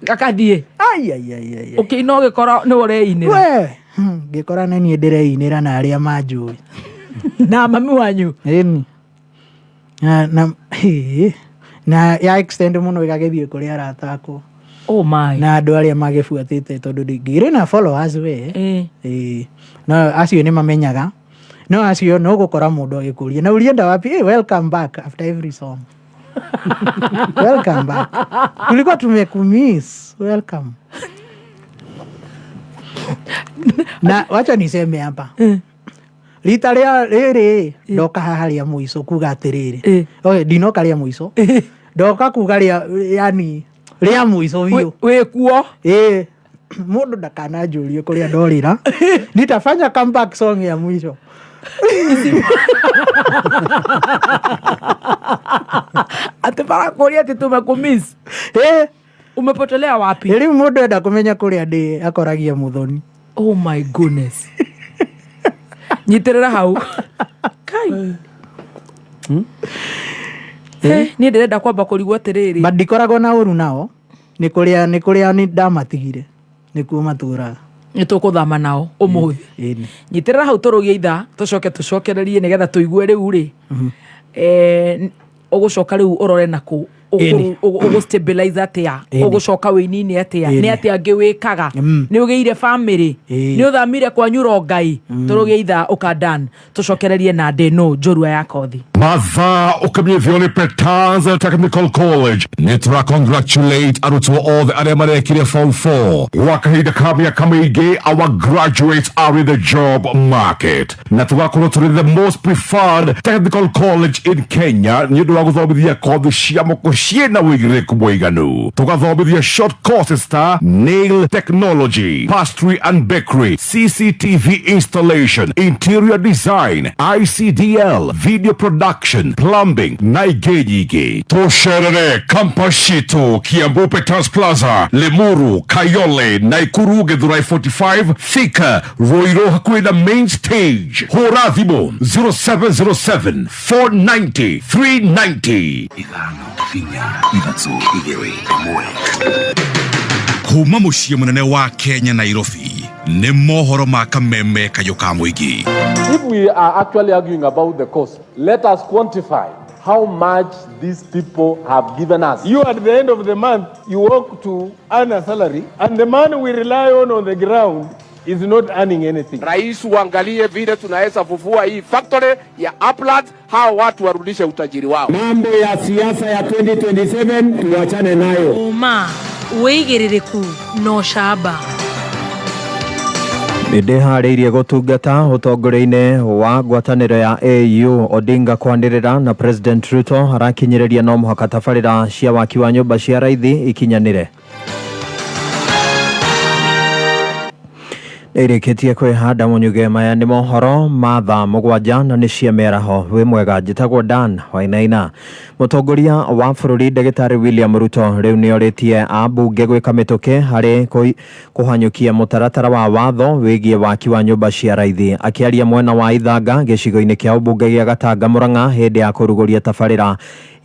Gakathiĩ. Ai, ai, ai, ai, ai. Ũkĩina ũgĩkora nĩ ũreinĩra. We, ngĩkora nĩ niĩ ndĩreinĩra na arĩa manjũĩ. Na mami wanyu. Ĩni. Na, hĩ, na ya extend mũno ĩgagĩthiĩ kũrĩ arata akwa. Oh my. Na andũ arĩa magĩbuatĩte, tondũ ndingĩrĩ na followers we. Ĩĩ. No acio nĩ mamenyaga. No acio no gũkora mũndũ agĩkũria na ulienda wapi? Hey, welcome back after every song. Welcome back, tulikuwa tumekumiss, welcome. Na wacha niseme hapa, rita rĩa rĩrĩ ndoka haha rĩa mũico kuga atĩrĩrĩ, okay, ndinoka rĩa mũico, ndoka kuga rĩa, yani rĩa mũico biũ. Wĩ kuo. Ĩĩ, mũndũ ndakananjũrie kũrĩa ndorĩra, nitafanya comeback song ya mwisho. Atĩ marakũria atĩ tumekumiss. Ĩĩ. Umepotelea wapi? Rĩu mũndũ enda kũmenya kũrĩa ndĩ akoragia Mũthoni. Oh my goodness, nyitĩrĩra hau. Kai. Niĩ ndĩrenda kwamba kũrigwo atĩrĩrĩ. But ndikoragwo na ũru nao, nĩ kũrĩa nĩ ndamatigire nĩkuo matũraga. Nĩ tũkũthama nao ũmũthĩ. Ĩni. Nyitĩrĩra hau, tũrũgie ithaa, tũcoke tũcokererie nĩgetha tũigue rĩu rĩ, ũgũcoka rĩu ũrore nakũ. Ĩni. Ũgũ stabilize atĩa? Ĩni. Ũgũcoka wĩinini atĩa? Ĩni. Nĩ atĩa angĩ wĩkaga? Nĩ ũgĩire family? Nĩ ũthamire kwanyu Rongai? Tũrũgie ithaa, ũkandan tũcokererie na ndĩnũ njorua ya kothi. Mathaa ũkamenyithio nĩ Peters Technical College. Nĩ tũra congratulate arutwo othe arĩa marekire form 4 gwa kahinda ka mĩaka mĩingĩ. Our graduates are in the job market, na tũgakorwo tũrĩ the most preferred technical college in Kenya nĩ ũndũ wa gũthomithia kothi cia moko ciĩna ũigĩrĩrĩku mũiganu. Tũgathomithia short courses ta nail technology, pastry and bakery, CCTV installation, interior design, ICDL, video production, plumbing na ingĩ nyingĩ. Tũcerere campus citũ Kiambu Peters Plaza, Limuru, Kayole, Naikuru, Githurai 45, Thika, Ruiru hakuhĩ na main stage. Hũra thimũ 0707 490 390. 5 4 3 1. Kuma mũciĩ mũnene wa Kenya, Nairobi, nĩ mohoro ma kameme kayũ ka mũingĩ. If we are actually arguing about the cost, let us quantify how much these people have given us. You, at the end of the month, you work to earn a salary, and the man we rely on the ground is not earning anything. Rais, uangalie vile tunaweza fufua hii factory ya Uplands, hao watu warudishe utajiri wao. Mambo ya siasa ya 2027 tuachane nayo. Ũma, wĩigĩrĩrĩku na ũcamba. Nĩndĩharĩirie gũtungata ũtongoria-inĩ wa ngwatanĩro ya AU, Odinga kwanĩrĩra. Na President Ruto arakinyĩrĩria no mũhaka tabarĩra cia waki wa nyũmba cia raithi ikinyanĩre. Nĩirĩkĩtie kwĩhanda mũnyuge. Maya nĩ mohoro ma thaa 7 na nĩ cia mĩaraho. Wĩ mwega, njĩtagwo Dan Wainaina. Mũtongoria wa bũrũri Ndagĩtarĩ William Ruto rĩu nĩorĩtie ambunge gwĩka mĩtũkĩ harĩ kũhanyũkia mũtaratara wa watho wĩgiĩ waki wa nyũmba cia raithi. Akĩaria mwena wa Ithanga gĩcigo-inĩ kĩa ũmbunge gĩa Gatanga Mũrang'a hĩndĩ ya kũrugũria tabarĩra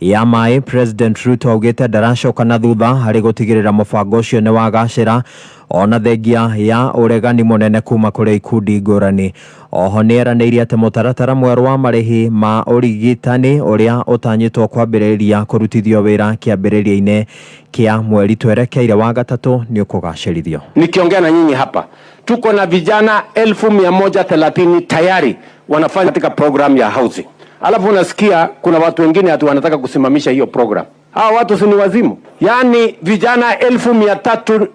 ya maĩ, President Ruto augĩte ndaracoka na thutha harĩ gũtigĩrĩra mũbango ũcio nĩ wagacĩra ona thengia ya ũregani mũnene kuma kũrĩ ikundi ngũrani. Oho nĩ eranĩire atĩ mũtaratara mwerũ wa marĩhi ma ũrigitani ũrĩa ũtanyĩtwo kwambĩrĩria kũrutithio wĩra kĩambĩrĩria-inĩ kĩa mweri twerekeire wa gatatũ nĩ ũkũgacĩrithio. Nikiongea na nyinyi hapa, tuko na vijana 130,000 tayari wanafanya katika program ya housing. Alafu unasikia kuna watu wengine ati wanataka kusimamisha hiyo program. Hawa watu si ni wazimu? Yaani vijana 300,000,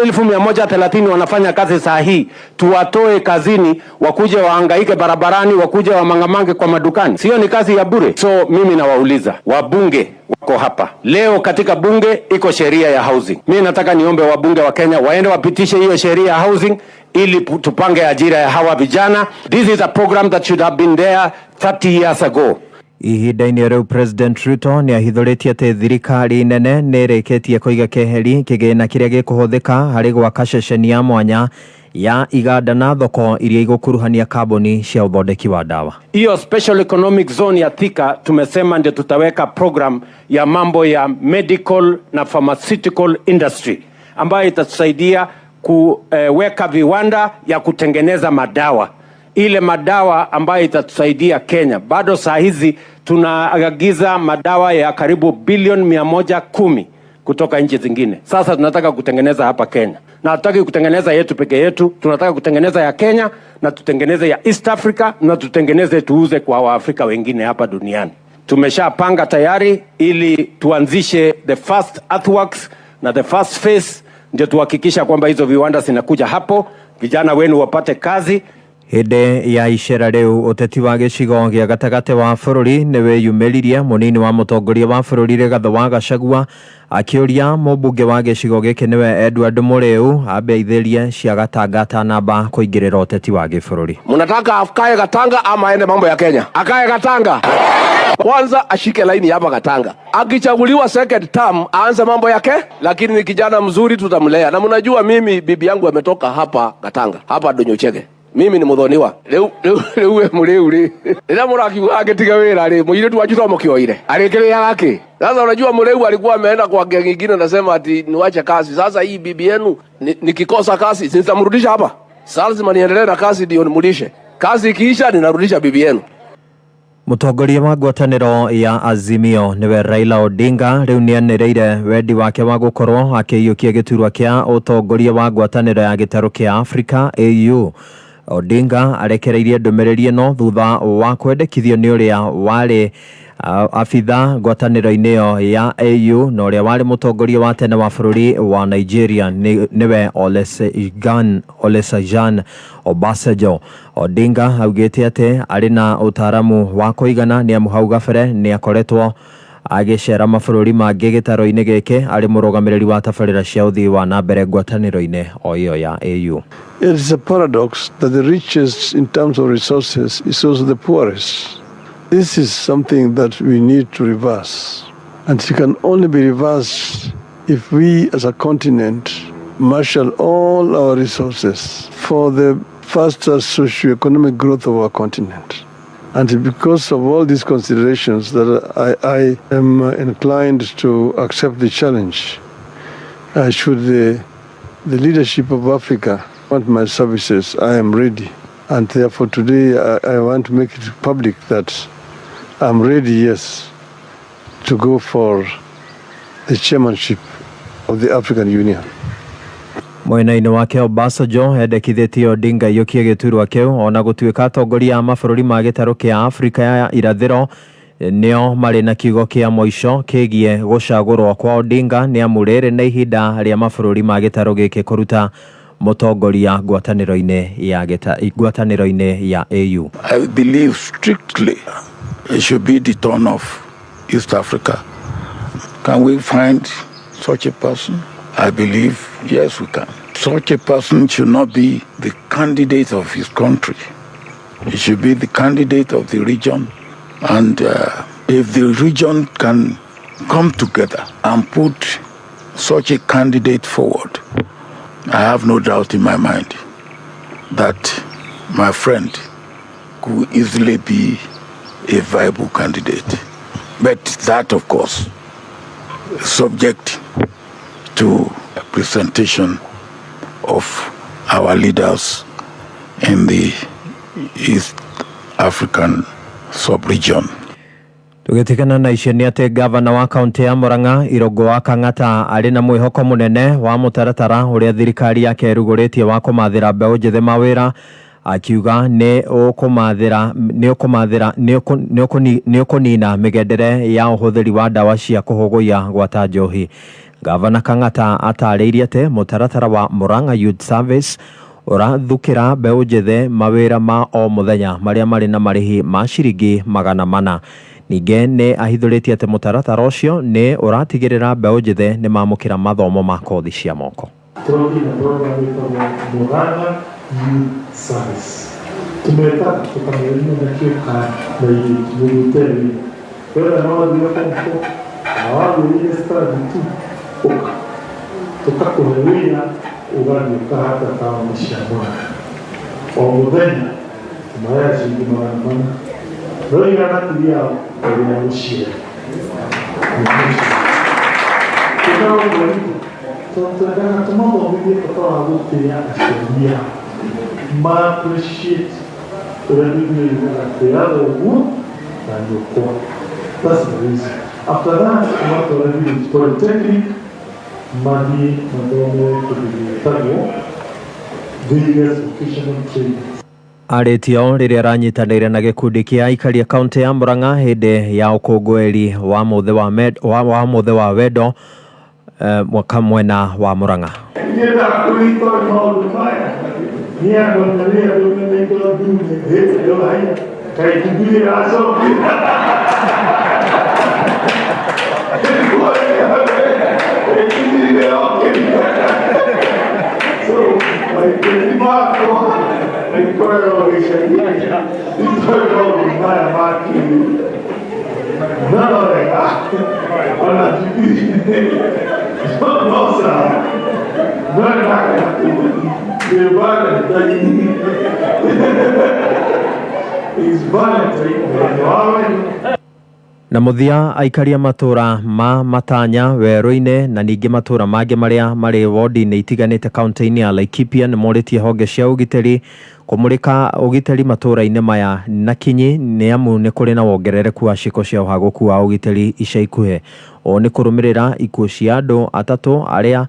130,000 wanafanya kazi saa hii, tuwatoe kazini wakuje wahangaike barabarani, wakuje wamangamange kwa madukani? Sio ni kazi ya bure? So mimi nawauliza wabunge wako hapa leo, katika bunge iko sheria ya housing. Mimi nataka niombe wabunge wa Kenya waende wapitishe hiyo sheria ya housing ili tupange ajira ya hawa vijana. This is a program that should have been there 30 years ago. Ihinda-inĩ rĩu, President Ruto nĩ ahithũrĩtie atĩ thirikari nene nĩ ĩrĩkĩtie kũiga keheri kĩgĩna kĩrĩa gĩkũhũthĩka harĩ gwaka ceceni ya mwanya ya iganda na thoko iria igũkuruhania kambuni cia ũthondeki wa ndawa. Hiyo special economic zone ya Thika tumesema ndio tutaweka program ya mambo ya medical na pharmaceutical industry ambayo itatusaidia kuweka viwanda ya kutengeneza madawa, ile madawa ambayo itatusaidia Kenya. Bado saa hizi tunaagiza madawa ya karibu bilioni 110 kutoka nchi zingine. Sasa tunataka kutengeneza hapa Kenya. Na hatutaki kutengeneza yetu peke yetu, tunataka kutengeneza ya Kenya na tutengeneze ya East Africa na tutengeneze tuuze kwa Waafrika wengine hapa duniani. Tumeshapanga tayari ili tuanzishe the first earthworks na the first phase, ndio tuhakikisha kwamba hizo viwanda zinakuja hapo, vijana wenu wapate kazi. Hĩndĩ ya icera rĩu ũteti wa gĩcigo gĩa gatagatĩ wa bũrũri nĩ wĩyumĩririe mũnini wa mũtongoria wa bũrũri Rigathĩ wa Gachagua akĩũria mũmbunge wa gĩcigo gĩkĩ nĩwe Edward Mũrĩu ambe cia Gatanga atanamba kũingĩrĩra ũteti wa gĩbũrũri. Mnataka akae Gatanga ama aende mambo ya Kenya? Akae Gatanga kwanza, ashike laini hapa Gatanga. Akichaguliwa second term aanze mambo yake, lakini ni kijana mzuri, tutamlea. Na mnajua mimi bibi yangu ametoka hapa Gatanga, hapa Donyochege. Mimi ni muthoniwa riu riu riu we muriu ri riria murakiuga agitiga wira ri muiritu wanyu to mukioire arikiriaga ki? Sasa unajua muriu alikuwa ameenda kwa geng nyingine, nasema ati niwache kazi. Sasa hii bibi yenu nikikosa kazi sitamrudisha hapa. Sasa lazima niendelee na kazi ndio nimulishe. Kazi ikiisha ninarudisha bibi yenu. Mũtongoria wa ngwatanĩro ya Azimio nĩwe Raila Odinga rĩu nĩanĩrĩire wendi wake wa gũkorwo akĩiyũkia gĩturwa kĩa ũtongoria wa ngwatanĩro ya gĩtarũ kĩa Afrika AU. Odinga arekereirie ndũmĩrĩri ĩno thutha wa kwendekithio nĩ ũrĩa warĩ abitha ngwatanĩro-inĩ ĩyo ya AU na ũrĩa warĩ mũtongoria wa tene wa bũrũri wa Nigeria nĩwe Olusegun Obasanjo. Odinga augĩte atĩ arĩ na ũtaaramu wa kũigana nĩ amu hau gabere nĩ akoretwo agĩcera mabũrũri mangĩ gĩtaro-inĩ gĩkĩ arĩ mũrũgamĩrĩri wa tabarĩra cia ũthii wa na mbere ngwatanĩro-inĩ o ĩyo ya AU. It is a paradox that the richest in terms of resources is also the poorest. This is something that we need to reverse. And it can only be reversed if we as a continent marshal all our resources for the faster socio-economic growth of our continent. And because of all these considerations that I am inclined to accept the challenge. Should the leadership of Africa want my services, I am ready. And therefore today I want to make it public that I'm ready, yes, to go for the chairmanship of the African Union. Mwena-inĩ wake Obasanjo endekithĩtie Odinga aiyũkie gĩturwa kĩu ona gũtuĩka atongoria a mabũrũri ma gĩtarũ kĩa Afrika ya irathĩro nĩo marĩ na kiugo kĩa mũico kĩgiĩ gũcagũrwo kwa Odinga nĩ amu rĩrĩ na ihinda rĩa mabũrũri ma gĩtarũ gĩkĩ kũruta mũtongoria ngwatanĩro-inĩ ya AU. I believe strictly it should be the turn of East Africa. Can we find such a person? I believe, yes, we can. Such a person should not be the candidate of his country. He should be the candidate of the region. And if the region can come together and put such a candidate forward, I have no doubt in my mind that my friend could easily be a viable candidate. But that, of course, is subject to a presentation of our leaders in the East African sub-region. Tũgĩtigana na icio nĩ atĩ gavana wa kaunti ya Murang'a Irũngũ wa Kang'ata arĩ na mwĩhoko mũnene wa mũtaratara ũrĩa thirikari yake ĩrugũrĩtie wa kũmathĩra mbeũ njĩthĩ mawĩra, akiuga nĩ ũkũnina mĩgendere ya ũhũthĩri wa ndawa cia kũhũgũia gwata njohi. Gavana Kang'ata atarĩirie atĩ mũtaratara wa Murang'a Youth Service ũrathukĩra mbeũ njĩthĩ mawĩra ma o mũthenya marĩa marĩ na marĩhi ma ciringi 400. Ningĩ nĩ ahithũrĩtie atĩ mũtaratara ũcio nĩ ũratigĩrĩra mbeũ njĩthĩ nĩ mamũkĩra mathomo ma kothi cia moko. Tũrathiĩ na program ĩtagwo Murang'a Youth Service. Tumeta tũkamĩrĩria na kĩũka na ithuĩ mũrute wĩra. Wetha no wathire form 4 kana wambĩrĩirie standard 2 ũka tũkakũhe wĩra ũgathiĩ ũkahata taũni cia Murang'a. O mũthenya tũmaheaga ciringi 400 no igana ti rĩao rĩa gũciara. Twendaga tũmathomithie bata wa gũtĩĩa aciari ao, ma appreciate ũrĩa Biblia yugaga tĩĩa thoguo na nyũkwa. That's the reason. After that, tũmatwara village polytechnic Mathiĩ mathomere kĩndũ gĩtagwo various vocational training. Arĩtie ũũ rĩrĩa aranyitanĩire na gĩkundi kĩa aikari a kaunti ya Murang'a hĩndĩ ya ũkũngũĩri wa mũthĩ wa, wa, wa mũthĩ wa wendo eh, mwaka mwena wa Murang'a. Niĩ ndakũrĩtwo nĩ maũndũ maya niĩ andũ nĩ andũ menaitwo ndune hĩndĩ haya kaĩ Jubilee ĩracokire. So maitĩri makwa maikoragwo gĩcagi-inĩ itoĩ maũndũ maya ma kĩrĩu no wega ona Jubilee no sawa no ndakena kũigua Valentine is Valentine mũthenya wa wendo. Na mũthia aikari a matũra ma Matanya werũ-inĩ na ningĩ matũra mangĩ marĩa marĩ wodi-inĩ itiganĩte kaunti-inĩ ya Laikipia nĩ morĩtie honge cia ũgitĩri kũmũrĩka ũgitĩri matũra-inĩ maya na kinyi nĩ amu nĩ kũrĩ na wongerereku wa ciĩko cia ũhagũku wa ũgitĩri ica ikuhĩ. Ũũ nĩ kũrũmĩrĩra ikuũ cia andũ atatũ arĩa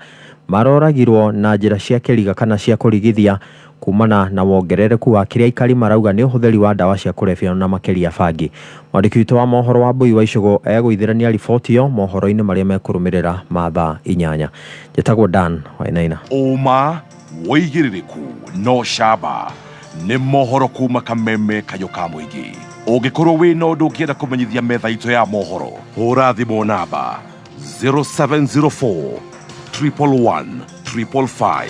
maroragirwo na njĩra cia kĩriga kana cia kũrigithia kumana na wongerereku wa kĩrĩa aikari marauga nĩ ũhũthĩri wa ndawa cia kũrebia na makĩria bangi. Mwandĩki witũ wa mohoro Wambui wa Icũgũ egũithĩrania riboti ĩyo mohoro-inĩ marĩa mekũrũmĩrĩra ma thaa inyanya. Njĩtagwo Dan Wainaina. Ũma, wũigĩrĩrĩku na ũcamba nĩ mohoro kuma kameme kayũ ka mũingĩ. Ũngĩkorwo wĩna ũndũ ũngĩenda kũmenyithia metha itũ ya mohoro, hũra thimũ namba 0704 111 555.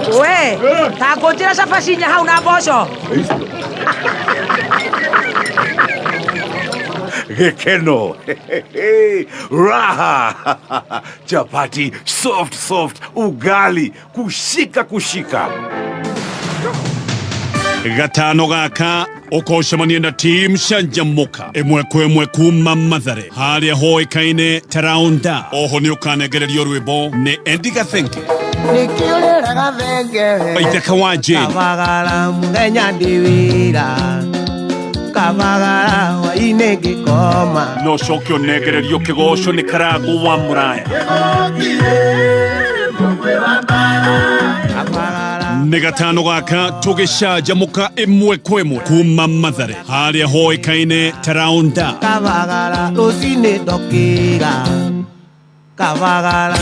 We ta ngũnjĩra cabaci inya hau na mboco. Gĩkeno raha chapati soft soft ugali kushika kushika. Gatano gaka ũkocemania na team canjamũka ĩmwe kwa ĩmwe kuma Mathare harĩa hoĩkaine ta Raunda. Oho nĩ ũkanengererio rwĩmbo nĩ Eddie Gathenge Nĩkĩũrĩra gathenge Waithaka wa Jane. Kabagara mũthenya ndĩ wĩra Kabagara hwainĩ ngĩkoma na ũcoke ũnengererio kĩgoco nĩ Karangũ wa Mũraya. Nĩ gatano gaka tũgĩcanjamũka ĩmwe kwa ĩmwe kuma Mathare harĩa hoĩkaine ta Raunda. Kabagara rũcinĩ ndokĩra Kabagara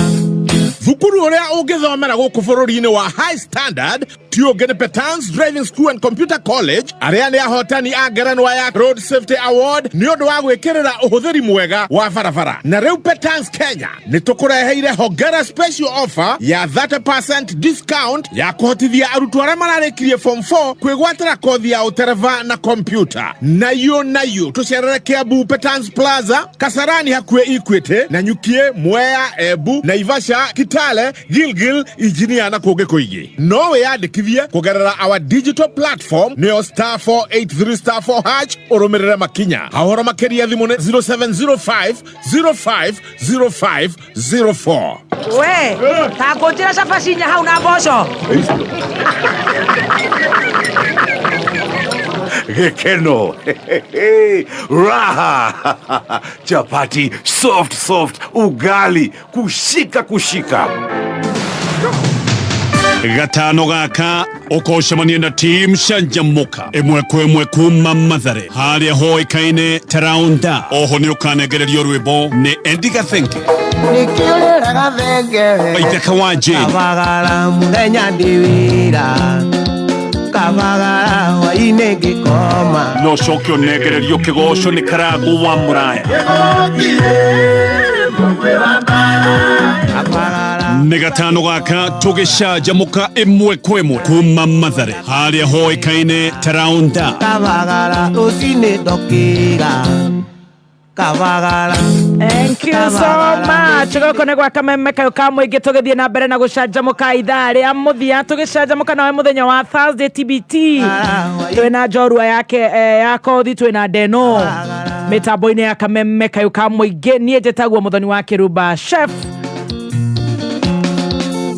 Thukuru ũrĩa ũngĩthomera gũkũ bũrũri-inĩ wa high standard ti ũngĩ nĩ Petans Driving School and Computer College arĩa nĩ ahotani a ngerenwa ya Road Safety Award nĩ ũndũ wa gwĩkĩrĩra ũhũthĩri mwega wa barabara. Na rĩu Petans Kenya nĩ tũkũreheire hongera special offer ya 30% discount ya kũhotithia arutwo arĩa mararĩkirie form 4 kwĩgwatĩra kothi ya ũtereba na kompyuta. Nayo nayo tũcerere Kiambu Petans Plaza, Kasarani hakuhĩ Equity, Nanyukie, Mwea, Embu, Naivasha, Kitale, Gilgil, Engineer na kũngĩ kũingĩ. No wĩyandĩkithie kũgerera our digital platform nĩyo star 483 star 4 hash ũrũmĩrĩre makinya. Ahoro makĩria thimũ nĩ 0705 05 05 04. We ta ngũnjĩra cabaci inya hau na mboco. Gĩkeno raha chapati soft soft ugali kushika kushika. Gatano gaka ũkocemania na team canjamũka ĩmwe kwa ĩmwe kuma Mathare harĩa hoĩkaine ta Raunda. Oho nĩ ũkanengererio rwĩmbo nĩ Eddie Gathenge Nĩkĩũrĩra gathenge Waithaka wa Jane. Kabagara mũthenya ndĩ wĩra Kabagara hwainĩ ngĩkoma na ũcoke ũnengererio kĩgoco nĩ Karangũ wa Mũraya. Nĩ gatano gaka tũgĩcanjamũka ĩmwe kwa ĩmwe kuma Mathare harĩa hoĩkaine ta Raunda. Kabagara rũcinĩ ndokĩra Kabagara Thank you so much. Gũkũ nĩ gwa kameme kayũ ka mũingĩ tũgĩthiĩ na mbere na gũcanjamũka ithaa rĩa mũthia tũgĩcanjamũka nawe mũthenya wa Thursday TBT. Twĩna njorua yake ya kothi twĩna Deno mĩtambo-inĩ ya kameme kayũ ka mũingĩ. Niĩ njĩtagwo Mũthoni wa Kĩrumba Chef.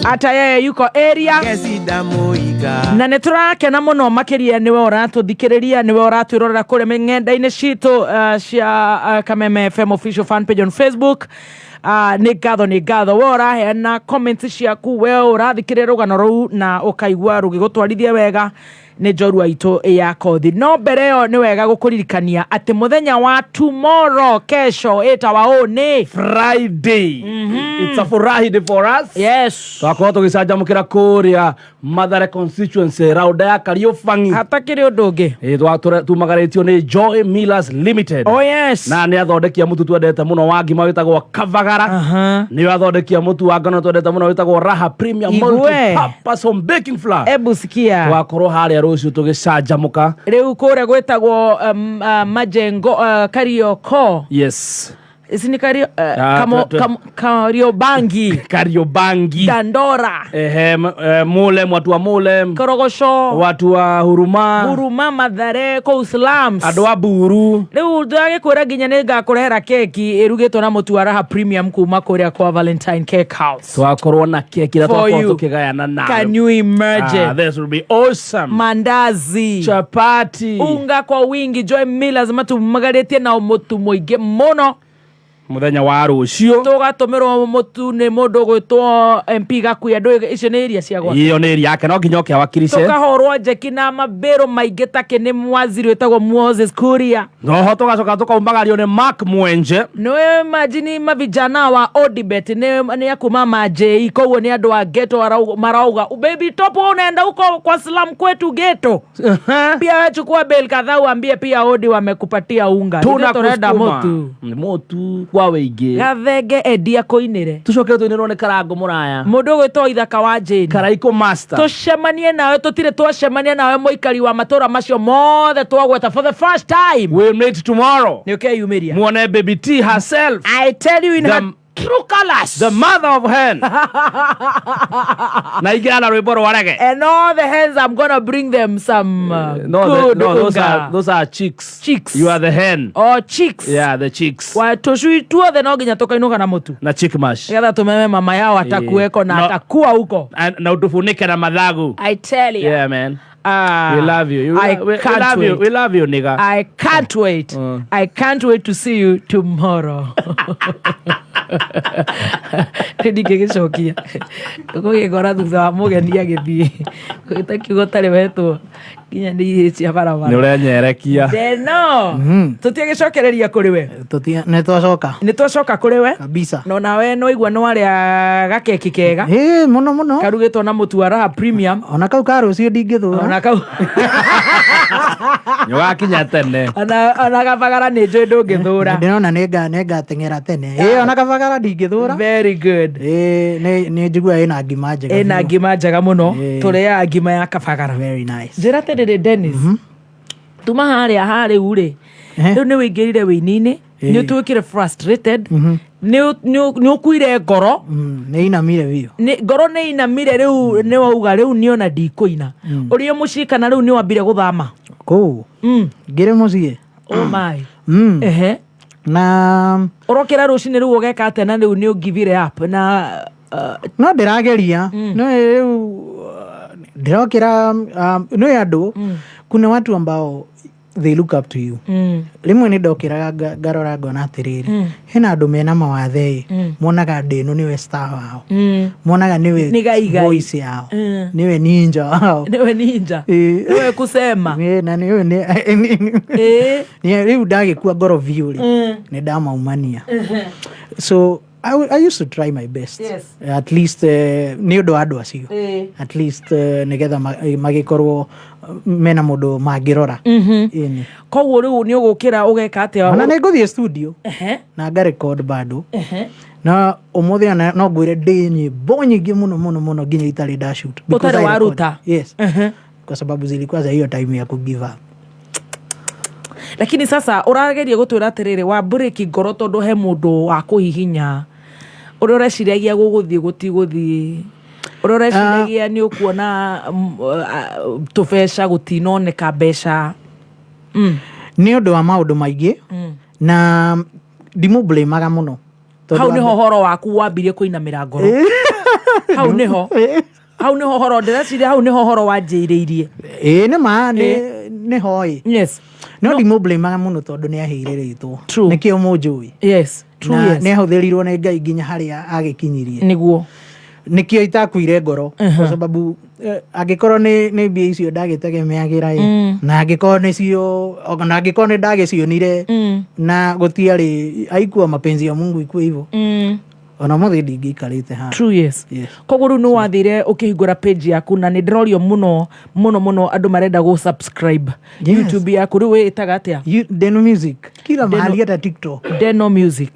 Ata yeye yuko area na nĩ tũrakena mũno makĩria nĩwe ũratũthikĩrĩria nĩwe ũratwĩrorera kũrĩa ng'enda-inĩ citũ cia Kameme FM official fan page on Facebook. Nĩ ngatho, nĩ ngatho. We ũraheana comments ciaku, we ũrathikĩrĩria rũgano rũu na ũkaigua rũgĩgũtwarithia wega, nĩ njorua itũ ya kothi. No mbere ĩyo nĩ wega gũkũririkania atĩ mũthenya wa tomorrow, kesho ĩtawa ũ nĩ Friday. It's a furahi day for us. Yes. Twakorwo tũgĩcanjamũkĩra kũrĩa Mathare constituency, raunda ya Kariũbangi. Hatakĩrĩ ũndũ ũngĩ. Ĩ, tumagarĩtio nĩ Joy Millers Limited. Oh yes. Na nĩ athondeki a mũtu twendete mũno wa ngima wĩtagwo Kavagara. Nĩo athondeki a mũtu wa ngano twendete mũno wĩtagwo Raha Premium Igue. Multi-Purpose Home Baking Flour. Ebu sikia. Twakorwo harĩa rũciũ tũgĩcanjamũka. Rĩu kũrĩa gwĩtagwo majengo, Karioko. Yes. Ici nĩ Kario, Kariobangi. Kariobangi. Dandora. Ehe, Mule, watu wa Mule. Korogoco. Watu wa Huruma. Huruma, Mathare, kũu slums. Andũ a Buru. Rĩu ndagĩkwĩra nginya nĩ ngakũrehera keki ĩrugĩtwo na mũtu wa Raha Premium kuma kũrĩa kwa Valentine Cake House. Twakorwo na keki ĩrĩa For twakorwo you. tũkĩgayana nawe. Can you imagine? Ah, this will be awesome. Mandazi. Chapati. Unga kwa wingi. Joy Millers matumagarĩtie na mũtu mũingĩ mũno. Mũthenya wa rũciũ. Tũgatũmĩrwo mũtu nĩ mũndũ ũgwĩtwo MP Gakuya. Ndũĩ icio nĩ iria cia gwake. Iyo nĩ area yake, no nginya oke awakirice. Tũkahũrwo njeki na mabĩrũ maingĩ takĩ nĩ mwaziri wĩtagwo Moses Kuria. Noho tũgacoka tũkaumagario nĩ Mark Mwenje. Nĩ imagine mavijana wa Odibet nĩ akuma ma JE, koguo nĩ andũ a ghetto marauga baby top, wewe unaenda huko kwa slum kwetu ghetto. Pia wewe chukua bel kadhaa uambie pia Odi wamekupatia unga. Tuna Ithuĩ tũrenda kusukuma. mũtu. Nĩ mũtu kwa wĩingĩ. Gathenge endia kũinĩre. Tũcoke tũinĩrwo nĩ Karango Mũraya. Mũndũ ũgwĩtwo Ithaka wa Jane. Karaikũ Master. Tũcemanie nawe, tũtirĩ twacemania nawe mũikari wa matũra macio mothe twagweta for the first time. We'll meet tomorrow. Nĩ ũkeyumĩria. Muone Baby T herself. I tell you in The her true colors. The mother of hen. Na ingĩra na rwĩmbo rwa reggae. And all the hens, I'm gonna bring them some No, good no, unga. those are chicks. Chicks. You are the hen. Oh, chicks. Yeah, the chicks. Wa tũcui tuothe no nginya tũkainũka na mũtu. Na chick mash. Nĩgetha tũmeme mama yao atakuweko na No. atakuwa huko. Na utufunike na mathagu. I tell you. Yeah, man. We love you. I We can't love you. wait. We love you, nigga. I can't wait. I can't wait to see you tomorrow. Ndingĩgĩcokia ũgũgĩkora thutha wa mũgeni agĩthiĩ gwĩta kiugo tarĩ wetwo nginya nĩ ihĩ cia barabara. Nĩ ũrenyerekia. Deno tũtiagĩcokereria kũrĩ we. Nĩ twacoka. Nĩ twacoka kũrĩ we kabisa. No nawe no igua nĩ warĩa gakeki kega. Ĩ, mũno mũno. Karugĩtwo na mũtu wa Raha Premium. Ona kau ka rũciũ ndingĩthũra. Ona kau. Nĩ wakinya tene. Ona kabagara nĩ njũĩ ndũngĩthũra. Ndĩrona nĩ ngateng'era tene. Ĩ, ona kabagara ndingĩthũra. Very good. Ĩ, nĩ njiguaga ĩna ngima njega Ĩna biũ. ngima njega mũno. Tũrĩaga ngima ya kabagara. Very nice. Njĩra atĩrĩrĩ Dennis. Tuma harĩa harĩu rĩ. Rĩu nĩ wĩingĩrire wĩini-inĩ, nĩ ũtuĩkire frustrated, nĩ ũkuire ngoro. Nĩ inamire biũ. Ngoro nĩ inamire rĩu nĩ wauga rĩu niĩ ona ndikũina. Ũrĩ o mũciĩ kana rĩu nĩ wambire gũthama? Kũu. Ngĩrĩ mũciĩ. Oh my. Ehe. Na ũrokĩra rũcinĩ rĩu ũgeka atĩa na rĩu nĩ ũngivire up na, No ndĩrageria. No rĩu, ndĩrokĩra, nĩ andũ, kuna watu ambao they look up to you. Rĩmwe nĩ ndokĩraga ngarora ngona atĩrĩrĩ, hena andũ mena mawathe ĩ, monaga ndĩ ĩno nĩwe star wao. Monaga nĩwe Nĩ gai gai. voice yao. Nĩwe ninja wao. Nĩwe ninja. Nĩwe kusema. Ĩ, na nĩwe nĩ- Nĩ, rĩu ndagĩkua ngoro biũ rĩ, nĩ ndamaumania. So I used to try my best. At least, nĩ ũndũ wa andũ acio. At least, nĩgetha magĩkorwo mena mũndũ mangĩrora. Ĩni. Koguo rĩu nĩ ũgũkĩra ũgeka atĩa? Ona nĩ ngũthiĩ studio. Na nga record bado. Na ũmũthĩ ona no ngwĩre ndĩ nyĩmbo nyingĩ mũno mũno mũno nginya itarĩ nda shoot. Because Ũtarĩ I record. waruta? Yes. Kwa sababu zilikuwa za hiyo time ya ku give up. Lakini sasa ũrageria gũtwĩra atĩrĩrĩ, wa break ngoro tondũ he mũndũ wa kũhihinya ũrĩa ũreciragia gũgũthiĩ gũtigũthiĩ, ũrĩa ũreciragia nĩ ũkuona, tũbeca gũtinoneka mbeca. Nĩ ũndũ wa maũndũ maingĩ, na ndimũblamaga mũno. Tondũ Hau wa nĩho mbere- ũhoro waku wambirie kũinamĩra ngoro. Hau nĩho. Hau nĩho ũhoro, ndĩreciria hau nĩho ũhoro wanjĩrĩirie. Ĩĩ, nĩ ma, nĩho ĩ. Yes. No ndimũblamaga mũno tondũ nĩ aheire rĩtwa. True. Nĩkĩo mũnjũĩ. Yes. True, Na yes. nĩ ahũthĩrirwo nĩ Ngai nginya harĩa agĩkinyirie. Nĩguo. Nĩkĩo itakuire ngoro kwa sababu angĩkorwo nĩ mbia icio ndagĩtegemeagĩra ĩ na angĩkorwo nĩcio na angĩkorwo nĩ ndagĩcionire na gũtiarĩ haikuwa mapenzi ya Mungu ikuwe hivyo ona mũthĩ ndingĩikarĩte haha. True, yes. Yes. Koguo rĩu nĩ wathire ũkĩhingũra page yaku na nĩ ndĩrorio mũno mũno mũno andũ marenda gũ subscribe Yes. YouTube yaku rĩu wĩĩtaga atĩa? Deno Music kila mahali hata TikTok. Deno Music.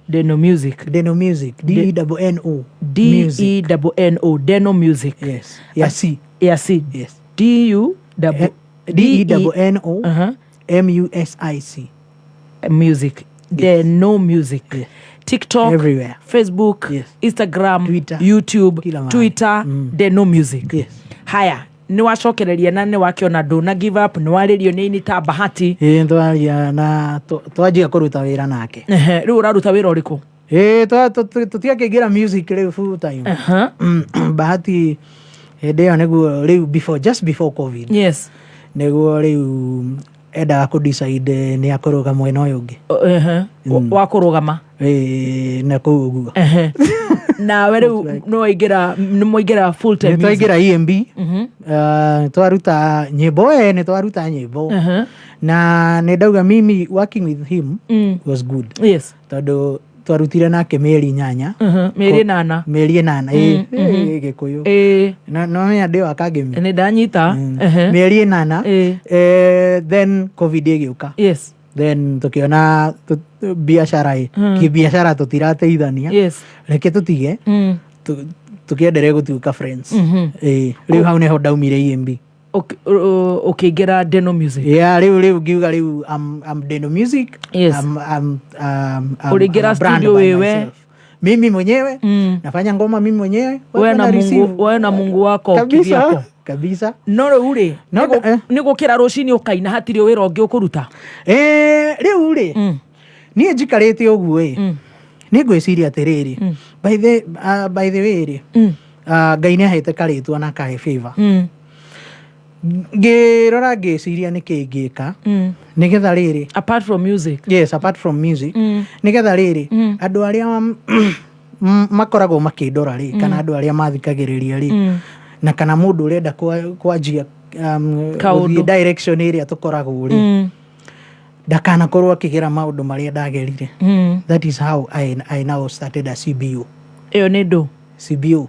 Deno Music. Deno Music. D E N N O. D E N N O Deno Music. Yes. Ya C. Ya C. Yes. D U double D E N N O M U S I C. Music. Deno Music. TikTok, Everywhere. Facebook, Instagram, YouTube, Twitter, Deno Music. Yes. Haya, nĩ wacokereria na nĩ wakĩona ndũna give up nĩ warĩrio nĩ ini ta Bahati. Ĩĩ twaria na twanjia kũruta wĩra nake. Ehe, rĩu ũraruta wĩra ũrĩkũ? Ĩĩ tũtiakĩingĩra music rĩu full time. Bahati hĩndĩ ĩyo nĩguo rĩu before just before COVID. Yes. Nĩguo rĩu endaga kũ decide nĩ akũrũga mwena ũyũ ũngĩ. Ehe. Wa kũrũgama. Ĩĩ na kũu ũguo. Ehe. Nawe rĩu nĩ waingĩra nĩ mwaingĩra full time Nĩ twaingĩra EMB. Mhm. Twaruta nyĩmbo nĩ twaruta nyĩmbo. Na nĩ ndauga mimi working with him was good. Yes. Tondũ twarutire nake mĩeri 8. Mĩeri 8. Mĩeri 8 ĩĩ. Ĩĩ, Gĩkũyũ. No no menya ndĩ wa Kangemi. Nĩ ndanyita. Mĩeri 8. Then COVID ĩgĩũka. Yes. Then tukiona biacara ĩ kibiacara tũtirateithania. Yes. Reke tũtige tukiendelee gũtuĩka friends. Ĩĩ, rĩu hau nĩho ndaumire EMB. Ũkĩingĩra Deno Music. Yeah, rĩu ngiuga rĩu I'm Deno Music. Yes. I'm Ũrĩingĩra I'm a brand studio by wewe. myself. Mimi mwenyewe nafanya ngoma mimi mwenyewe. We na Watu Mungu, wana we na Mungu wako Kabisa. kivyako. Kabisa. No rĩu rĩ nĩ gũkĩra rũcinĩ ũkaina hatirĩ wĩra ũngĩ ũkũruta. Rĩu rĩ niĩ njikarĩte ũguo ĩ nĩ ngwĩciria atĩrĩrĩ by the way rĩ Ngai nĩ ahete karĩtwa na akahe favor. Ngĩrora ngĩciria nĩkĩ ingĩka nĩgetha rĩrĩ apart from music. Yes, apart from music. Nĩgetha rĩrĩ andũ arĩa makoragwo makĩndora rĩ kana andũ arĩa mathikagĩrĩria rĩ na kana mũndũ ũrenda kwanjia Kaũndũ. gũthiĩ direction ĩrĩa tũkoragwo rĩ ndakanakorwo akĩgera maũndũ marĩa ndagerire. That is how I now started a CBO. Ĩyo nĩ ndũ? CBO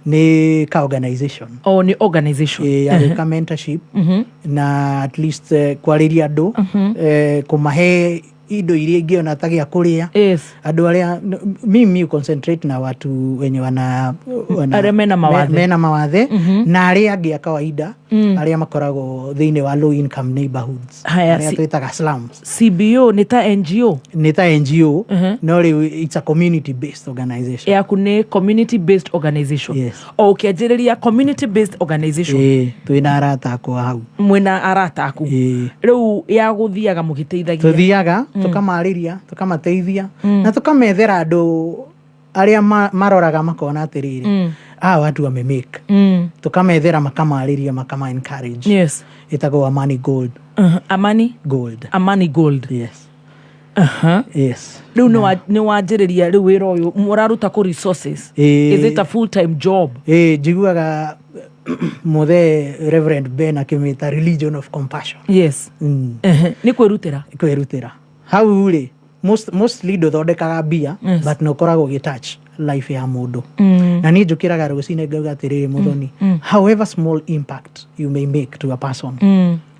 nĩ ka organization. Oh, nĩ organization. Ya gwĩka mentorship na at least kwarĩria andũ kũmahe indo iria ingĩona ta gĩa kũrĩa. Yes. Andũ arĩa mimi concentrate na watu wenye wana Arĩa mena mawathe. mena mawathe na arĩa angĩ a kawaida arĩa makoragwo thĩinĩ wa low income neighborhoods. Haya, Arĩa twĩtaga slums. CBO nĩ ta NGO? Nĩ ta NGO no rĩu it's a community based organization. Yaku nĩ community based organization. Yes. O ũkĩanjĩrĩria community based organization. Ĩĩ, twĩna arata akwa hau. Mwĩna arata aku. Rĩu ya gũthiaga mũgĩteithagia. Tũthiaga tũkamarĩria tũkamateithia na tũkamethera andũ arĩa maroraga makona atĩrĩrĩ hawa watu wame make. Tũkamethera makamarĩria makama encourage. Yes. Ĩtagwo Amani Gold. Amani Gold. Amani Gold. Yes. Yes. Rĩu nĩ wanjĩrĩria rĩu wĩra ũyũ mũraruta kũ resources. Is it a full time job? Ĩĩ, njiguaga mũthee Reverend Ben akĩmĩta religion of compassion. Yes. Nĩ kwĩrutĩra. Kwĩrutĩra. Hau rĩ mostly ndũthondekaga mbia but nĩ ũkoragwo ũgĩtouch life ya mũndũ. Na niĩ njũkĩraga rũcinĩ ngauga atĩrĩrĩ Mũthoni, however small impact you may make to a person,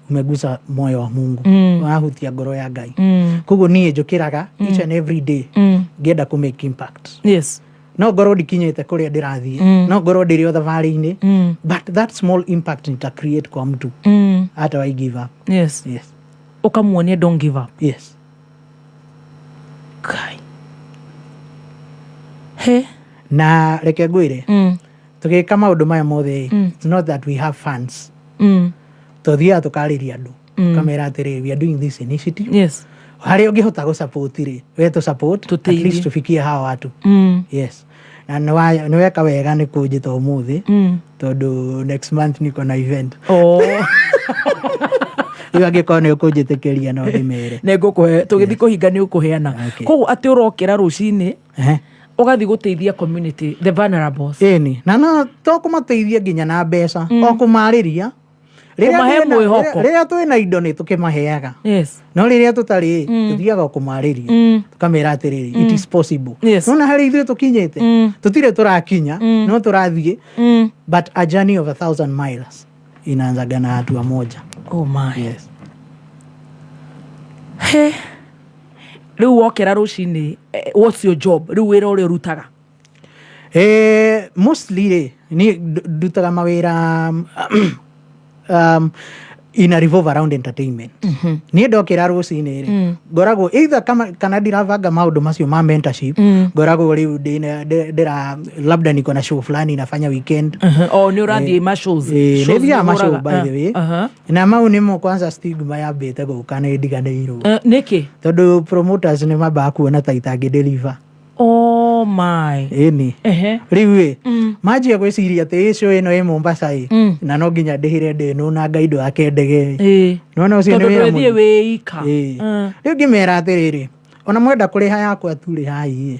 umegusa moyo wa Mungu. Wahutia ngoro ya Ngai. Koguo niĩ njũkĩraga each and every day ngĩenda kũ make impact. Yes. No ngorwo ndikinyĩte kũrĩa ndĩrathiĩ, no ngorwo ndĩrĩ o thabarĩ-inĩ, but that small impact nita create kwa mtu hata I give up. Yes. Yes. Ũkamuonia don't give up. Yes. Kai. He. Na reke ngwĩre tũgĩka maũndũ maya mothe it's not that we have funds. Tũthiaga tũkarĩria andũ tũkamera atĩrĩrĩ we are doing this initiative. Yes. Harĩa ũngĩhota gũ support rĩ we tũ support at least tufikie hawa watu. Yes. Na nĩ weka wega nĩ kũnjĩta ũmũthĩ tondũ next month niko na event. Oh. Rĩu angĩkorwo nĩ ũkũnjĩtĩkĩria no ndĩmere. Nĩ ngũkũhe tũgĩthiĩ kũhinga nĩ ũkũheana. Koguo atĩ ũrokĩra rũcinĩ ũgathiĩ gũteithia community, the vulnerables. Ĩni, na no to kũmateithia nginya na mbeca, o kũmarĩria. Rĩrĩa Kũmahe mwĩhoko. Rĩrĩa twĩna indo nĩ tũkĩmaheaga. Yes. No rĩrĩa tũtarĩ, tũthiaga o kũmarĩria. Tũkamera atĩrĩrĩ, it is possible. Yes. Nona harĩa ithuĩ tũkinyĩte, tũtirĩ tũrakinya, no tũrathiĩ, but a journey of 1,000 miles inaanzaga na hatua moja. Oh my. Yes. He. Rĩu wokĩra rũcinĩ, what's your job? Rĩu wĩra ũrĩa ũrutaga? Mostly rĩ, niĩ ndutaga mawĩra ina revolve around entertainment. Niĩ ndokĩra rũcinĩ rĩ, ngoragwo either kana ndirabanga maũndũ macio ma mentorship, ngoragwo rĩu ndĩra labda niko na show fulani inafanya weekend. Oh, nĩ ũrathiĩ ma shows. Nĩ Shows thiaga ma show, nĩ by the way. Na mau nĩmo kwanza stigma yambĩte gũka nĩ ndiganĩirwo. Nĩkĩ? Tondũ promoters nĩ mambaga kuona ta itangĩ deliver. Oh my. Ĩni. Rĩu ĩ, manjia gwĩciria atĩ ĩ show ĩno ĩ Mombasa ĩ, na no nginya ndĩhĩre ndĩnũ na ngaindo yake ndege ĩ. Nĩwona ũcio nĩ Tondũ wĩra ndũrĩthiĩ mũnene. wĩ ika. Ĩĩ. Rĩu ngĩmera atĩrĩrĩ, ona mwenda kũrĩha yakwa tu rĩhai ĩ,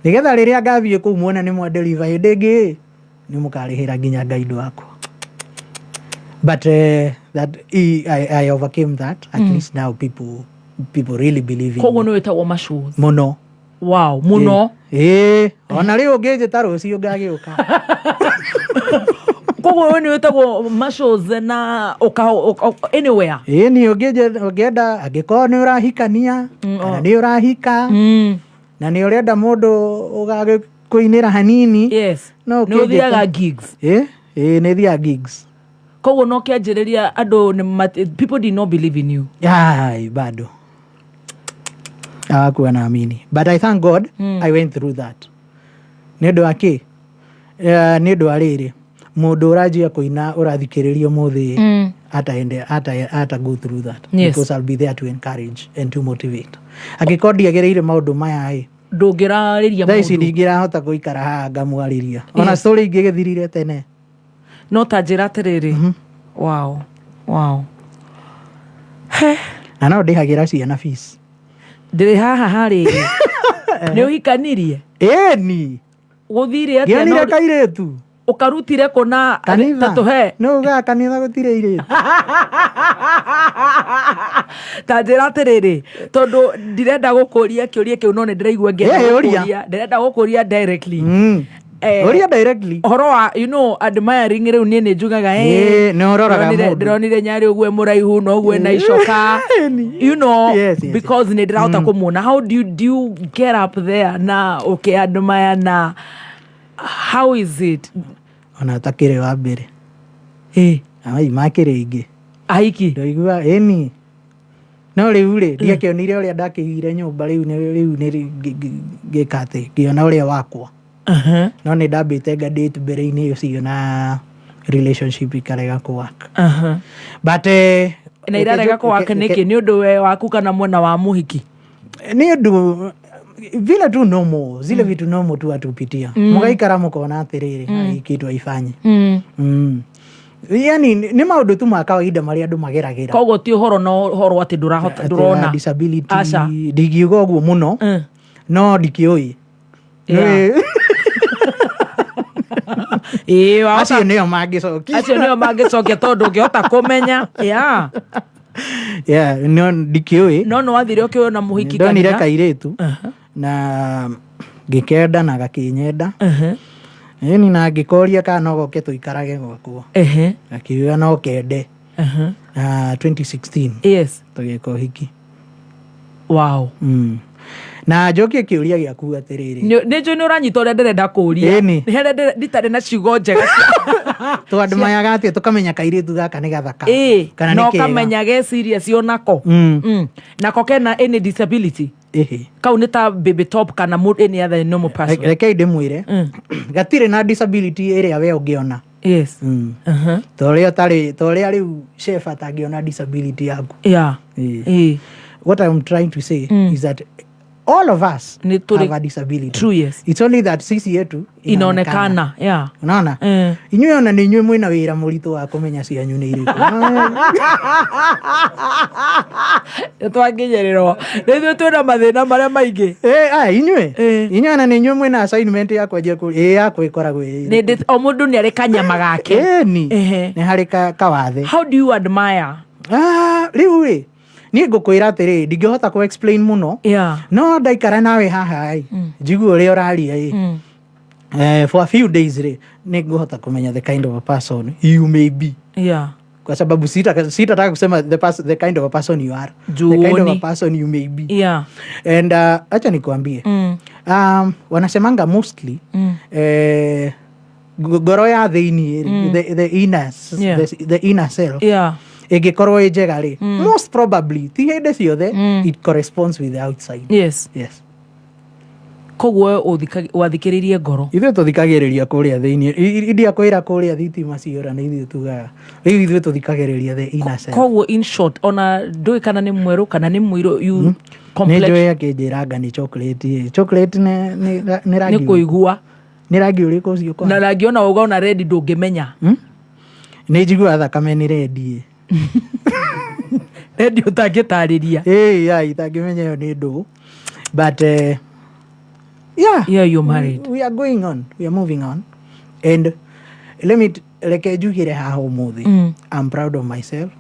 nĩgetha rĩrĩa ngathiĩ kũu muone nĩ mwa deliver, hĩndĩ ĩngĩ ĩ, nĩ mũkarĩhĩra nginya ngaindo yakwa. But that I overcame that. At least now people really believe in Koguo me. nĩ wĩtagwo ma shows. Mũno. Wow, mũno. Ĩĩ, ona rĩu ũngĩnjĩta rũciũ ngagĩũka. Koguo we nĩ wĩtagwo ma shows na anywhere. Ĩĩ, niĩ ũngĩenda, angĩkorwo nĩ ũrahikania, kana nĩ ũrahika, na nĩ ũrenda mũndũ ũgagĩkũinĩra hanini. Yes. No Nĩ ũthiaga ũkĩnjĩta. gigs. Ĩĩ, ĩĩ, nĩ thiaga gigs. Koguo no kĩanjĩrĩria andũ nĩ people did not believe in you. Ai, bado. Hawakuwa naamini. But I thank God I went through that. Nĩ ũndũ wa kĩ? Nĩ ũndũ wa rĩrĩ, mũndũ ũranjia kũina ũrathikĩrĩria ũmũthĩ, ata go through that. Because I'll be there to encourage and to motivate. Angĩkorwo ndiagereire maũndũ maya ĩ, ndũngĩrarĩria thaa ici mũndũ. ndingĩrahota gũikara haha ngamwarĩria. Ona story ingĩgĩthirire tene. No ta njĩra atĩrĩrĩ. Wow. Wow. He. Na no ndĩhagĩra ciana fees. Ndĩrĩ haha harĩrĩ. Nĩ ũhikanirie? Ĩni. Gũthire atĩa? Ngĩonire kairĩtu. Ũkarutire kũ na Kanitha. ta tũhe? Nĩ ugaga kanitha gũtirĩ irĩtu. Ta njĩra atĩrĩrĩ, tondũ ndirenda gũkũria kĩũria kĩu no nĩ ndĩraigua ngĩenda Ĩ, ũria. gũkũria. Ndĩrenda gũkũria directly. Ũria directly. Ũhoro wa, you know, admiring rĩu niĩ nĩ njugaga, Ĩ, nĩ ũroraga mũndũ. ndĩronire nyarĩ ũguo e mũraihu na ũguo ena icoka. You know, Yes, yes, because nĩ ndĩrahota kũmuona. How do you get up there na ũkĩ-admire na how is it? Ona takĩrĩ wa mbere. Ĩ. Ai, makĩrĩ ingĩ. Ahiki. Ndaigua, ĩni. No rĩu rĩ, ndiakĩonire ũrĩa ndakĩigire nyũmba rĩu nĩ, rĩu nĩ ngĩka atĩ, ngĩona ũrĩa wakwa. No nĩ ndambĩte nga date mbere-inĩ ũcio na relationship ikarega kũ work. But Na irarega kũ work nĩkĩ? Nĩ ũndũ we waku kana mwena wa mũhiki? Nĩ ũndũ vile tu normal, zile vitu normal tu atupitia. Mũgaikara mũkona atĩrĩrĩ, hii kitu haifanyi. Yani nĩ maũndũ tu ma kawaida marĩa andũ mageragĩra. Koguo ti ũhoro na ũhoro atĩ ndũrahota, Atĩ ndũrona. disability, Aca. ndingiuga ũguo mũno, no ndikĩũĩ. Ĩĩ, wahota- Acio nĩo mangĩcokia. Acio nĩo mangĩcokia tondũ ũngĩhota kũmenya. Yeah. Yeah, no ndikĩũĩ. No nĩ wathire ũkĩona mũhiki Ndonire kanitha? kairĩtu na ngĩkenda na gakĩnyenda. Ĩni na ngĩkoria kana no goke tũikarage gwakwa. Gakiuga no kende. Na 2016. Yes. Tũgĩka ũhiki. Wow. Na njokie kĩũria gĩaku atĩrĩrĩ. Nĩ njũĩ nĩ ũranyita ũrĩa ndĩrenda kũũria. Ĩni. Nĩ harĩa nditarĩ na ciugo njega cia- Tũandũmayaga atĩa tũkamenya kairĩtu gaka nĩ gathaka. Ĩĩ, Kana na nĩ kega. ũkamenya ge serious onako. Nako kena any disability. Kau nĩ ta baby top kana any other normal person. Rekei ndĩmwĩre. Gatirĩ na disability ĩrĩa we ũngĩona. Yes. Ta ũrĩa ũtarĩ, ta ũrĩa rĩu chef atangĩona disability yaku. Yeah. What I'm trying to say is that All of us Nĩ tũrĩ- have a disability. True, yes. It's only that sisi yetu Inaonekana, yeah. Unaona? Inyuĩ ona nĩ inyuĩ mwĩna wĩra mũritũ wa kũmenya cianyu nĩ irĩkũ. Nĩ twakinyĩrĩrwo nĩ ithuĩ twĩna mathĩna marĩa maingĩ. Inyuĩ inyuĩ ona nĩ inyuĩ mwĩna assignment ya kwanjia kũ ĩ yakwa ĩkoragwo ĩ Nĩ ndĩ- o mũndũ nĩ arĩ kanyama gake. Ĩni nĩ harĩ kawathe. How do you admire? Rĩu rĩ niĩ ngũkwĩra atĩrĩ, ndingĩhota kũ explain mũno, no ndaikara nawe haha ĩ, njigue ũrĩa ũraria ĩ, for a few days rĩ, nĩ ngũhota kũmenya the kind of a person you may be. Kwa sababu sitataka kusema the kind of a person you are, the kind of a Juoni. person you may be. And acha nikuambie, wanasemanga mostly, ngoro ya thĩiniĩ rĩ, the inner, the inner self, ĩngĩkorwo ĩ njega rĩ, most probably, ti hĩndĩ ciothe, it corresponds with the outside. Yes. Koguo wathikĩrĩirie ngoro. Ithuĩ tũthikagĩrĩria kũrĩa thĩiniĩ. India kwĩra kũrĩa thitima ciora nĩ ithuĩ tugaga rĩu ithuĩ tũthikagĩrĩria the inner self. Koguo in short, ona ndũĩ kana nĩ mwerũ kana nĩ mũirũ, you Nĩ complex. njũĩ akĩnjĩra anga nĩ chocolate ĩ. Chocolate nĩ rangi Nĩ kũigua. Nĩ rangi ũrĩkũ ũcio kwanza? Na rangi ona uga ona red ndũngĩmenya. Nĩ njiguaga thakame nĩ red ĩ. Red ũtangĩtarĩria. Ĩ, ya, itangĩmenya ĩyo nĩ ndũ. But yeah. Yeah, you're married. We are going on. We are moving on. And let me reke njugire haha ũmũthĩ. I'm proud of myself.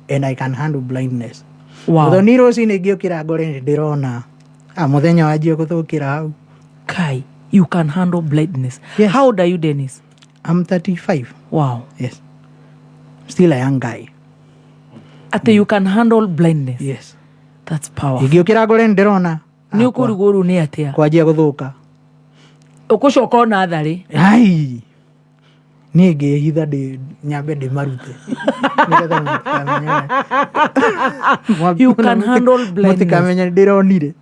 And I can handle blindness. Wow. Tondũ niĩ rũcinĩ ingĩũkĩra ngore nĩ ndĩrona. Mũthenya wanjia gũthũkĩra hau. Kai, you can handle blindness. Yes. How old are you, Dennis? I'm 35. Wow. Yes. Still a young guy. Ate you can handle blindness. Yes. That's powerful. Ingĩũkĩra ngore nĩ ndĩrona. Nĩ ũkũrigwo rĩu nĩ atĩa? Kwanjia gũthũka. Ũkũcoka ona tharĩ. Ai. Niĩ ngĩhitha nyambe ndĩmarute. Nĩgetha mũtikamenye. You can handle blindness. Mũtikamenye ndĩronire.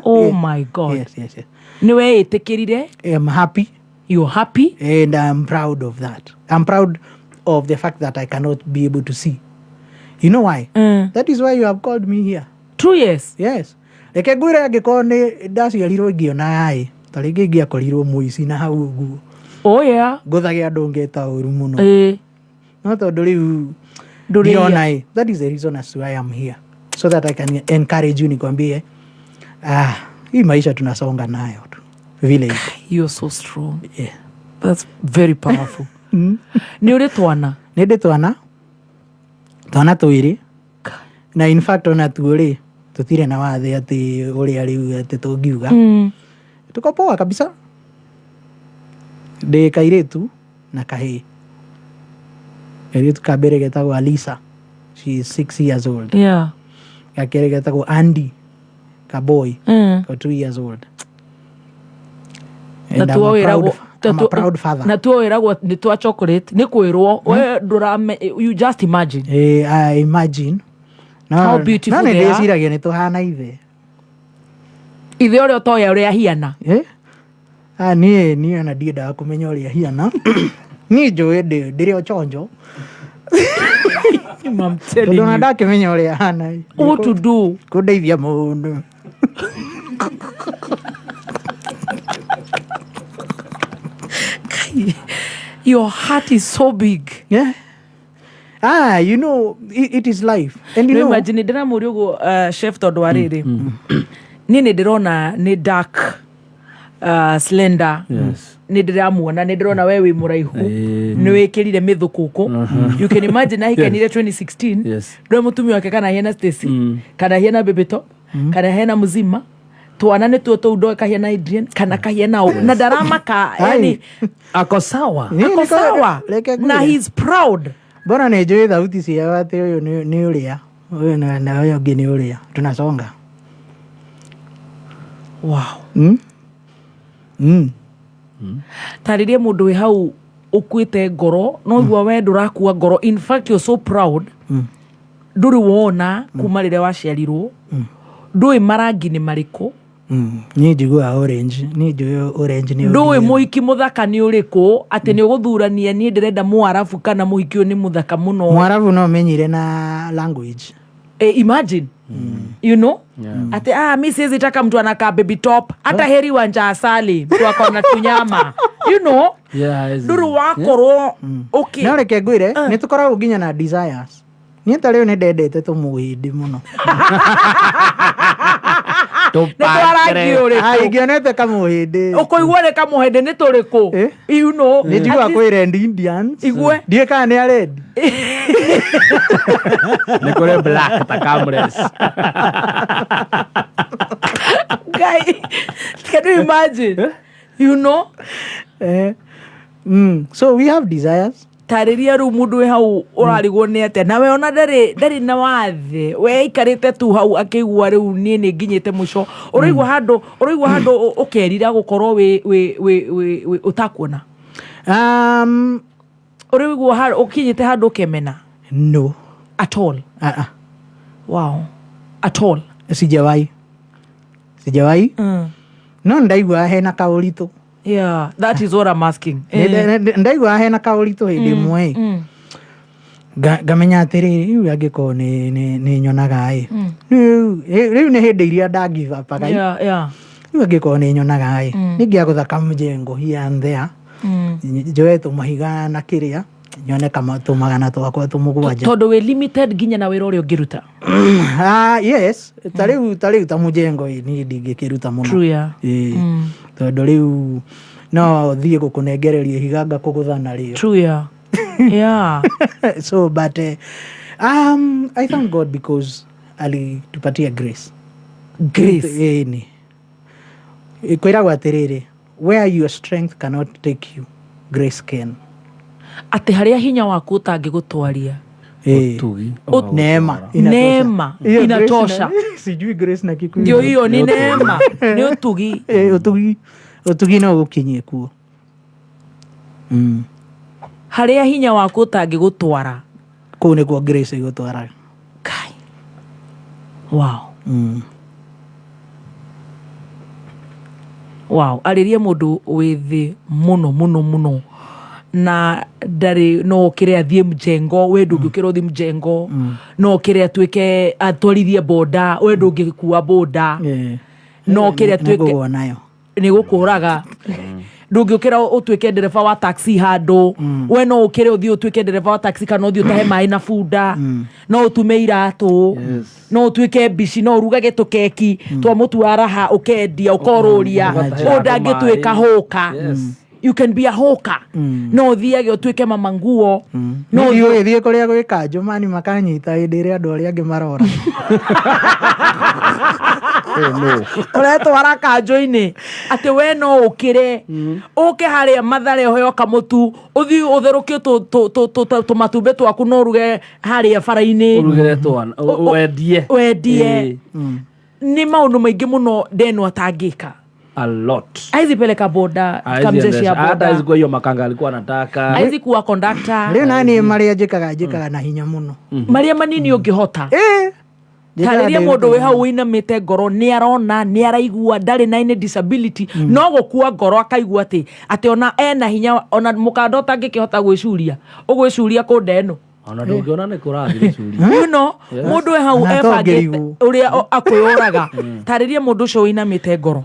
Oh my God. Yes, yes, yes. Nĩ weĩtĩkĩrire? I'm happy. You're happy? And I'm proud of that. I'm proud of the fact that I cannot be able to see. You know why? That is why you have called me here. True, yes. Yes. Reke ngwĩre angĩkorwo nĩ ndaciarirwo ngĩona ĩ, ta rĩngĩ ingĩakorirwo mũici na hau ũguo. Oh yeah. Ngũthage andũ ngeta ũru mũno. No tondũ rĩu Ndũrĩ ndirona ĩ, that is the reason as to why I'm here. So that I can encourage you nikwambie, hii maisha tunasonga nayo tu. Vile iko. You're so strong. Yeah. That's very powerful. Nĩ ũrĩ twana? Nĩ ndĩ twana. Twana twĩrĩ. Na in fact ona tuo rĩ, tũtirĩ na wathe atĩ ũrĩa rĩu atĩ tũngiuga. Tuko poa kabisa. Ndĩ kairĩtu na kahĩĩ. Kairĩtu ka mbere getagwo Alisa. She is 6 years old. Ga kerĩ getagwo Andy, ka boy, ka 2 years old. And I'm a proud father. Na tuo wĩragwo nĩ twa chocolate, nĩ kwĩrwo, we ndũrame, you just imagine. I imagine. No, How beautiful no, nĩ they are. ndĩciragia nĩ tũhana ithe. Ithe ũrĩa ũtoĩ ũrĩa ahiana. Niĩ ona ndiendaga kũmenya ũrĩa ahiana. Niĩ njũĩ ndĩrĩ o chonjo. I'm telling Tondũ ona you. ndakĩmenya ũrĩa ahana. What to do? Kũndeithia mũno. Your heart is so big. Yeah. You know, it is life. And you No, know, imagine ndĩramũria ũguo, chef tondũ wa rĩrĩ. Niĩ nĩ ndĩrona nĩ dark, slender. Yes. Nĩ ndĩramuona, nĩ ndĩrona we wĩ mũraihu. Nĩ wĩkĩrire mĩthũkũkũ. You can imagine ahikanire 2016. Yes. Ndũĩ mũtumia wake kana hiana Stacy, kana hiana Baby Top, kana hiana Mzima. Twana nĩ tuo tũu ndoĩ kahiana Adrian, kana kahiana ũ. Na ndaramaka, yani, Ako sawa. Niĩ Ako nĩko- sawa. reke ngwĩre. Na he's proud. Mbona nĩ njũĩ thauti ciao atĩ ũyũ nĩ ũrĩa, ũyũ na ũyũ ũngĩ nĩ ũrĩa. Tunasonga. Wow. Tarĩria mũndũ wĩ hau ũkuĩte ngoro, no igua we ndũrakua ngoro. In fact, you're so proud. Ndũrĩ wona kuma rĩrĩa waciarirwo. Ndũĩ marangi nĩ marĩkũ. Niĩ njiguaga orange. Niĩ njũĩ orange nĩ Ndũĩ ũndũ. mũhiki mũthaka nĩ ũrĩkũ, atĩ nĩ ũgũthurania niĩ ndĩrenda Mũarabu kana mũhiki ũyũ nĩ mũthaka mũno. Mũarabu no menyire na language. Imagine. You know, ati mi siwezi taka mtu anakaa baby top, hata heri wanja asali mtu akona tunyama, you know. Yeah, nduru wakorwo okay. No reke ngwire, nä tå koragwo nginya na desires. Niä ta rä u nä ndendete tå må hä ndä må no. Nĩ twa rangi ũrĩkũ? Ingĩonete kamå hä ndä. Ũkũigua nĩ kamũhĩndĩ nĩ tũrĩkũ, you know? Nä njiguaga kwä red Indians. Igue. Ndiä kana nä arendi. Nĩ kũrĩ black ta Camrys. Guy, can you imagine? You know? So we have desires. Tarĩria rĩu mũndũ wĩ hau ũrarigwo nĩ atĩa, nawe ona ndarĩ na wathe, we aikarĩte tu hau akĩigua rĩu niĩ nĩ nginyĩte mũico. Ũraigua handũ ũkerira gũkorwo wĩ ũtakuona. Ũraigua handũ ũkinyĩte handũ ũkemena? No. At all? Uh-uh. Wow, at all? Sijawahi. No ndaigua hena kaũritũ. Yeah, that is what I'm asking. Ndaigua hena kaũritũ hĩndĩ ĩmwe ĩ. Ngamenya atĩrĩrĩ, rĩu angĩkorwo nĩ nyonaga ĩ, rĩu nĩ hĩndĩ iria nda give up aga. Rĩu angĩkorwo nĩ nyonaga ĩ, nĩ ngĩagũtha kamjengo here and there, njoe tũmahiga na kĩrĩa nyone kama tũmagana twakwa tũmũgwanja. Tondũ wĩ limited nginya na wĩra ũrĩa ũngĩruta. Ah, yes, ta rĩu ta mũjengo ĩ, niĩ ndingĩkĩruta mũno. True, yeah. Ĩ, tondũ rĩu no thiĩ gũkũnengereria ihiga ngakũgũtha narĩo. True, yeah. So but I thank God because alitupatia grace. Grace. Ĩni kwĩragwo atĩrĩrĩ, where your strength cannot take you, grace can. Atĩ harĩa hinya waku ũtangĩgũtwaria. Ũtugi. Neema inatosha. Neema Hiyo grace inatosha. Sijui grace na Kikuyu. Ndio hiyo ni neema, nĩ ũtugi. Eh, ũtugi no ũgũkinyie kuo. Harĩa hinya waku ũtangĩgũtwara. Kũu nĩkuo grace ĩgũtwaraga. Wow. Wow, arĩrie mũndũ wĩ thĩ mũno mũno mũno na ndarĩ no ũkĩre athiĩ mjengo, we ndũngĩũkĩra ũthiĩ mjengo. No ũkĩre atuĩke atwarithie boda, we ndũngĩkua boda. No ũkĩre atuĩke Nĩngũgũa nayo. Nĩ gũkũraga. Ndũngĩũkĩra ũtuĩke ndereba wa taxi handũ, we no ũkĩre ũthiĩ ũtuĩke ndereba wa taxi kana ũthiĩ ũtahe maĩ na bunda. No ũtume iratũ, no ũtuĩke mbici, no ũrugage tũkeki twa mũtu wa raha ũkendia ũkorũria. Ũgatahĩra Ũndũ angĩtuĩka andũ maĩ. Hũka. You can be a hawker. No ũthiage ũtuĩke mama nguo. No no ũthiĩ- ũgĩthiĩ kũrĩa gwĩ kanjũ mani makanyita hĩndĩ ĩrĩa andũ arĩa angĩ marora. Ũretwara kanjũ-inĩ atĩ we no ũkĩre ũke harĩa Mathare ũheo kamũtu, ũthiĩ ũtherũkie tũmatumbĩ twaku, no ũruge harĩa bara-inĩ. Ũrugĩre twana wendie. Wendie. Nĩ maũndũ maingĩ mũno ndeno atangĩka. A lot. Aizi peleka boda. Haezi kamjeshi ya endesha. Hata boda. hawezi kuwa hiyo makanga alikuwa anataka. Aizi kuwa kondakta. Rĩu naniĩ marĩa njĩkaga na hinya mũno. Marĩa manini ũngĩhota. Njĩkaga Tarĩria ndĩ mũndũ wĩ hau wĩinamĩte ngoro, nĩ arona, nĩ araigua, ndarĩ na any disability, no gũkua ngoro akaigua atĩ ona ena hinya, ona mũkanda ũtangĩkĩhota gwĩcuria ũgwĩcuria kũnda ĩno. Ona ndũngĩona nĩ kũrathiĩ gĩcuria. You know, mũndũ wĩ hau Na to ebangĩte ngĩrigwo. ũrĩa akwĩyũraga. Tarĩria mũndũ ũcio wĩinamĩte ngoro.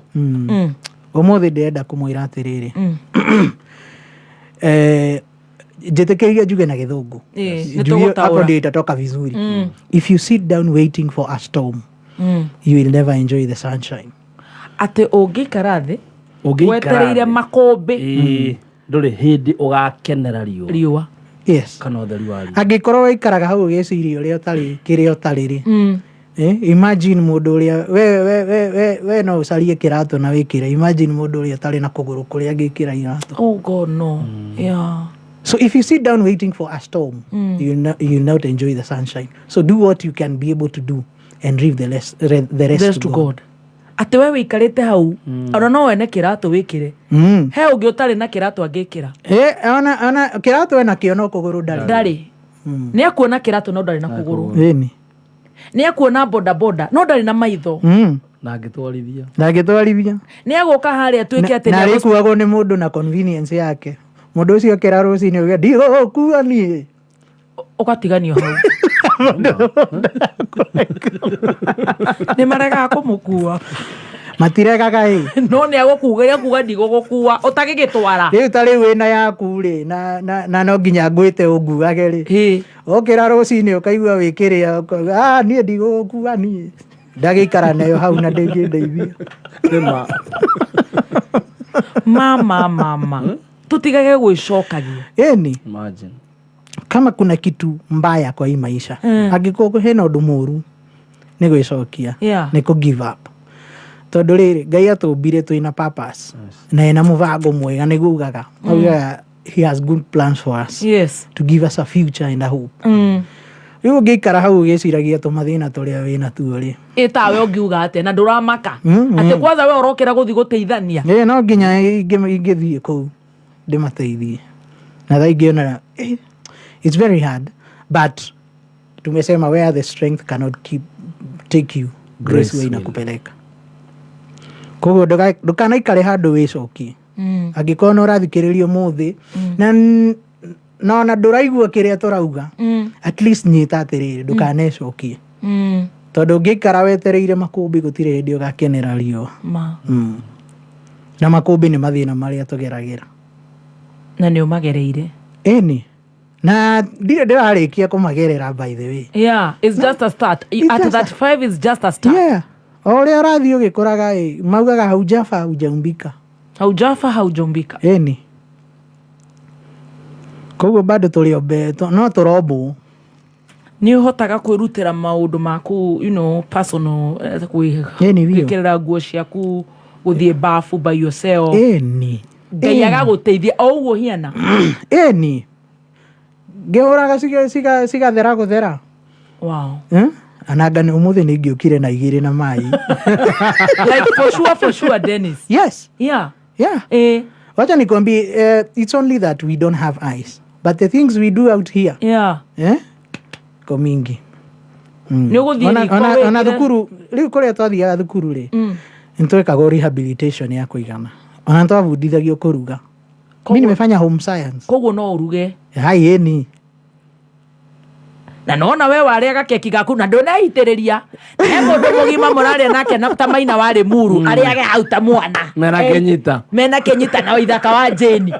Ũmũthĩ ndĩrenda kũmwĩra atĩrĩrĩ, njĩtĩkĩrie njuge na Gĩthũngũ. Nĩ Juu hiyo tũgũtaũra. hapo ndio itatoka vizuri. If you sit down waiting for a storm, you will never enjoy the sunshine. Atĩ ũngĩikara thĩ Ũngĩikara wetereire thĩ. makũmbĩ. Ĩĩ, ndũrĩ hĩndĩ ũgakenera riũa. Riũa. Yes. Kana ũtheri wa riũa. Angĩkorwo waikaraga hau ũgĩciria ũrĩa ũtarĩ kĩrĩa ũtarĩ rĩ, imagine mũndũ ũrĩa we no ũcarie kĩratũ na wĩkĩre. Imagine mũndũ ũrĩa ũtarĩ na kũgũrũ kũrĩa angĩkĩra iratũ. Oh God, no. Yeah. So if you sit down waiting for a storm, you will not enjoy the sunshine. So do what you can be able to do and leave the rest Rest to God. Atĩ we wĩikarĩte hau ona no wene kĩratũ wĩkĩre, he ũngĩ ũtarĩ na kĩratũ angĩkĩra. Eh, ona kĩratũ ena kĩo no kũgũrũ ndarĩ. Ndarĩ. Nĩ akuona kĩratũ no ndarĩ na kũgũrũ. Ĩni. Nĩ akuona bodaboda no ndarĩ na maitho. Na angĩtwarithia. Ndangĩtwarithia. Nĩ agũka harĩa atuĩke atĩ Na nĩ arĩkuagwo nĩ mũndũ na convenience yake. Mũndũ ũcio okĩra rũcinĩ uge ndigũgũkua niĩ. Ũgatiganio hau. Nĩ maregaga kũmũkua. Matiregaga ĩ. No nĩ agũkuga kuga ndigũgũkua ũtagĩgĩtwara. Rĩu ta rĩu wĩna yaku rĩ, na no nginya ngwĩte ũnguage rĩ, ũkĩra rũcinĩ ũkaigua wĩkĩrĩa ũkauga, "Ah, niĩ ndigũgũkua niĩ ndagĩikara nayo hau na ndĩngĩndeithia." Mama mama, tũtigage gwĩcokagia. Ĩni. Imagine. Kama kuna kitu mbaya kwa hii maisha, angĩkorwo hena ũndũ mũru, nĩ gwĩcokia, nĩ kũ give up, tondũ rĩrĩ, Ngai atũmbire twĩna purpose na ena mũbango mwega, nĩguo ugaga, augaga he has good plans for us, to give us a future and a hope. Rĩu ũngĩikara hau ũgĩciragia tũmathĩna tũrĩa wĩna tuo rĩ, Ĩ tawe ũngiuga atĩa na ndũramaka atĩ kwanza we ũrokĩra gũthiĩ gũteithania? Ĩ, no nginya ingĩthiĩ kũu ndĩmateithie, na thaa ingĩ ona it's very hard, but tumesema where the strength cannot keep, take you, grace Grace huwa will. inakupeleka. Koguo ndũkanaikare handũ wĩcokie. Angĩkorwo nĩ ũrathikĩrĩria ũmũthĩ na ona ndũraigua kĩrĩa tũrauga, at least nyita atĩrĩrĩ, ndũkanecokie, tondũ ũngĩikara wetereire makũmbĩ, gũtirĩ hĩndĩ ũgakenera riũa. Ma. Na makũmbĩ nĩ mathĩna marĩa tũgeragĩra. Na nĩ ũmagereire. Ĩni, na ndirĩ ndĩrarĩkia kũmagerera, by the way. Yeah, it's just a start. It's At just a- 35 is just a start. Yeah, o ũrĩa ũrathiĩ ũgĩkũraga ĩ, maugaga haujafa haujaumbika. Haujafa haujaumbika. Ĩni, koguo bado tũrĩ ombe, no tũrombwo. Nĩ ũhotaga kwĩrutĩra maũndũ maku, personal, Ĩni biũ. gwĩkĩrĩra nguo ciaku, gũthiĩ bafu by yourself? Ĩni. Ngai agagũteithia o ũguo hiana? Ĩni, ngĩhũraga cigathera gũthera. Eh? Ananga nĩ ũmũthĩ nĩ ingĩũkire na igĩrĩ na maĩ. Like for sure, for sure, Dennis. Yes. Yeah. Wacha nikwambie, it's only that we don't have eyes, but the things we do out here, eh? Ko mingi. Nĩ ũgũthiĩ riko Ona wĩkĩre- thukuru rĩu, kũrĩa twathiaga thukuru rĩ, nĩtwekagwo rehabilitation ya kũigana, ona nĩtwabundithagio kũruga. Mi nimefanya home science. Koguo no ũruge? Hai, ĩni. Na nona we warĩaga keki gaku na ndũneitĩrĩria, he mũndũ mũgima mũrarĩa nake na ta maina warĩ muru arĩage hau ta mwana. Mena Kenyita. Mena Kenyita na waithaka wa Jane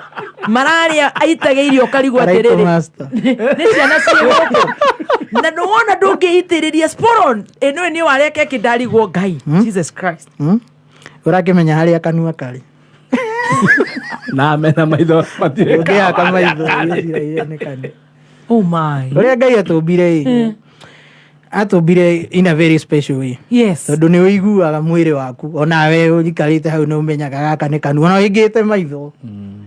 mararĩa, aitage irio karigwo Karaitũ atĩrĩrĩ, master. Nĩ ciana ciĩ gũkũ na ndũwona ndũngĩitĩrĩria sporon ĩno nĩ warĩa keki, ndarigwo Ngai, Jesus Christ. Ũrakĩmenya harĩa kanua karĩ. Na mena maitho matirĩ. Ũngĩhaka maitho wĩciragie nĩ kanua. Oh my. Ũrĩa Ngai atũmbire ĩ, atũmbire in a very special way, tondũ nĩ ũiguaga mwĩrĩ waku, onawe ũikarĩte hau nĩ ũmenyaga gaka nĩ kanua, ona ũhingĩte maitho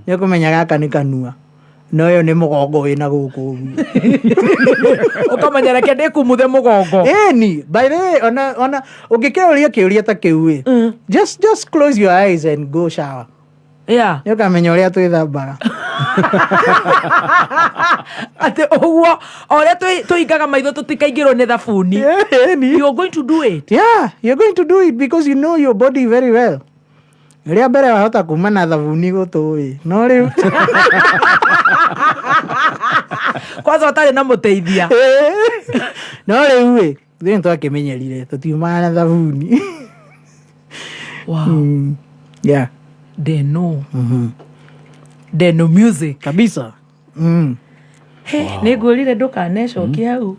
nĩ ũkũmenya gaka nĩ kanua, na ũyũ nĩ mũgongo wĩna gũkũ ũguo. Ũkamenya reke ndĩkumuthe mũgongo. Ĩni, by the way, ona ũngĩkĩũria kĩũria ta kĩu ĩ, just close your eyes and go shower, nĩ ũkamenya ũrĩa twĩthambaga. Atĩ ũguo o ũrĩa tũhingaga maitho tũtikaingĩrwo nĩ thabuni, you're going to do it. Yeah, you're going to do it because you know your body very well. Rĩa mbere wahota kuma na thabuni gũtũ ĩ, no rĩu kwanza ũtarĩ na mũteithia. No rĩu ĩ, ithuĩ nĩ twakĩmenyerire tũtiumaga na thabuni. Yeah. Deno. Deno music. Kabisa. Nĩ ngwĩrire ndũkanecokie hau.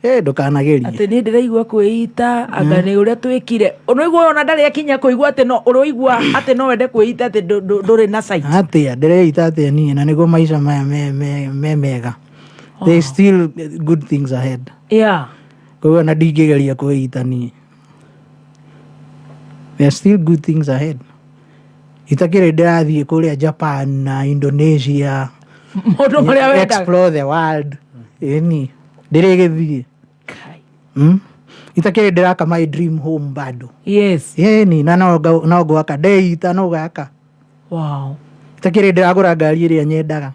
Eh, ndũkanagerie. Atĩ nĩ ndĩraigua kwĩita anga nĩ ũrĩa twĩkire, ũnaigua ona ndarĩ akinya kũigua atĩ no ũroigua atĩ no wende kwĩita atĩ ndũrĩ na sight. Atĩa ndĩreita atĩa niĩ na nĩguo maica maya me mega? There is still good things ahead. Koguo na ndingĩgeria kwĩita niĩ. There are still good things ahead. Itakĩrĩ ndĩrathiĩ kũrĩa Japan na Indonesia. Maũndũ marĩa wendaga. Explore the world, ĩni ndĩrĩgĩthiĩ. Itakĩrĩ ndĩraka my dream home bado. Ĩni, na no ngwaka ndeita, no gaka. Itakĩrĩ ndĩragũra ngari ĩrĩa nyendaga.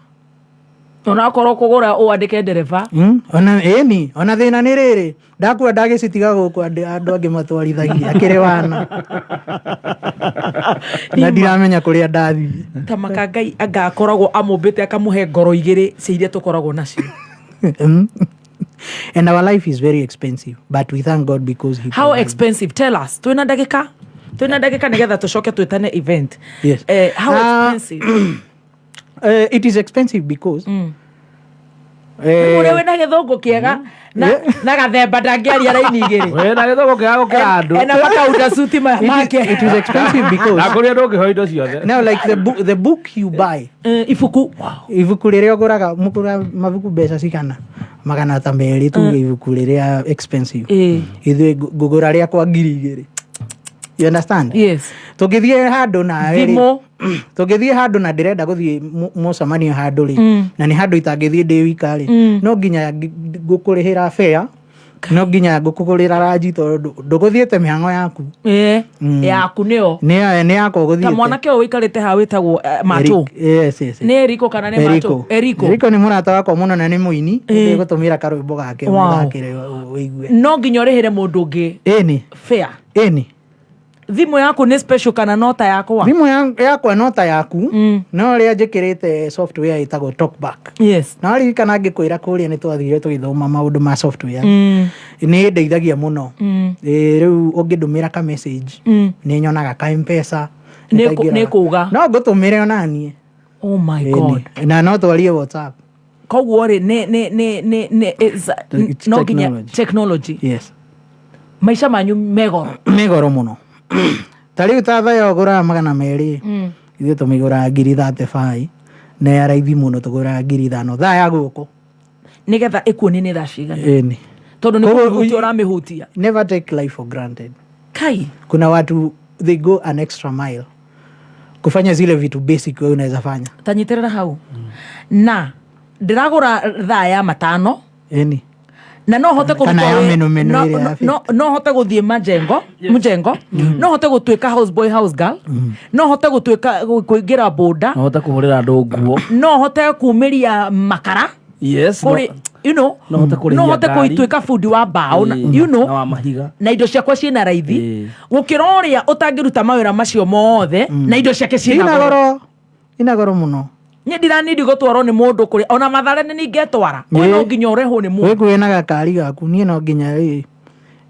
Onakorwo kũgũra ũandĩke ndereba. Ona ĩni, ona thĩna nĩ rĩrĩ, ndakua ndagĩcitiga gũkũ, andũ angĩ matwarithagia akĩrĩ wana na ndiramenya kũrĩa ndathiĩ. Ta maka Ngai anga akoragwo amũmbĩte akamũhe ngoro igĩrĩ cia iria tũkoragwo nacio. And our life is very expensive, but we thank God because he How provides. expensive? Tell us. Twina ndagika, twina ndagika nigetha tucoke twitane event. Yes. How expensive? It is expensive because Ũrĩa wĩna gĩthũngũ kĩega na gathemba ndangĩaria raini igĩrĩ. Wĩna gĩthũngũ kĩega gũkĩra andũ. Ena makaunda suti maya make. It is expensive because Na kũrĩa ndũngĩhoya indo ciothe. Now, like the book you buy, ibuku, ibuku rĩrĩa ũgũraga, mũgũra mabuku mbeca cigana? Magana ta merĩ, tuge ibuku rĩrĩa expensive. Ithuĩ ngũgũra rĩakwa 2000. You understand? Yes. Tũngĩthiĩ handũ nawe rĩ, Thimũ. Tũngĩthiĩ handũ na ndĩrenda gũthiĩ mũcemanio handũ rĩ, na nĩ handũ itangĩthiĩ ndĩ wika rĩ, no nginya ngũkũrĩhĩra fare, no nginya ngũkũgũrĩra ranji, tondũ ndũgũthiĩte mĩhang'o yaku. Yaku nĩyo. Nĩ yakwa Ta ũgũthiĩte. mwanake ũyũ wĩikarĩte haha wĩtagwo Macho. Yes, yes, yes. Nĩ Eriko kana nĩ Macho? Eriko. Eriko. Eriko nĩ mũrata wakwa mũno na nĩ mũini. Nĩngũtũmĩra karwĩmbo gake mũthakĩre ũigue. No nginya ũrĩhĩre mũndũ ũngĩ. Ĩni. Fare. Ĩni. Thimũ yaku nĩ special kana no ta yakwa? Thimũ yakwa no ta yaku, no rĩa njĩkĩrĩte software ĩtagwo Talkback. Yes. Na waririkana ngĩkwĩra kũrĩa nĩ twathire tũgĩthoma maũndũ ma software. Nĩ ĩndeithagia mũno. Rĩu ũngĩndũmĩra ka message, nĩ nyonaga ka M-Pesa, nĩ kaingĩraga. Nĩ kũuga. No ngũtũmĩre ona niĩ. Oh my Ĩni. God. Na no twarie WhatsApp. Koguo rĩ, nĩ nĩ nĩ nĩ nĩ it's, It's no nginya technology. technology. Yes. Maica manyu megoro. Megoro mũno. Ta rĩu ta thaya ũgũraga 200, ithuĩ tũmĩgũraga ngiri 35, na ya raithi mũno tũgũraga 5000 thaa ya guoko. Nĩgetha ĩkuonie nĩ thaa cigana. Ĩni. Tondũ nĩ Koguo kũmĩhutia ũramĩhutia. Never take life for granted. Kai. Kuna watu they go an extra mile kufanya zile vitu basic wewe unaweza fanya. Tanyitĩrĩra hau. Na ndĩragũra thaa ya 500. Ĩni. Na no hote Kana kũruta ya wĩ- meno meno no- ĩrĩa no- ya no- no hote gũthiĩ majengo, mjengo. No hote gũtuĩka house boy, house girl. No hote gũtuĩka kũingĩra boda. No hote kũhũrĩra andũ nguo. No hote kumĩria makara. Yes, no- Kũrĩ, you know, no hote kũrĩhia no hote ngari. gũtuĩka bundi wa mbaũ na, you know, Na wa mahiga. na indo ciakwa ciĩna raithi gũkĩra ũrĩa ũtangĩruta mawĩra macio mothe na indo ciake ciĩna Ina goro. goro. Ina goro mũno. Niĩ ndiranindi gũtwarwo nĩ mũndũ kũrĩa ona Mathare nĩ ningetwara. We no nginya ũrehwo nĩ mũndũ. Wĩkuĩ na gakari gaku, niĩ no nginya ĩ,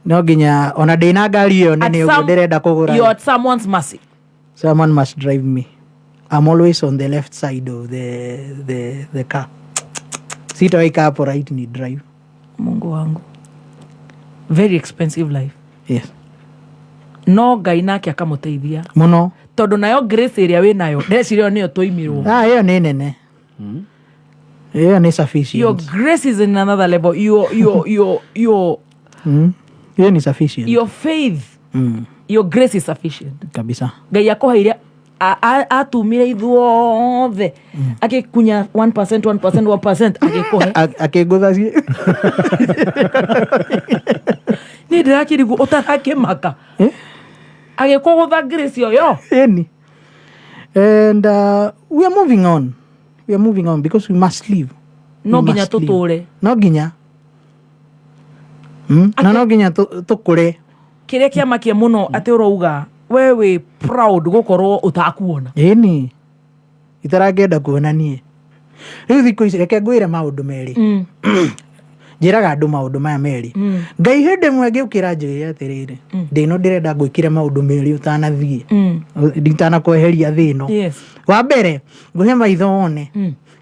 no nginya ona ndĩna ngari ĩyo nene At ũguo some- ndĩrenda kũgũra. You're at someone's mercy. Someone must drive me. I'm always on the left side of the car. Sitaweka hapo right ni drive. Mungu wangu. Very expensive life. Yes. No Ngai nake akamũteithia. Mũno. Tondũ nayo grace ĩrĩa wĩ nayo, ndeciria nĩyo tũimirwo. Ah, ĩyo nĩ nene. Ĩyo nĩ sufficient. Your grace is in another level. Ĩyo nĩ sufficient. Your faith, your grace is sufficient. Kabisa. Ngai akũheire atumire ithuothe akĩkunya 1%, 1%, 1%, agĩkũhe. Akĩngũtha ciĩ. Niĩ ndĩrakĩrigwo ũtarakĩmaka. Agĩkũgũtha grace ĩyo. Ĩni. And we are moving on. We are moving on because we must live. No We nginya must live. tũtũre. No nginya. Na no nginya tũkũre. Kĩrĩa kĩamakia mũno atĩ ũrauga we wĩ proud gũkorwo ũtakuona. Ĩni. Itarangĩenda kuona niĩ. Rĩu thikũ ici reke ngwĩre maũndũ merĩ. Njĩraga andũ maũndũ maya merĩ. Ngai hĩndĩ ĩmwe ngĩũkĩra njĩre atĩrĩrĩ, ndĩ ĩno ndĩrenda ngwĩkĩre maũndũ merĩ ũtanathiĩ. Nditanakweheria thĩ ĩno. Yes. Wa mbere ngũhe maitho wone.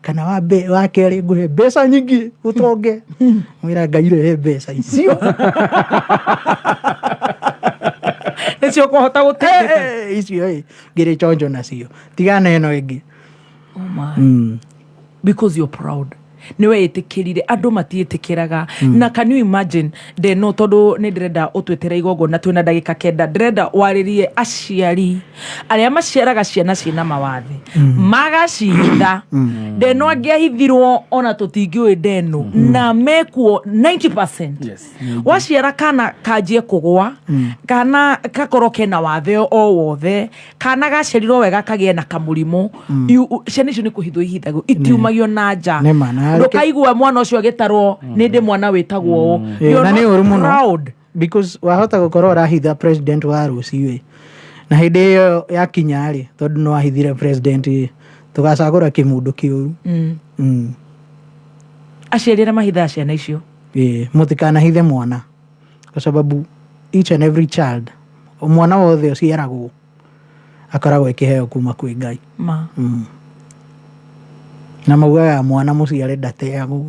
Kana wa kerĩ ngũhe mbeca nyingĩ ũtonge. Mwĩra Ngai rehe mbeca icio. Nĩcio ũkũhota gũtindĩka. Icio ĩ, ngĩrĩ chonjo nacio. Tigana ĩno ĩngĩ. Oh my. Because you're proud. Nĩ weĩtĩkĩrire, andũ matiĩtĩkĩraga. Na can you imagine ndeno, tondũ nĩ ndĩrenda ũtwĩtĩre igongona twĩna ndagĩka 9, ndĩrenda warĩrie aciari arĩa maciaraga ciana ciĩna mawathe magacihitha. Ndeno angĩahithirwo ona tũtingĩũĩ ndeno, na mekuo 90%. Waciara kana kanjie kũgwa, kana gakorwo kena wathe o wothe, kana gaciarirwo wega kagĩe na kamũrimũ, ciana icio nĩ kũhithwo ihithagwo, itiumagio na nja. Nĩ ma, na Ndũkaigua mwana ũcio agĩtarwo nĩ ndĩ mwana wĩtagwo ũũ. You're Na nĩ not ũru mũno. proud. Because wahota gũkorwo ũrahitha president wa rũciũ ĩ. Na hĩndĩ ĩyo yakinya rĩ, tondũ nĩ wahithire president ĩ, tũgacagũra kĩmũndũ kĩũru. Aciari arĩa mahithaga ciana icio. Ĩĩ, mũtikanahithe mwana kwa sababu each and every child, mwana wothe ũciaragwo akoragwo e kĩheo kuma kwĩ Ngai. Ma. Na maugaga mwana mũciare ndateagwo.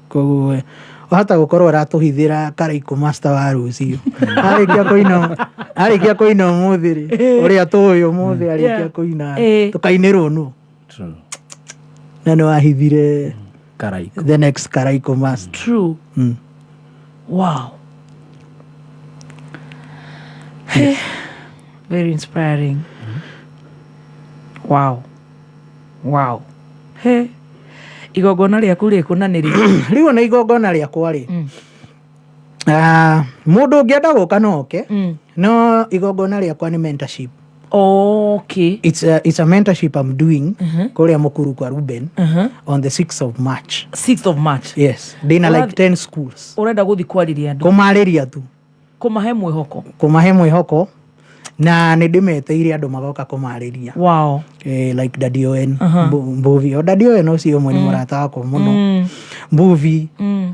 Koguo wahota gũkorwo ũratũhithĩra Karaikũ master wa rũciũ, arĩkia kũina, arĩkia kũina ũmũthĩ rĩ, ũrĩa tũĩ ũmũthĩ arĩkia kũina tũkainĩrwo nũ? Na nĩ wahithire Karaikũ, the next Karaikũ master. True. Wow. Very inspiring. Wow. Wow. He. Igongona rĩaku rĩkũ na nĩ rĩ? Rĩu ona igongona rĩakwa rĩ, ah, mũndũ ũngĩenda gũka no oke, no igongona rĩakwa nĩ mentorship. It's a mentorship I'm doing kũrĩa Mukuru kwa Ruben on the 6th of March. 6th of March. Yes. Ndĩna like 10 schools. Ũrenda gũthiĩ kwarĩria andũ? Kũmarĩria tu. Kũmahe mwĩhoko. Kũmahe mwĩhoko, na nĩ ndĩmeteire andũ magoka kũmarĩria. Like Daddy Owen, Mbuvi. O Daddy Owen ũcio ũmwe nĩ mũrata wakwa mũno. Mbuvi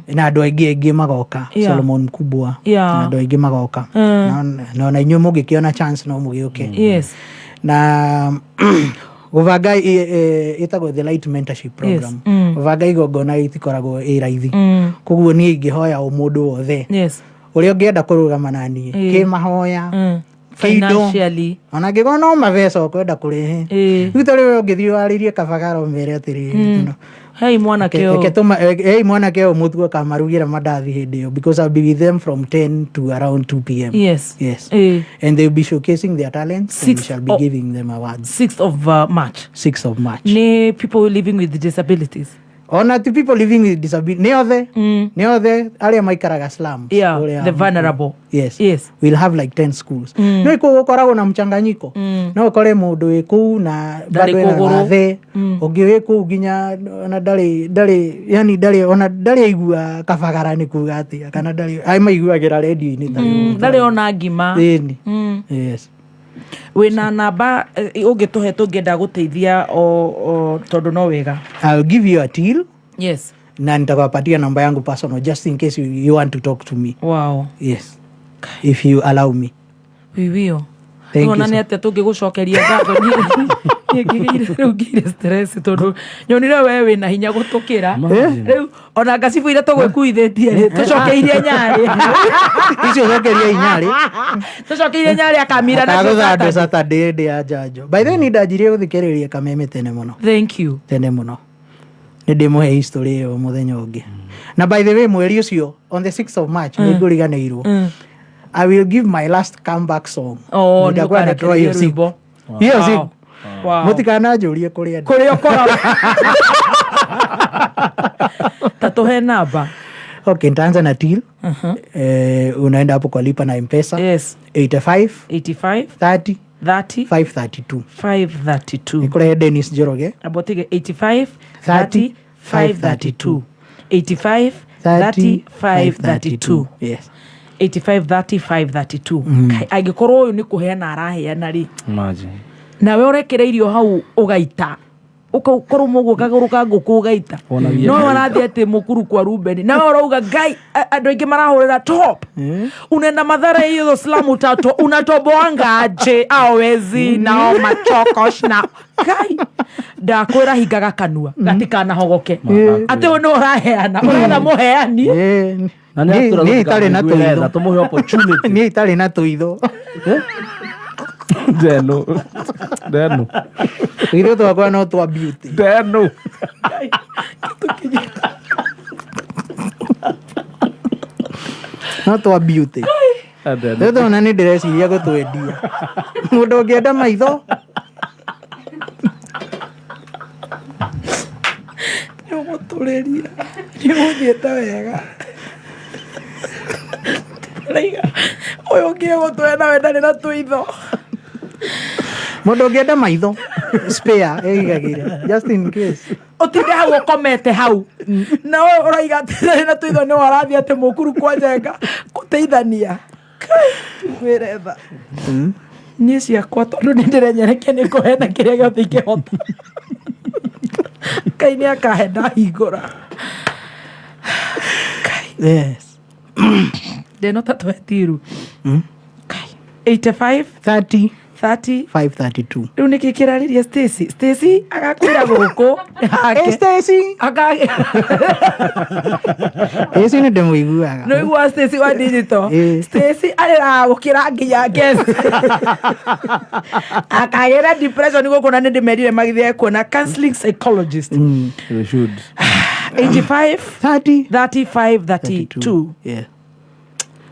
na andũ aingĩ aingĩ magoka. Solomon Mkubwa na andũ aingĩ magoka. Na ona inyuĩ mũngĩkĩona chance no mũgĩũke. Na gũbanga ĩtagwo the Light Mentorship Program. Gũbanga igongona itikoragwo ĩ raithi. Koguo niĩ ingĩhoya o mũndũ wothe ũrĩa ũngĩenda kũrũgama na niĩ kĩmahoya, kĩindo, Financially. Ona angĩkorwo no mabeca ũkwenda kũrehe. Rĩu ta rĩu ũngĩthiĩ warĩrie kabagara ũmere atĩrĩrĩ, Hei mwanake ũyũ. Reke hei mwanake ũyũ mũtu akamarugĩra mandathi hĩndĩ ĩyo, because I'll be with them from 10 to around 2 p.m. Yes. And they'll be showcasing their talents and we Sixth shall be giving them awards. 6th of March. 6th of March. Nĩ people living with disabilities. Ona ti people living with disability, nĩ othe, nĩ othe arĩa maikaraga slums. Yeah, Kũrĩa the vulnerable. Yes. Yes. We'll have like 10 schools. No kũu gũkoragwo na mchanganyiko. No ũkore mũndũ wĩ kũu na Ndarĩ bado ena kũgũrũ. wathe, ũngĩ wĩ kũu nginya ona ndarĩ ndarĩ yani ndarĩ ona ndarĩ aigua kabagara nĩ kuga atĩa, kana ndarĩ ai maiguagĩra redio-inĩ ta rĩu. Ndarĩ ona ngima. Ĩni. Yes. Wĩna namba ũngĩtũhe tũngĩenda gũteithia o tondũ no wega? I'll give you a till. Na nitakupatia namba yangu personal just in case you want to talk to me. Wow. Yes. If you allow me. Wiwio. Thank you, Ona nĩ sir. atĩa tũngĩgũcokeria ngatho? Niĩ ngĩgĩire rĩu ngĩire stress tondũ nyonire we wĩna hinya gũtũkĩra. Rĩu ona ngacibũ iria tũgwĩkuithĩtie rĩ, tũcokeirie nyarĩ. Icio cokeria inyarĩ. Tũcokeirie nyarĩ akamira nacio. Akagũtha andũ Saturday. Saturday hĩndĩ ya njanjo. By the way, nĩ ndanjirie gũthikĩrĩria Kameme tene mũno. Thank you. Tene mũno. Nĩ ndĩmũhe history ĩyo mũthenya ũngĩ. Na by the way, mweri ũcio on the 6th of March nĩ ngũriganĩirwo. I will give my last comeback song. Oh, nĩ Nitakuwa natoa hiyo ũkarekereria siku. rwĩmbo. Hiyo Wow. siku. Wow. Mũtikananjũrie kũrĩa ndĩ. Kũrĩa ũkoragwo. Ta tũhe namba. Okay, nitaanza na till. Unaenda hapo kwa lipa na M-Pesa. 85 85 30 30 532. 532. Nikurehe Dennis Njoroge. Amba ũtige 85 30 532. 85 30 532. Yes. 85 30 532. Kai, angĩkorwo ũyũ nĩ kũheana araheana rĩ, Imagine. nawe ũrekereirio hau ũgaita, ũkorwo mũguo kagũrũ ka ngũkũ ũgaita, Wonagia no Ngai. warathiĩ atĩ mũkuru kwa Rubeni, nawe ũrauga Ngai, andũ aingĩ marahũrĩra top unaenda Mathare hiyo slamu tato unatoboanga aje awezi nao machokosh na Ngai ndakwĩra hingaga kanua gatikanahogoke atĩ ũyũ nĩ ũraheana ũretha mũheani. Na nĩ atũra Niĩ itarĩ na tũigue tũitho. etha, tũmũhe opportunity. Niĩ itarĩ na tũitho. Ndenu. Ndenu. Tũitho twakwa no twa beauty. Ndenu. No twa beauty. Rĩu tona nĩ ndĩreciria gũtwendia. Mũndũ ũngĩenda maitho. Nĩ ũgũtũrĩria nĩ ũgũthiĩte wega. Raiga ũyũ ũngĩ egũtũhe nawe ndarĩ na tũitho. Mũndũ ũngĩenda maitho spare eigagĩre just in case. Ũtinde hau ũkomete hau na ũyũ ũraiga atĩ ndarĩ na tũitho nĩ warathiĩ atĩ mũkuru kwa Njenga gũteithania. Wĩre tha niĩ ciakwa tondũ nĩ ndĩrenyerekia nĩ kũheana kĩrĩa gĩothe ingĩhota. Ngai nĩ akahe ndahingũra. Yes. Ndeno ta twetiru. 85 30 30 532. Rĩu nĩkĩ kĩrarĩria Stacy? Stacy agakwĩra gũkũ hake. Stacy Stacy nĩ ndĩmũiguaga. Nĩ ũiguaga Stacy wa digital? Stacy arĩraga gũkĩra nginya guest. Akagĩra depression gũkũ na nĩ ndĩmerire magĩthiĩ kuona counseling psychologist. They should. 85 30 35 32. Yeah.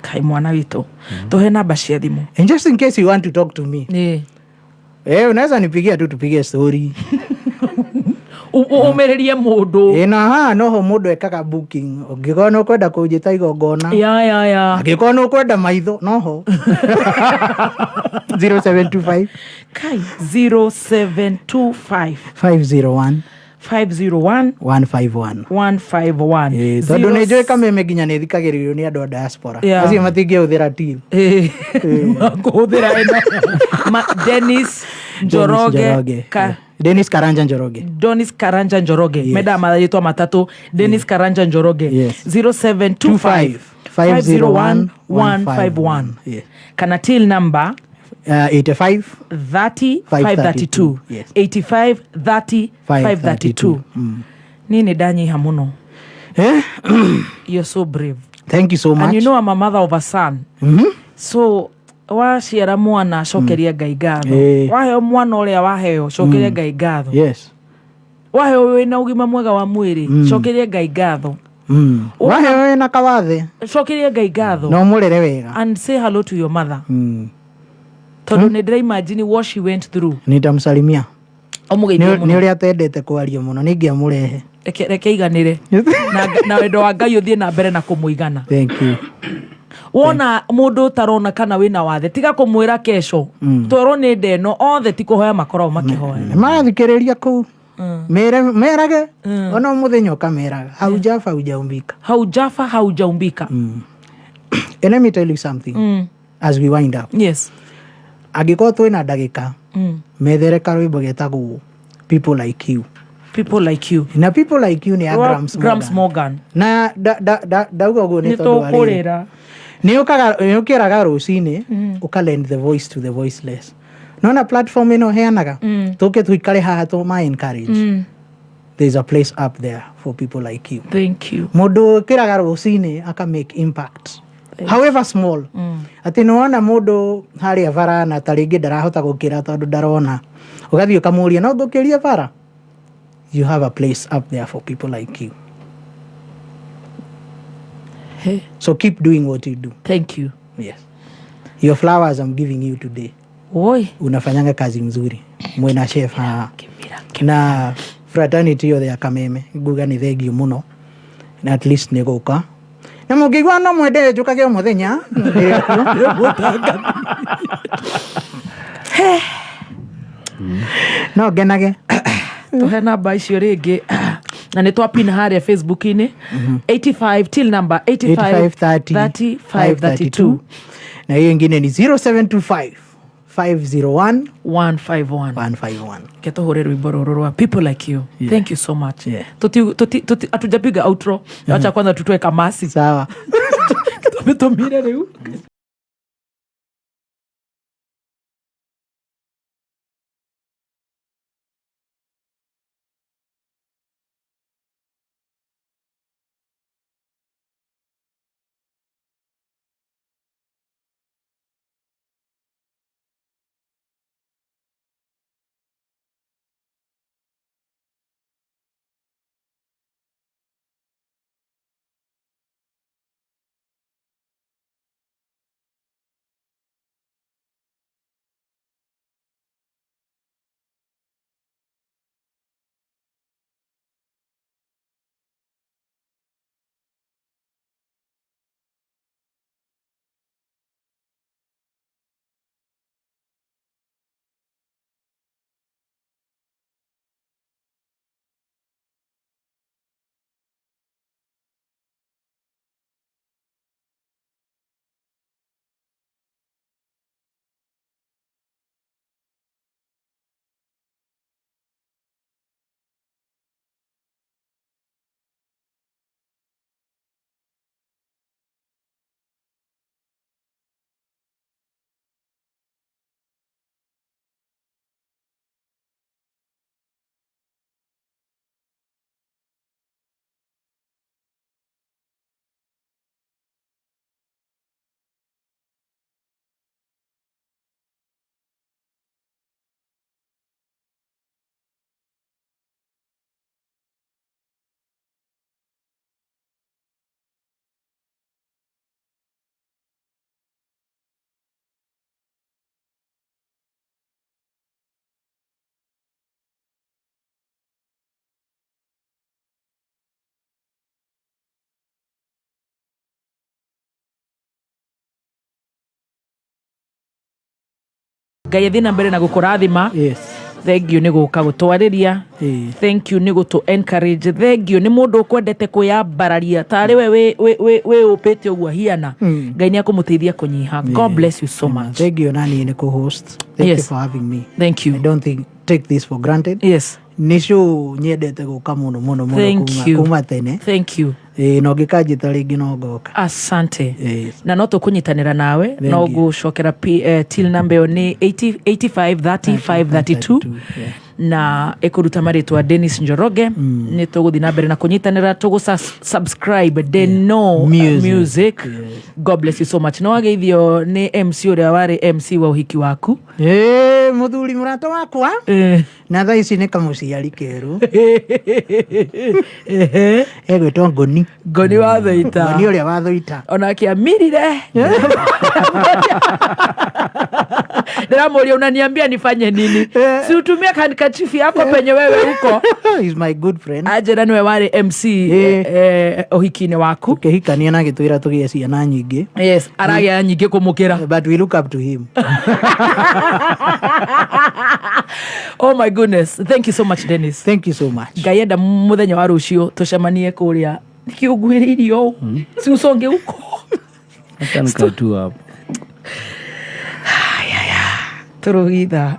Kai mwana witũ, tũhe namba cia thimũ. And just in case you want to talk to me. Yeah. Eh, unaweza nipigia tu tupige story. Umĩrĩrie mũndũ. Ĩ, na haha noho mũndũ ekaga booking. Ũngĩkorwo nĩ ũkwenda kũnjĩta igongona. Ya ya ya. Angĩkorwo nĩ ũkwenda maitho noho. 0725 Kai 0725 501 501 151. 151. Tondũ nĩ njũĩ kameme nginya nĩ thikagĩrĩrio nĩ andũ a diaspora. Yeah. Acio matingĩhũthĩra till. Kũhũthĩra ĩno. Dennis Njoroge ka Dennis Karanja Njoroge. Donis Karanja Njoroge. Yes. Menda marĩtwa matatũ. Dennis Karanja Njoroge. Yes. 0725 501 151. Yeah. Kana till number 85 30 532. Yes. 85 30 532. Niĩ nĩ ndanyiha mũno. Eh? You're so brave. Thank you so much. And you know I'm a mother of a son. Mm-hmm. So waciara mwana cokeria Ngai ngatho. Eh. Waheo mwana ũrĩa waheo cokeria Ngai ngatho. Yes. Waheo wĩna ũgima mwega wa mwĩrĩ cokeria Ngai ngatho. Waheo wĩna kawathe Cokeria Ngai ngatho. na ũmũrere wega. And say hello to your mother. Tondũ nĩ ndĩra imagine what she went through. Nitamsalimia. Ũmũgeithie Nĩ mũno. ũrĩa atendete kwaria mũno nĩ ingĩamũrehe. Reke iganĩre. Na wendo wa Ngai ũthiĩ na mbere na kũmũigana. Thank you. Wona mũndũ ũtarona kana wĩna wathe tiga kũmwĩra kesho. Twerwo nĩ ndeno othe ti kũhoya makoragwo makĩhoya. Nĩ marathikĩrĩria kũu. Merage ona mũthenya ũkameraga haujafa haujaumbika. Haujafa haujaumbika. And let me tell you something as we wind up. Yes. Angĩkorwo twĩna ndagĩka methere karwĩmbo getagwo People Like You. People Like You. Na People Like You nĩ ya Rwa Grams Grams Morgan. Morgan. Na ndauga ũguo nĩ Nĩ tondũ wa rĩrĩ. tũkũrĩra. Nĩ ũkĩraga rũcinĩ ũka lend the voice to the voiceless. Nona platform ĩno heanaga tũke tũikare haha tũma encourage. There's a place up there for people like you. Thank you. Mũndũ ũkĩraga rũcinĩ aka make impact. However small. Atĩ nĩwona mũndũ harĩa bara na ta rĩngĩ ndarahota gũkĩra tondũ ndarona. Ũgathiĩ ũkamũria no ngũkĩrie bara. You have a place up there for people like you. Hey. So keep doing what you do. Thank you. Yes. Your flowers I'm giving you today. Oi. Unafanyanga kazi mzuri. Mwena chef haha. Na fraternity yothe ya Kameme nguga nĩ thengio mũno. Na at least nĩ gũka. Na mũngĩigua no mwende njũkage o mũthenya. No ngenage. Tũhe namba icio rĩngĩ na nĩ twapin harĩa Facebook-inĩ. 85 till number 85 30 532. Na hiyo ingine ni 0725 501 151. 151. Reke tũhũre rwĩmbo rũrũ rwa People Like You. Thank you so much. Hatujapiga outro. Wacha kwanza tutoe kamasi. Sawa. Tũmĩtũmire rĩu. Ngai athiĩ na mbere na gũkũrathima. Yes. Thank you nĩ gũka gũtwarĩria. Thank you nĩ gũtũ encourage. Thank you nĩ mũndũ ũkwendete kwĩyambararia tarĩ we wĩũmbĩte ũguo hiana. Ngai nĩ akũmũteithia kũnyiha. God bless you so much. Thank you nani nĩ kũ-host. Thank you Yes. for having me. Thank you. I don't think take this for granted. Yes. Nĩ show nyendete gũka mũno mũno mũno Thank kuma, you. kuma tene. Thank you. Ĩĩ, na ũngĩkanjĩta rĩngĩ no ngoka. Asante. Yes. Na no tũkũnyitanĩra nawe. Thank No you. ngũcokera till number ĩyo nĩ 80 85 35 32 na ĩkũruta marĩtwa Dennis Njoroge. Nĩ tũgũthiĩ na mbere na kũnyitanĩra, tũgũ subscribe Deno Music. Music. God bless you so much. No wageithio nĩ MC ũrĩa warĩ MC wa ũhiki waku. Ĩĩ, mũthuri mũrata wakwa na thaa ici nĩ kamũciari kerũ egwĩtwo Ngoni. Ngoni wa Thoita. Ngoni ũrĩa wa Thoita. Onake amirire. Ndĩramũria, unaniambia nifanye nini? Si utumie handkerchief yako penye wewe huko. He's my good friend. Anjĩra nĩwe warĩ MC ũhiki-inĩ waku. Tũkĩhikania na agĩtwĩra tũgĩe ciana nyingĩ. Yes, aragĩa nyingĩ kũmũkĩra. But we look up to him. Oh my goodness. Thank you so much, Dennis. Thank you so much. Ngai enda mũthenya wa rũciũ tũcemanie kũrĩa. Nĩkĩ ũnguhĩrĩirie ũũ? Si usonge huko. Acha nikae tu hapo. Tũrũgitha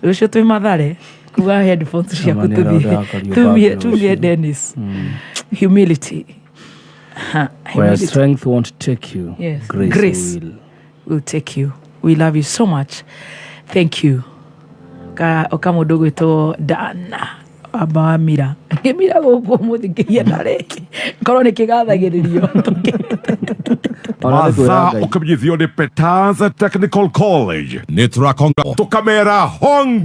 rũciũ twĩ Mathare, kuga headphones ciaku. Ama nĩ tũthiĩ arĩa ũrakario tumie bado tumie rũciũ. Dennis, humility. Ha, Where humility. strength won't take you, Yes. grace, Grace will. will take you. We love you so much. Thank you. Ka oka mũndũ gwĩtwo Dan amba wa mira ngĩmira gũkũ ũmũthĩ ngĩgia na rĩngĩ korwo nĩ kĩgathagĩrĩrio. Mathaa ũkamenyithio nĩ Petans Technical College nĩ tũrakonga tũkamera hong.